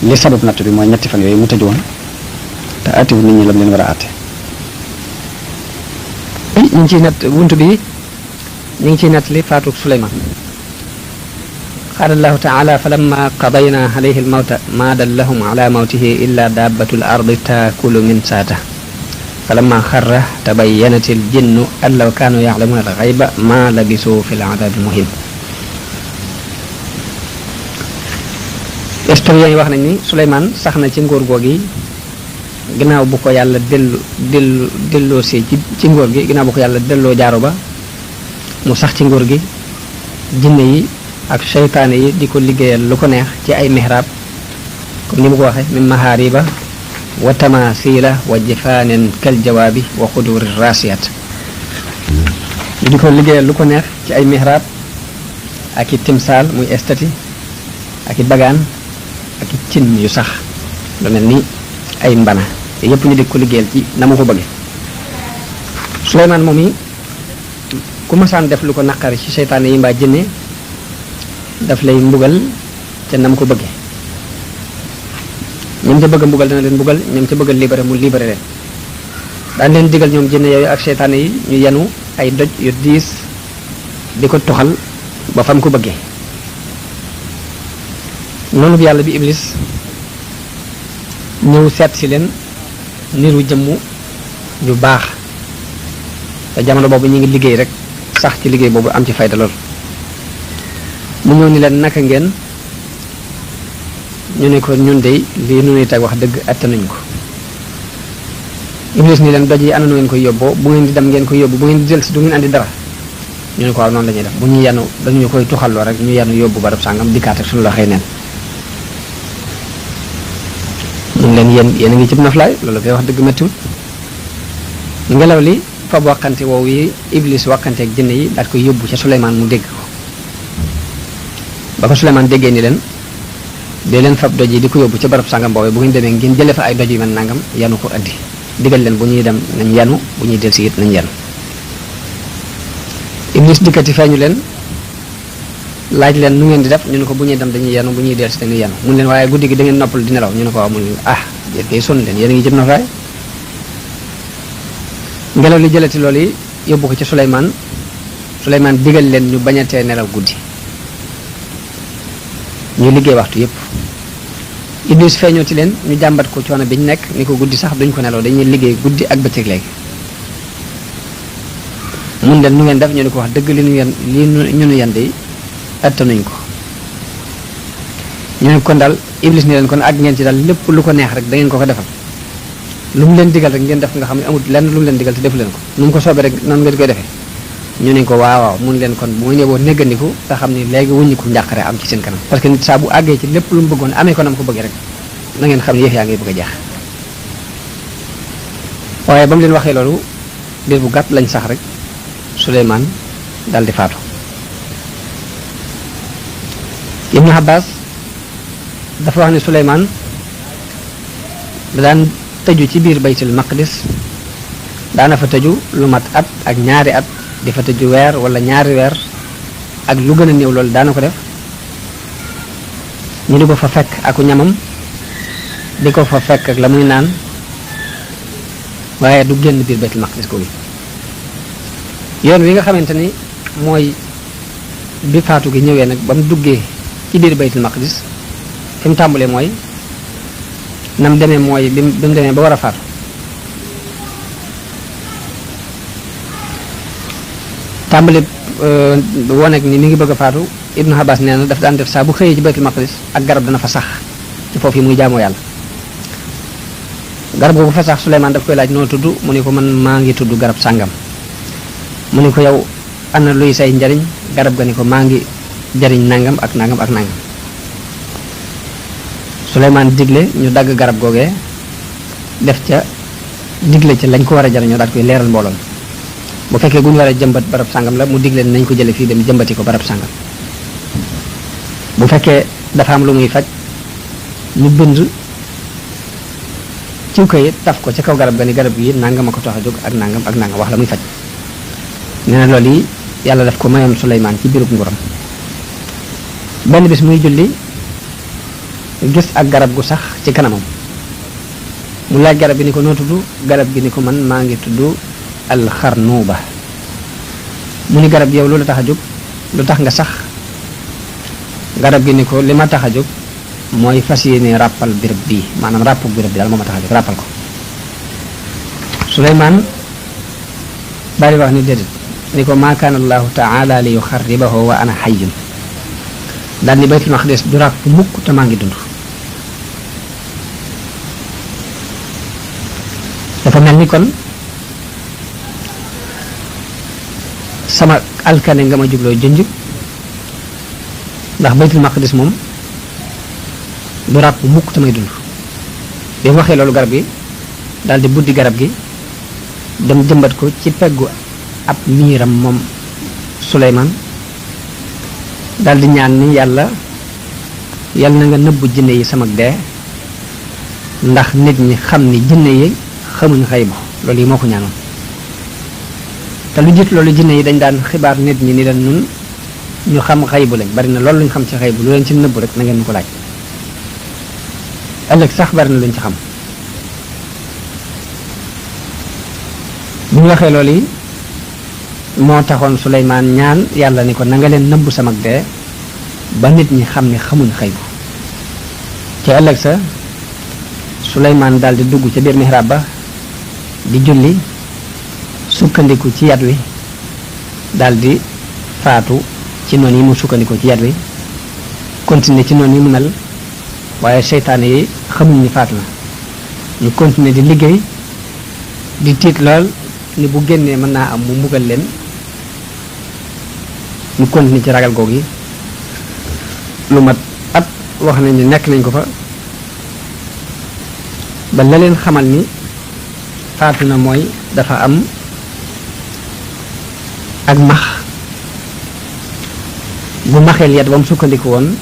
li sabab nattu bi mooy ñetti fan yooyu mu tëju woon te attewu nit ñi lam leen war a atte ñu ngi ciy natt bunt bi ñu ngi ciy nattali faatu Suleymaan qaala allahu taala falamma qadayna alayhi almawta ma dallahum ala mawtihi illa dabbatu l ardi taakulu min saata falamma xarra tabayyanat al jinnu an law kaanu ya'lamuna al ghayba ma labisu fi l adabi al muhin historien yi wax nañ ni Suleymaan sax na ci nguur googi ginnaaw bu ko yàlla delloo see ci ngóor gi ginnaaw bu ko yàlla delloo jaaro ba mu sax ci ngóor gi jinne yi ak seytaane yi di ko liggéeyal lu ko neex ci ay mihrab comme ni mu ko waxee min mahariba wa tamasila wa jifaanin kal jawaabi wa xuduri rasiyat di ko liggéeyal lu ko neex ci ay mihrab ak i timsaal muy estati ak i bagaan ak i cin yu sax lu mel ni ay mbana te yépp ñu di ko liggéeyal ci na mu ko bëgge Suleymaan moom yi ku masaan def lu ko naqari ci seytaane yi mbaa jinne daf lay mbugal te na mu ko bëgge ñoom ca bëgg a mbugal dana leen mbugal ñoom ca bëgg a libéré mu libéré leen daan leen digal ñoom jinne yooyu ak seytaane yi ñu yenu ay doj yu diis di ko toxal ba fam ko bëggee noonu bi yàlla bi Iblis ñëw seet si leen niru jëmmu ju baax te jamono boobu ñu ngi liggéey rek sax ci liggéey boobu am ci fayda lool mu ñëw ni leen naka ngeen ñu ne ko ñun dey lii nu nuy teg wax dëgg attanuñ ko Iblis ni leen doj yi ana nu ngeen koy yóbboo bu ngeen di dem ngeen koy yóbbu bu ngeen di jël si du ngeen andi dara ñu ne ko waaw noonu la ñuy def bu ñu yanu dañu koy tuxalloo rek ñu yanu yóbbu barab sàngam dikkaat ak suñu loxoy neen mun leen yéen a ngi cib naflaay loolu koy wax dëgg méttiwut ngelaw li fab waxante woowu yi Iblis waxante ak jinne yi daat koy yóbbu ca Suleymaan mu dégg ko ba ko Suleymaan déggee ni leen dee leen fab doj yi di ko yóbbu ca barab sàngam boobee bu ngeen demee ngeen jëlee fa ay doj yu mel nangam yanu ko andi digal leen bu ñuy dem nañ yanu bu ñuy del si it nañ yanu Iblis dikkati feeñu leen laaj leen nu ngeen di def ñu ne ko bu ñuy dem dañuy yanu bu ñuy del si dañuy yanu mun leen waaye guddi gi da ngeen noppal di nelaw ñu ne ko waaw mun leen yéen kay sonn leen yéen a ngi jëm na faay ngelaw li jëlati loolu yi yóbbu ko ci Suleymaan digal leen ñu bañatee nelaw guddi ñu liggéey waxtu yépp Iblis feeñooti leen ñu jàmbat ko coono bi ñu nekk ni ko guddi sax duñ ko nelaw dañuy liggéey guddi ak bëccëg léegi mun leen nu ngeen def ñu ni ko wax dëgg li ñu nu yan de attanuñ ko ñu ne kon daal Iblis ni leen kon ak ngeen ci daal lépp lu ko neex rek da ngeen ko defal lu mu leen digal rek ngeen def nga xam ne amul lenn lu mu leen digal te defu leen ko nu mu ko soobee rek noonu ngeen koy defee ñu ne ko waaw mun leen kon bu ma ñëwoo néggandiku te xam ni léegi wuññiku njàqare am ci seen kanam parce que nit saa bu àggee ci lépp lu mu bëggoon amee ko nam ko bëggee rek na ngeen xam ne yëf yaa ngay bëgg a jeex waaye ba mu leen waxee loolu diir bu gàtt lañ sax rek Suleymaan dal di faatu. Ibnu Abbas dafa wax ne Suleymaan da daan tëju ci biir baytul maqdis daana fa tëju lu mat at ak ñaari at di fa tëju weer wala ñaari weer ak lu gën a néew loolu daana ko def ñu di ko fa fekk aku ñamam di ko fa fekk ak la muy naan waaye du génn biir baytul maqdis ko yoon wi nga xamante ni mooy bi faatu gi ñëwee nag ba mu duggee ci biir baytul maqdis fi mu tàmbalee mooy nam demee mooy bi mu demee ba war a faatu tàmbali wone ni mi ngi bëgg a faatu Ibnu Abbas nee na daf daan def saa bu xëyee ci baytul maqdis ak garab dana fa sax ci foofu yi muy jaamoo yàlla garab googu fa sax Suleymaan daf koy laaj noo tudd mu ni ko man maa ngi tudd garab sàngam mu ni ko yow ana luy say njariñ garab ga ni ko maa ngi jariñ nangam ak nangam ak nangam Suleymaan digle ñu dagg garab googee def ca digle ca lañ ko war a jariñoo daal koy leeral mbooloon bu fekkee gu ñu war a jëmbat barab sàngam la mu digle nañ ko jële fii dem jëmbati ko barab sàngam bu fekkee dafa am lu muy faj ñu bind ciw kayit taf ko ci kaw garab ga ni garab yi nangam a ko tax a jóg ak nangam ak nangam wax la muy faj nee na loolu yi yàlla daf ko mayoon Suleymaan ci biirub nguuram benn bis muy julli gis ak garab gu sax ci kanamam mu laaj garab gi ni ko noo tudd garab gi ni ko man maa ngi tudd alxarnuuba mu ni garab gi yow loolu tax a jóg lu tax nga sax garab gi ni ko li ma tax a jóg mooy fas yéene ràppal béréb bii maanaam ràpp béréb bi daal moo ma tax a jóg ràppal ko Suleymaan bari wax ni déedéet ni ko maa kaana allahu taala li yuxarribahu wa ana xayyun daal ni baytul maqdis du ràpp mukk te maa ngi dund dafa mel ni kon sama alkane nga ma jubloo jënj ndax baytul maqdis moom du ràpp mukk te may dund bi mu waxee loolu garab gi daal di buddi garab gi dem jëmbat ko ci peggu ab miiram moom Suleymaan daal di ñaan ni yàlla na nga nëbbu jinne yi sama dee ndax nit ñi xam ni jinne yi xamuñ xaybu loolu yi moo ko ñaanoon te lu jiit loolu jinne yi dañ daan xibaar nit ñi ni leen nun ñu xam xaybu lañ bari na loolu luñ xam ci xaybu lu leen ci nëbbu rek na ngeen ñu ko laaj ëllëg sax bari na luñ ci xam bu ñu waxee loolu yi moo taxoon Suleymaan ñaan yàlla ni ko na nga leen nëbbu sama dee ba nit ñi xam ne xamuñ xaybu ci ëllëg sa Suleymaan daal di dugg ca biir mihrab ba di julli sukkandiku ci yat wi daal di faatu ci noonu yi mu sukkandiku ci yat wi continuer ci noonu yi mu mel waaye seytaane yi xamuñ ni faatu na ñu continuer di liggéey di tiit lool ni bu génnee mën naa am mu mbugal leen ñu continuer ci ragal googu yi lu mat at wax nañ ni nekk nañ ko fa ba la leen xamal ni faatu na mooy dafa am ak max bu maxeel yat ba mu sukkandiku woon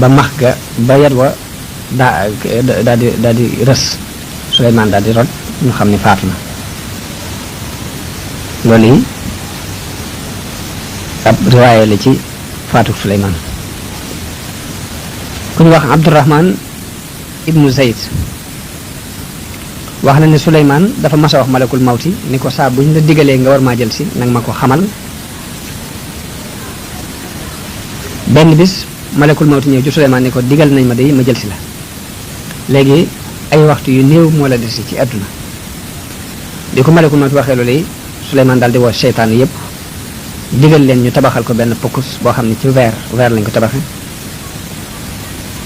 ba max ga ba yat wa daa di rës Suleymaan daal di rot ñu xam ni faatu na loolu yi ab riwaaye la ci faatu Suleymaan ku ñu wax Abdurahman ibnu Zayd wax na ne Suleymaan dafa mas a wax malakul mawti ni ko saa buñ la digalee nga war maa jël si nag ma ko xamal. benn bis malakul mawti ñëw ci Suleymaan ni ko digal nañ ma de ma jël si la léegi ay waxtu yu néew moo la desi ci àdduna. di ko malakul mawti waxee loolu yi Suleymaan daal di woo seytaan yépp digal leen ñu tabaxal ko benn pokkus boo xam ne ci weer lañ ko tabaxe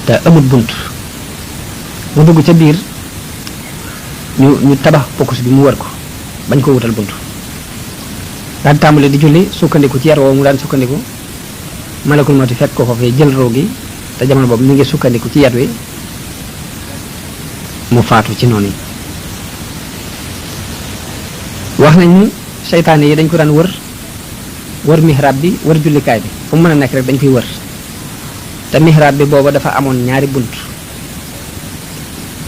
te amul bunt mu dugg ca biir ñu tabax pokkus bi mu wër ko bañ ko wutal bunt daal di tàmbale di julli sukkandiku ci yar woowu mu daan sukkandiku malakul mawti fekk ko foofee jël roo gi te jamono boobu mi ngi sukkandiku ci yat wi mu faatu ci noonu yi wax nañ ni seytaane yi dañ ko daan wër mihrab bi wër jullikaay bi fu mu mën a nekk rek dañ koy wër te mihrab bi booba dafa amoon ñaari bunt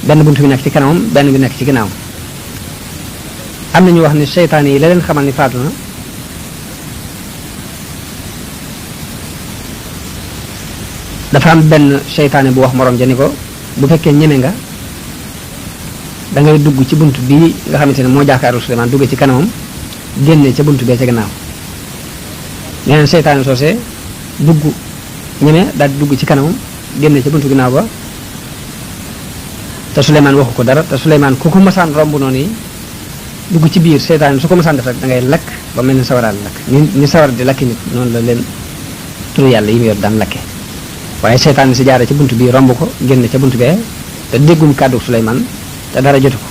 benn bunt bi nekk ci kanamam benn bi nekk ci ginnaaw am na ñu wax ni seytaane yi la leen xamal ni faatu na dafa am benn seytaane bu wax moroom ja ni ko bu fekkee ñeme nga da ngay dugg ci bunt bii nga xamante ne moo jaakaaru Suleymaan dugg ci kanamam génne ca bunt bee ca gannaaw ñeneen seytaane soosee dugg ñeme daal di dugg ci kanamam génne ca buntu ginnaaw ba te Suleymaan waxu ko dara te Suleymaan ku ko masaan romb noonu yi dugg ci biir seytaane su ko masaan def rek da ngay lakk ba mel ni sawaraal lakk ni sawar di lakki nit noonu la leen turu yàlla yi mu yor daan lakke waaye seytaane si jaare ci bunt bii romb ko génne ca bunt bee te déggum kàddu Suleymaan te dara jotu ko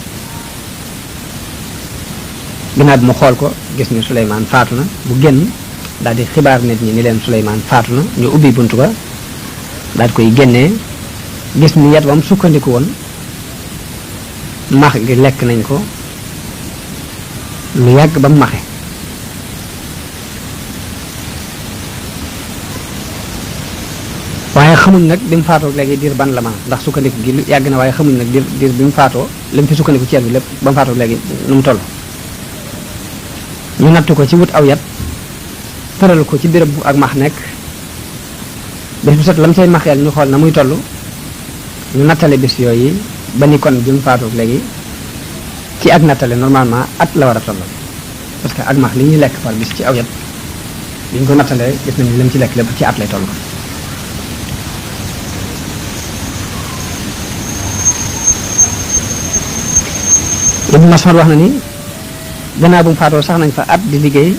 ginnaaw bi mu xool ko gis ni Suleymaan faatu na bu génn daal di xibaar nit ñi ni leen Suleymaan faatu na ñu ubbi bunt ba daal di koy génnee gis ni yet wam sukkandiku woon max gi lekk nañ ko lu yàgg ba mu maxe waaye xamuñ nag bi mu faatoo léegi diir ban la ma ndax sukkandiku gi lu yàgg na waaye xamuñ nag diir bi mu faatoo li mu fi sukkandiku ci yet bi lépp ba mu faatoo léegi nu mu toll ñu natt ko ci wut aw yat tëral ko ci béréb bu ak max nekk bés bu set la mu cay maxeel ñu xool na muy toll ñu nattale bis yooyu ba ni kon bi mu faatoo léegi ci ak nattale normalement at la war a toll parce que ak max li ñuy lekk par bis ci aw yat bi ñu ko nattalee gis nañu li mu ci lekk lépp ci at lay toll Ibn Mas'ud wax na ni gannaaw bu mu faatoo sax nañ fa at di liggéey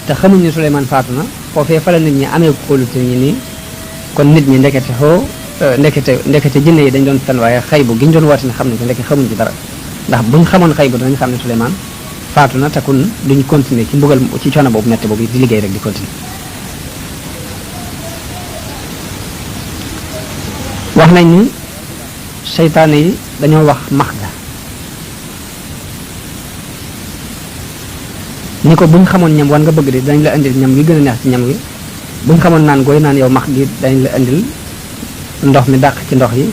te xamuñ ni Suleymaan faatu na foofee fa la nit ñi amee kóolute ñi ni kon nit ñi ndekete jinne yi dañ doon fen waaye xay bu giñ doon woote ne xam nañ ko ndeke xamuñ ci dara ndax buñ xamoon xay bu danañ xam ne Suleymaan faatu na te kun duñ continuer ci mbugal ci coono boobu metti boobu di liggéey rek di continuer wax nañ ni seytaane yi dañoo wax max ga ni ko buñ xamoon ñam wan nga bëgg de dañ la indil ñam wi gën a neex ci ñam wi buñ xamoon naan gooy naan yow max gi dañ la indil ndox mi dàq ci ndox yi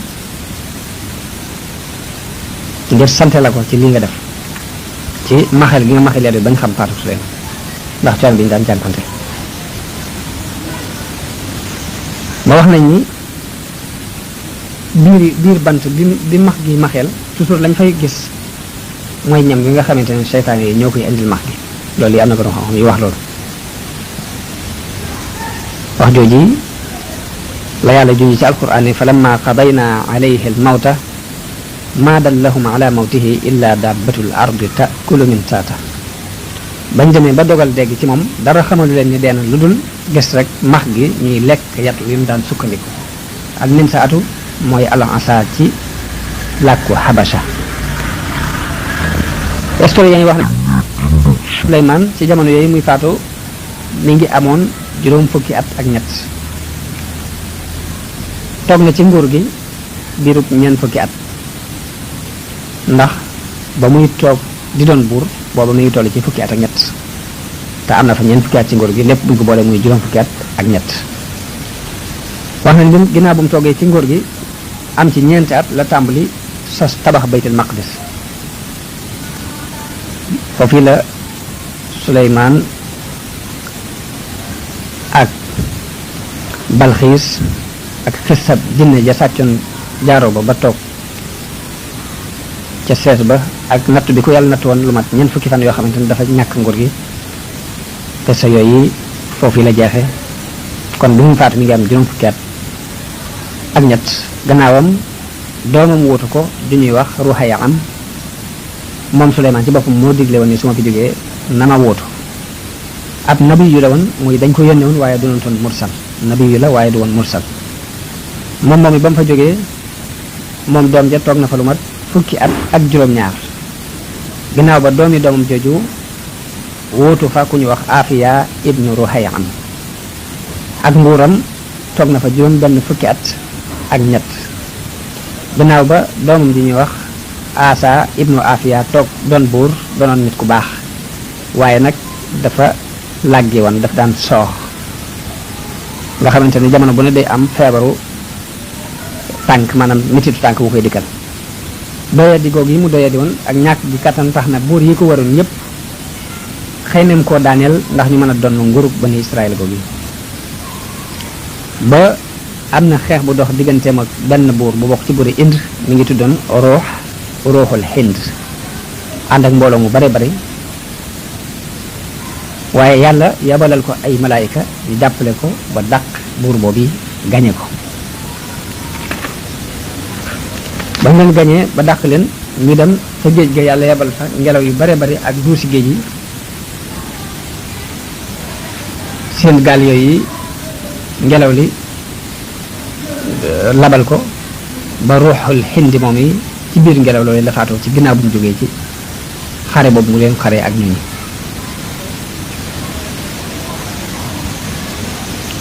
ngir sante la ko ci lii nga def ci maxel gi nga maxel yaa bañ xam faatu Suleymaan ndax coon bi ñu daan jànkonte ba wax nañ ni biir bant bi max gi maxeel toujours lañ fay gis mooy ñam gi nga xamante ne seytaane yi ñoo koy indil max gi loolu yi am na ko xam-xam yi wax loolu wax jooji la yàlla junj ci alquran ni fa lamma qadayna alayhi almawta ma dallahum ala mawtihi illa dabbatul ardi takulu min saata bañ demee ba dogal dégg ci moom dara xamalu leen ni deena lu dul gis rek max gi ñuy lekk yat wi mu daan sukkandiku ak min saatu mooy al-asa ci làkku Habasha histoire yaa ngi wax ne Suleymaan ci jamono yooyu muy faatu mi ngi amoon juróom fukki at ak ñett toog na ci nguur gi diirub ñeent fukki at ndax ba muy toog di doon buur booba mi ngi toll ci fukki at ak ñett te am na fa ñeent fukki at ci nguur gi lépp buñ ko boole muy juróom fukki at ak ñett wax nañ lim ginnaaw bu mu toogee ci nguur gi am ci ñeenti at la tàmbali sos tabax baytul maqdis foofu la Suleymaan ak Balxiis ak xisab jinne ja sàccoon jaaro ba toog ca sees ba ak nattu bi ko yàlla nattu woon lu mat ñeent fukki fan yoo xamante ni dafa ñàkk nguur gi te sa yooyu foofu la jeexe kon bi mu faatu mi ngi am juróom fukki at ak ñett gannaawam doomam wuutu ko du ñuy wax Ruhaya am moom Suleymaan ci boppam moo digle woon ni su ma fi jógee na ma wuutu ab nabi yu la woon muy dañ ko yónne woon waaye du doon mursal nabi yu la waaye du woon mursal moom moom it ba mu fa jógee moom doom ja toog na fa lu mat fukki at ak juróom-ñaar ginnaaw ba doomi doomam jooju wuutu fa ku ñu wax Afiya ibnu Ruhaya am ak nguuram toog na fa juróom benn fukki at ak ñett ginnaaw ba doomam ji ñuy wax Asa ibnu Afiya toog doon buur doonoon nit ku baax waaye nag dafa làggi woon daf daan soox nga xamante ni jamono bu ne day am feebaru tànk maanaam mititu tànk bu koy dikkal doyadi googu yi mu doyadi woon ak ñàkk gi kattan tax na buur yi ko waroon yépp xëy nañ koo daaneel ndax ñu mën a doon nguurub bani Israël googu yi ba am na xeex bu dox digganteem ak benn buur bu bokk ci buuri Ind mi ngi tuddoon ruuxul Hind ànd ak mbooloo mu bare bari waaye yàlla yabalal ko ay malaayika ñu jàppale ko ba dàq buur boobu gañe ko ba ngeen gañee ba dàq leen ñu dem fa géej ga yàlla yabal fa ngelaw yu bare bari ak duusi géej yi seen gaal yooyu ngelaw li labal ko ba ruuxul Hindi moom yi ci biir ngelaw loolu la faatoo ci ginnaaw bu ñu jógee ci xare boobu mu leen xare ak ñooñu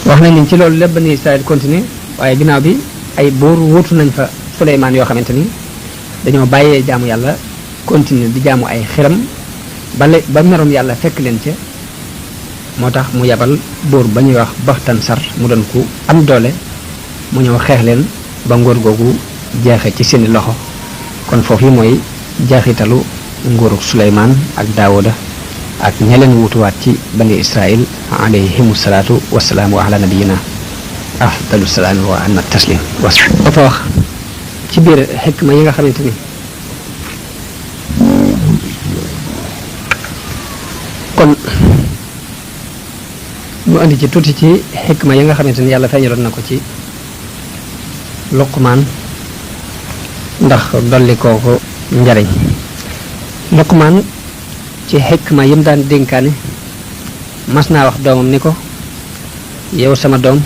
wax nañ leen ci loolu lépp bani Israël continué waaye ginnaaw bi ay buur wuutu nañ fa Suleymaan yoo xamante ni dañoo bàyyee jaamu yàlla continué di jaamu ay xiram ba merum yàlla fekk leen ca moo tax mu yabal buur ba ñuy wax Baxtansar mu doon ku am doole mu ñëw xeex leen ba nguur googu jeexe ci seeni loxo kon foofu yi mooy jeexitalu nguurug Suleymaan ak Daawuda ak ña leen wutuwaat ci bani Israël alayhimu salaatu wasalaam wa ala nabiyina afdalu salaam wa anna taslim dafa wax ci biir xikma yi nga xamante ni kon mu andi ci tuuti ci xikma yi nga xamante ni yàlla feeñaloon na ko ci Luqmaan ndax dolli kooku njariñ Luqmaan ci xikma yim daan dénkaane mas naa wax doomam ni ko yow sama doom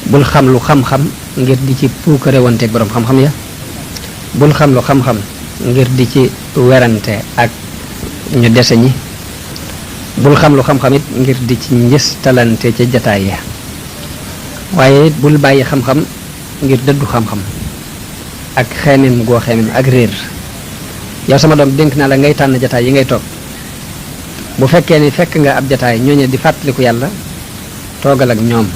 bul xam lu xam-xam ngir di ci puukare wanteeg boroom xam-xam ya bul xam lu xam-xam ngir di ci werante ak ñu dese ñi bul xam lu xam-xam it ngir di ci njëstalante ca jataay ya waaye it bul bàyyi xam-xam ngir dëddu xam-xam ak xeemem goo xeemem ak réer yow sama doom dénk naa la ngay tànn jataay yi ngay toog bu fekkee ni fekk nga ab jataay ñooñu di fàttaliku yàlla toogal ak ñoom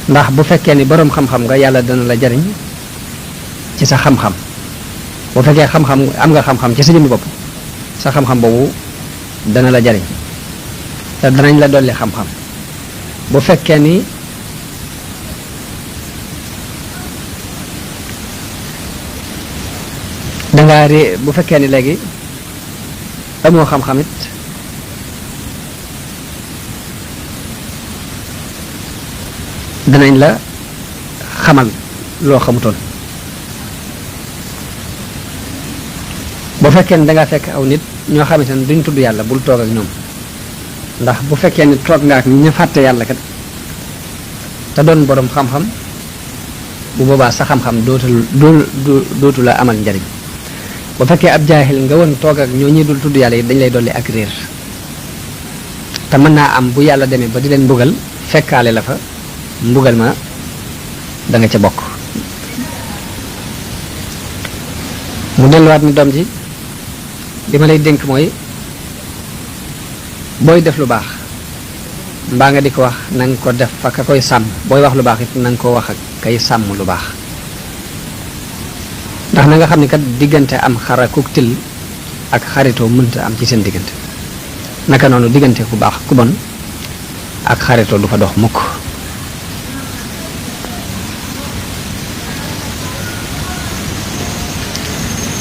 ndax bu fekkee ni boroom xam-xam nga yàlla dana la jariñ ci sa xam-xam bu fekkee xam-xam am nga xam-xam ci sa jëmmi bopp sa xam-xam boobu dana la jariñ te danañ la dolli xam-xam bu fekkee ni dangaa rée bu fekkee ni léegi amoo xam-xam it danañ la xamal loo xamutoon bu fekkee ni dangaa fekk aw nit ñoo xamante ne duñ tudd yàlla bul toog ak ñoom ndax bu fekkee ni toog nga ak ña fàtte yàlla kat te doon boroom xam-xam bu boobaa sa xam-xam dootu la amal njariñ bu fekkee ab jaahil nga woon toog ak ñoo ñi dul tudd yàlla yi dañ lay dolli ak réer te mën naa am bu yàlla demee ba di leen mbugal fekkaale la fa mbugal ma da nga ca bokk mu delluwaat ni doom ji li ma lay dénk mooy booy def lu baax mbaa nga di ko wax na nga ko def fa ka koy sàmm booy wax lu baax it na nga ko wax ak kay sàmm lu baax ndax na nga xam ne kat diggante am xara ku til ak xaritoo mënta am ci seen diggante naka noonu diggante ku baax ku bon ak xaritoo du fa dox mukk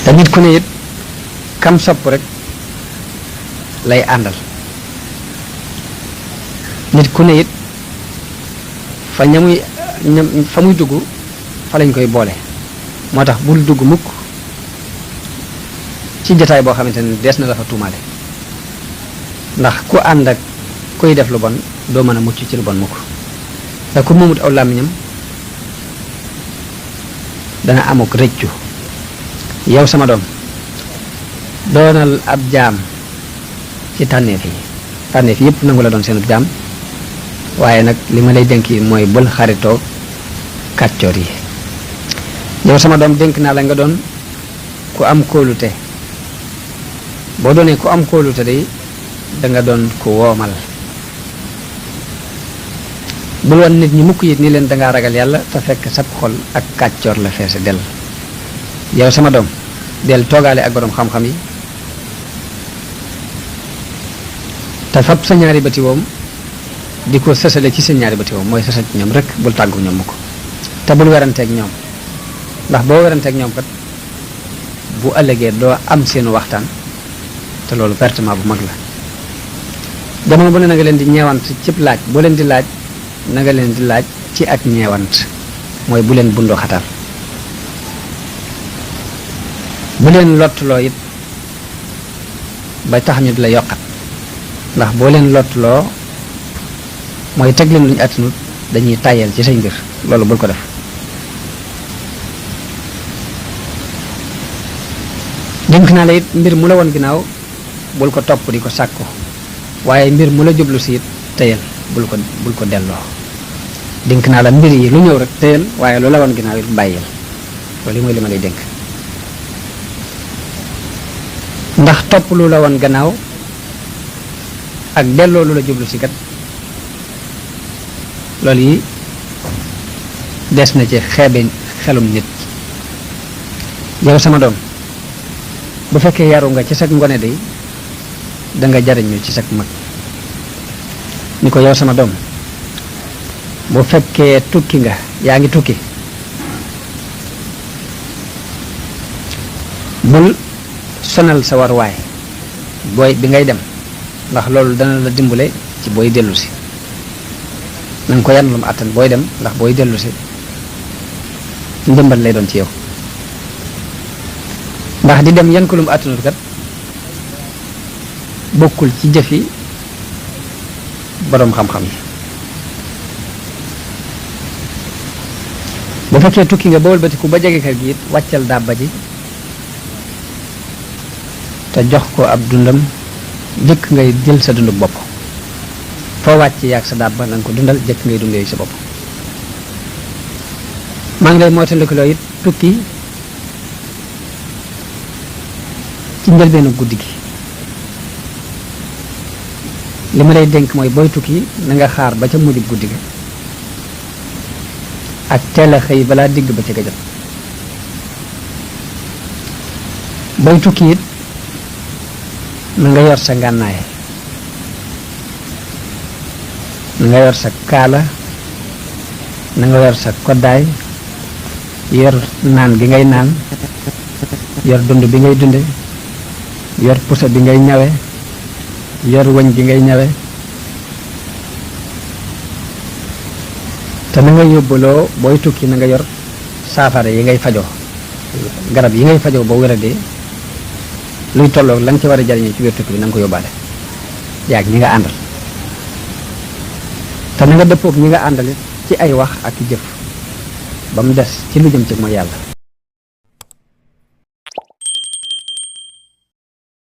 te nit ku ne it kam sopp rek lay àndal nit ku ne it fa fa muy dugg fa lañ koy boole moo tax bul dugg mukk ci jotaay boo xamante ne dees na la fa tuumaale ndax ku ànd ak kuy def lu bon doo mën a mucc ci lu bon mukk te ku moomut aw làmmiñam dana amuk rëccu yow sama doom doonal ab jaam ci tànneef yi yépp nangu la doon seenub jaam waaye nag li ma lay dénk yi mooy bul xaritoo kàccoor yi yow sama doom dénk naa la nga doon ku am kóolute boo doonee ku am kóolute day danga doon ku woomal bul woon nit ñi mukk it ni leen dangaa ragal yàlla te fekk sab xol ak kàccoor la feese del yow sama doom del toogaale ak boroom xam-xam yi te fab sa ñaari bati woom di ko sësale ci sa ñaari bati woom mooy sësal ci ñoom rek bul tàggu ñoom mukk te bul weranteeg ñoom ndax boo weranteeg ñoom kat bu ëllëgee doo am seenu waxtaan te loolu pertement bu mag la jamono bu ne na nga leen di ñeewant cib laaj boo leen di laaj na nga leen di laaj ci ak ñeewant mooy bu leen bundoo xatar bu leen lottuloo it ba tax ñu di la yokkat ndax boo leen lottuloo mooy teg leen lu ñu attanut dañuy tàyyeel ci say mbir loolu bul ko def dénk naa la it mbir mu la woon ginnaaw bul ko topp di ko sàkku waaye mbir mu la jublu si it tëyal bul ko delloo dénk naa la mbir yi lu ñëw rek tëyal waaye lu la woon ginnaaw it bàyyil loolu mooy li ma lay dénk ndax topp lu la woon gannaaw ak delloo lu la jublu si kat loolu yi des na ci xeebe xelum nit yow sama doom bu fekkee yaru nga ci sag ngone day danga jariñu ci sag mag ni ko yow sama doom bu fekkee tukki nga yaa ngi tukki bul sonal sa waruwaay booy bi ngay dem ndax loolu dana la dimbale ci booy dellu si na nga ko yan lu mu àttan booy dem ndax booy dellu si ndimbal lay doon ci yow ndax di dem yan ko lu mu àttanut kat bokkul ci jëfi boroom xam-xam yi bu fekkee tukki nga ba wëlbatiku ba jege kër gi it wàccal dàbba ji te jox ko ab dundam jëkk ngay jël sa dundu bopp foo wàcc yaag sa dàbba na nga ko dundal jëkk ngay dundee sa bopp maa ngi lay moytandikuloo it tukki ci njëlbeenu guddi gi li ma lay dénk mooy booy tukki na nga xaar ba ca mujj guddi ga ak teel a xëy balaa digg ba ca gajot booy tukki it na nga yor sa ngànnaay na nga yor sa kaala na nga yor sa koddaay yor naan gi ngay naan yor dund bi ngay dunde yor pusa bi ngay ñawe yor wëñ gi ngay ñawe te na nga yóbbaloo booy tukki na nga yor saafara yi ngay fajoo garab yi ngay fajoo boo wéradee luy tolloog la nga ci war a jariñoo ci biir tukki bi na nga ko yóbbaale yaag ñi nga àndal te na nga dëppoog ñi nga àndale ci ay wax ak jëf ba mu des ci lu jëm ci mooy yàlla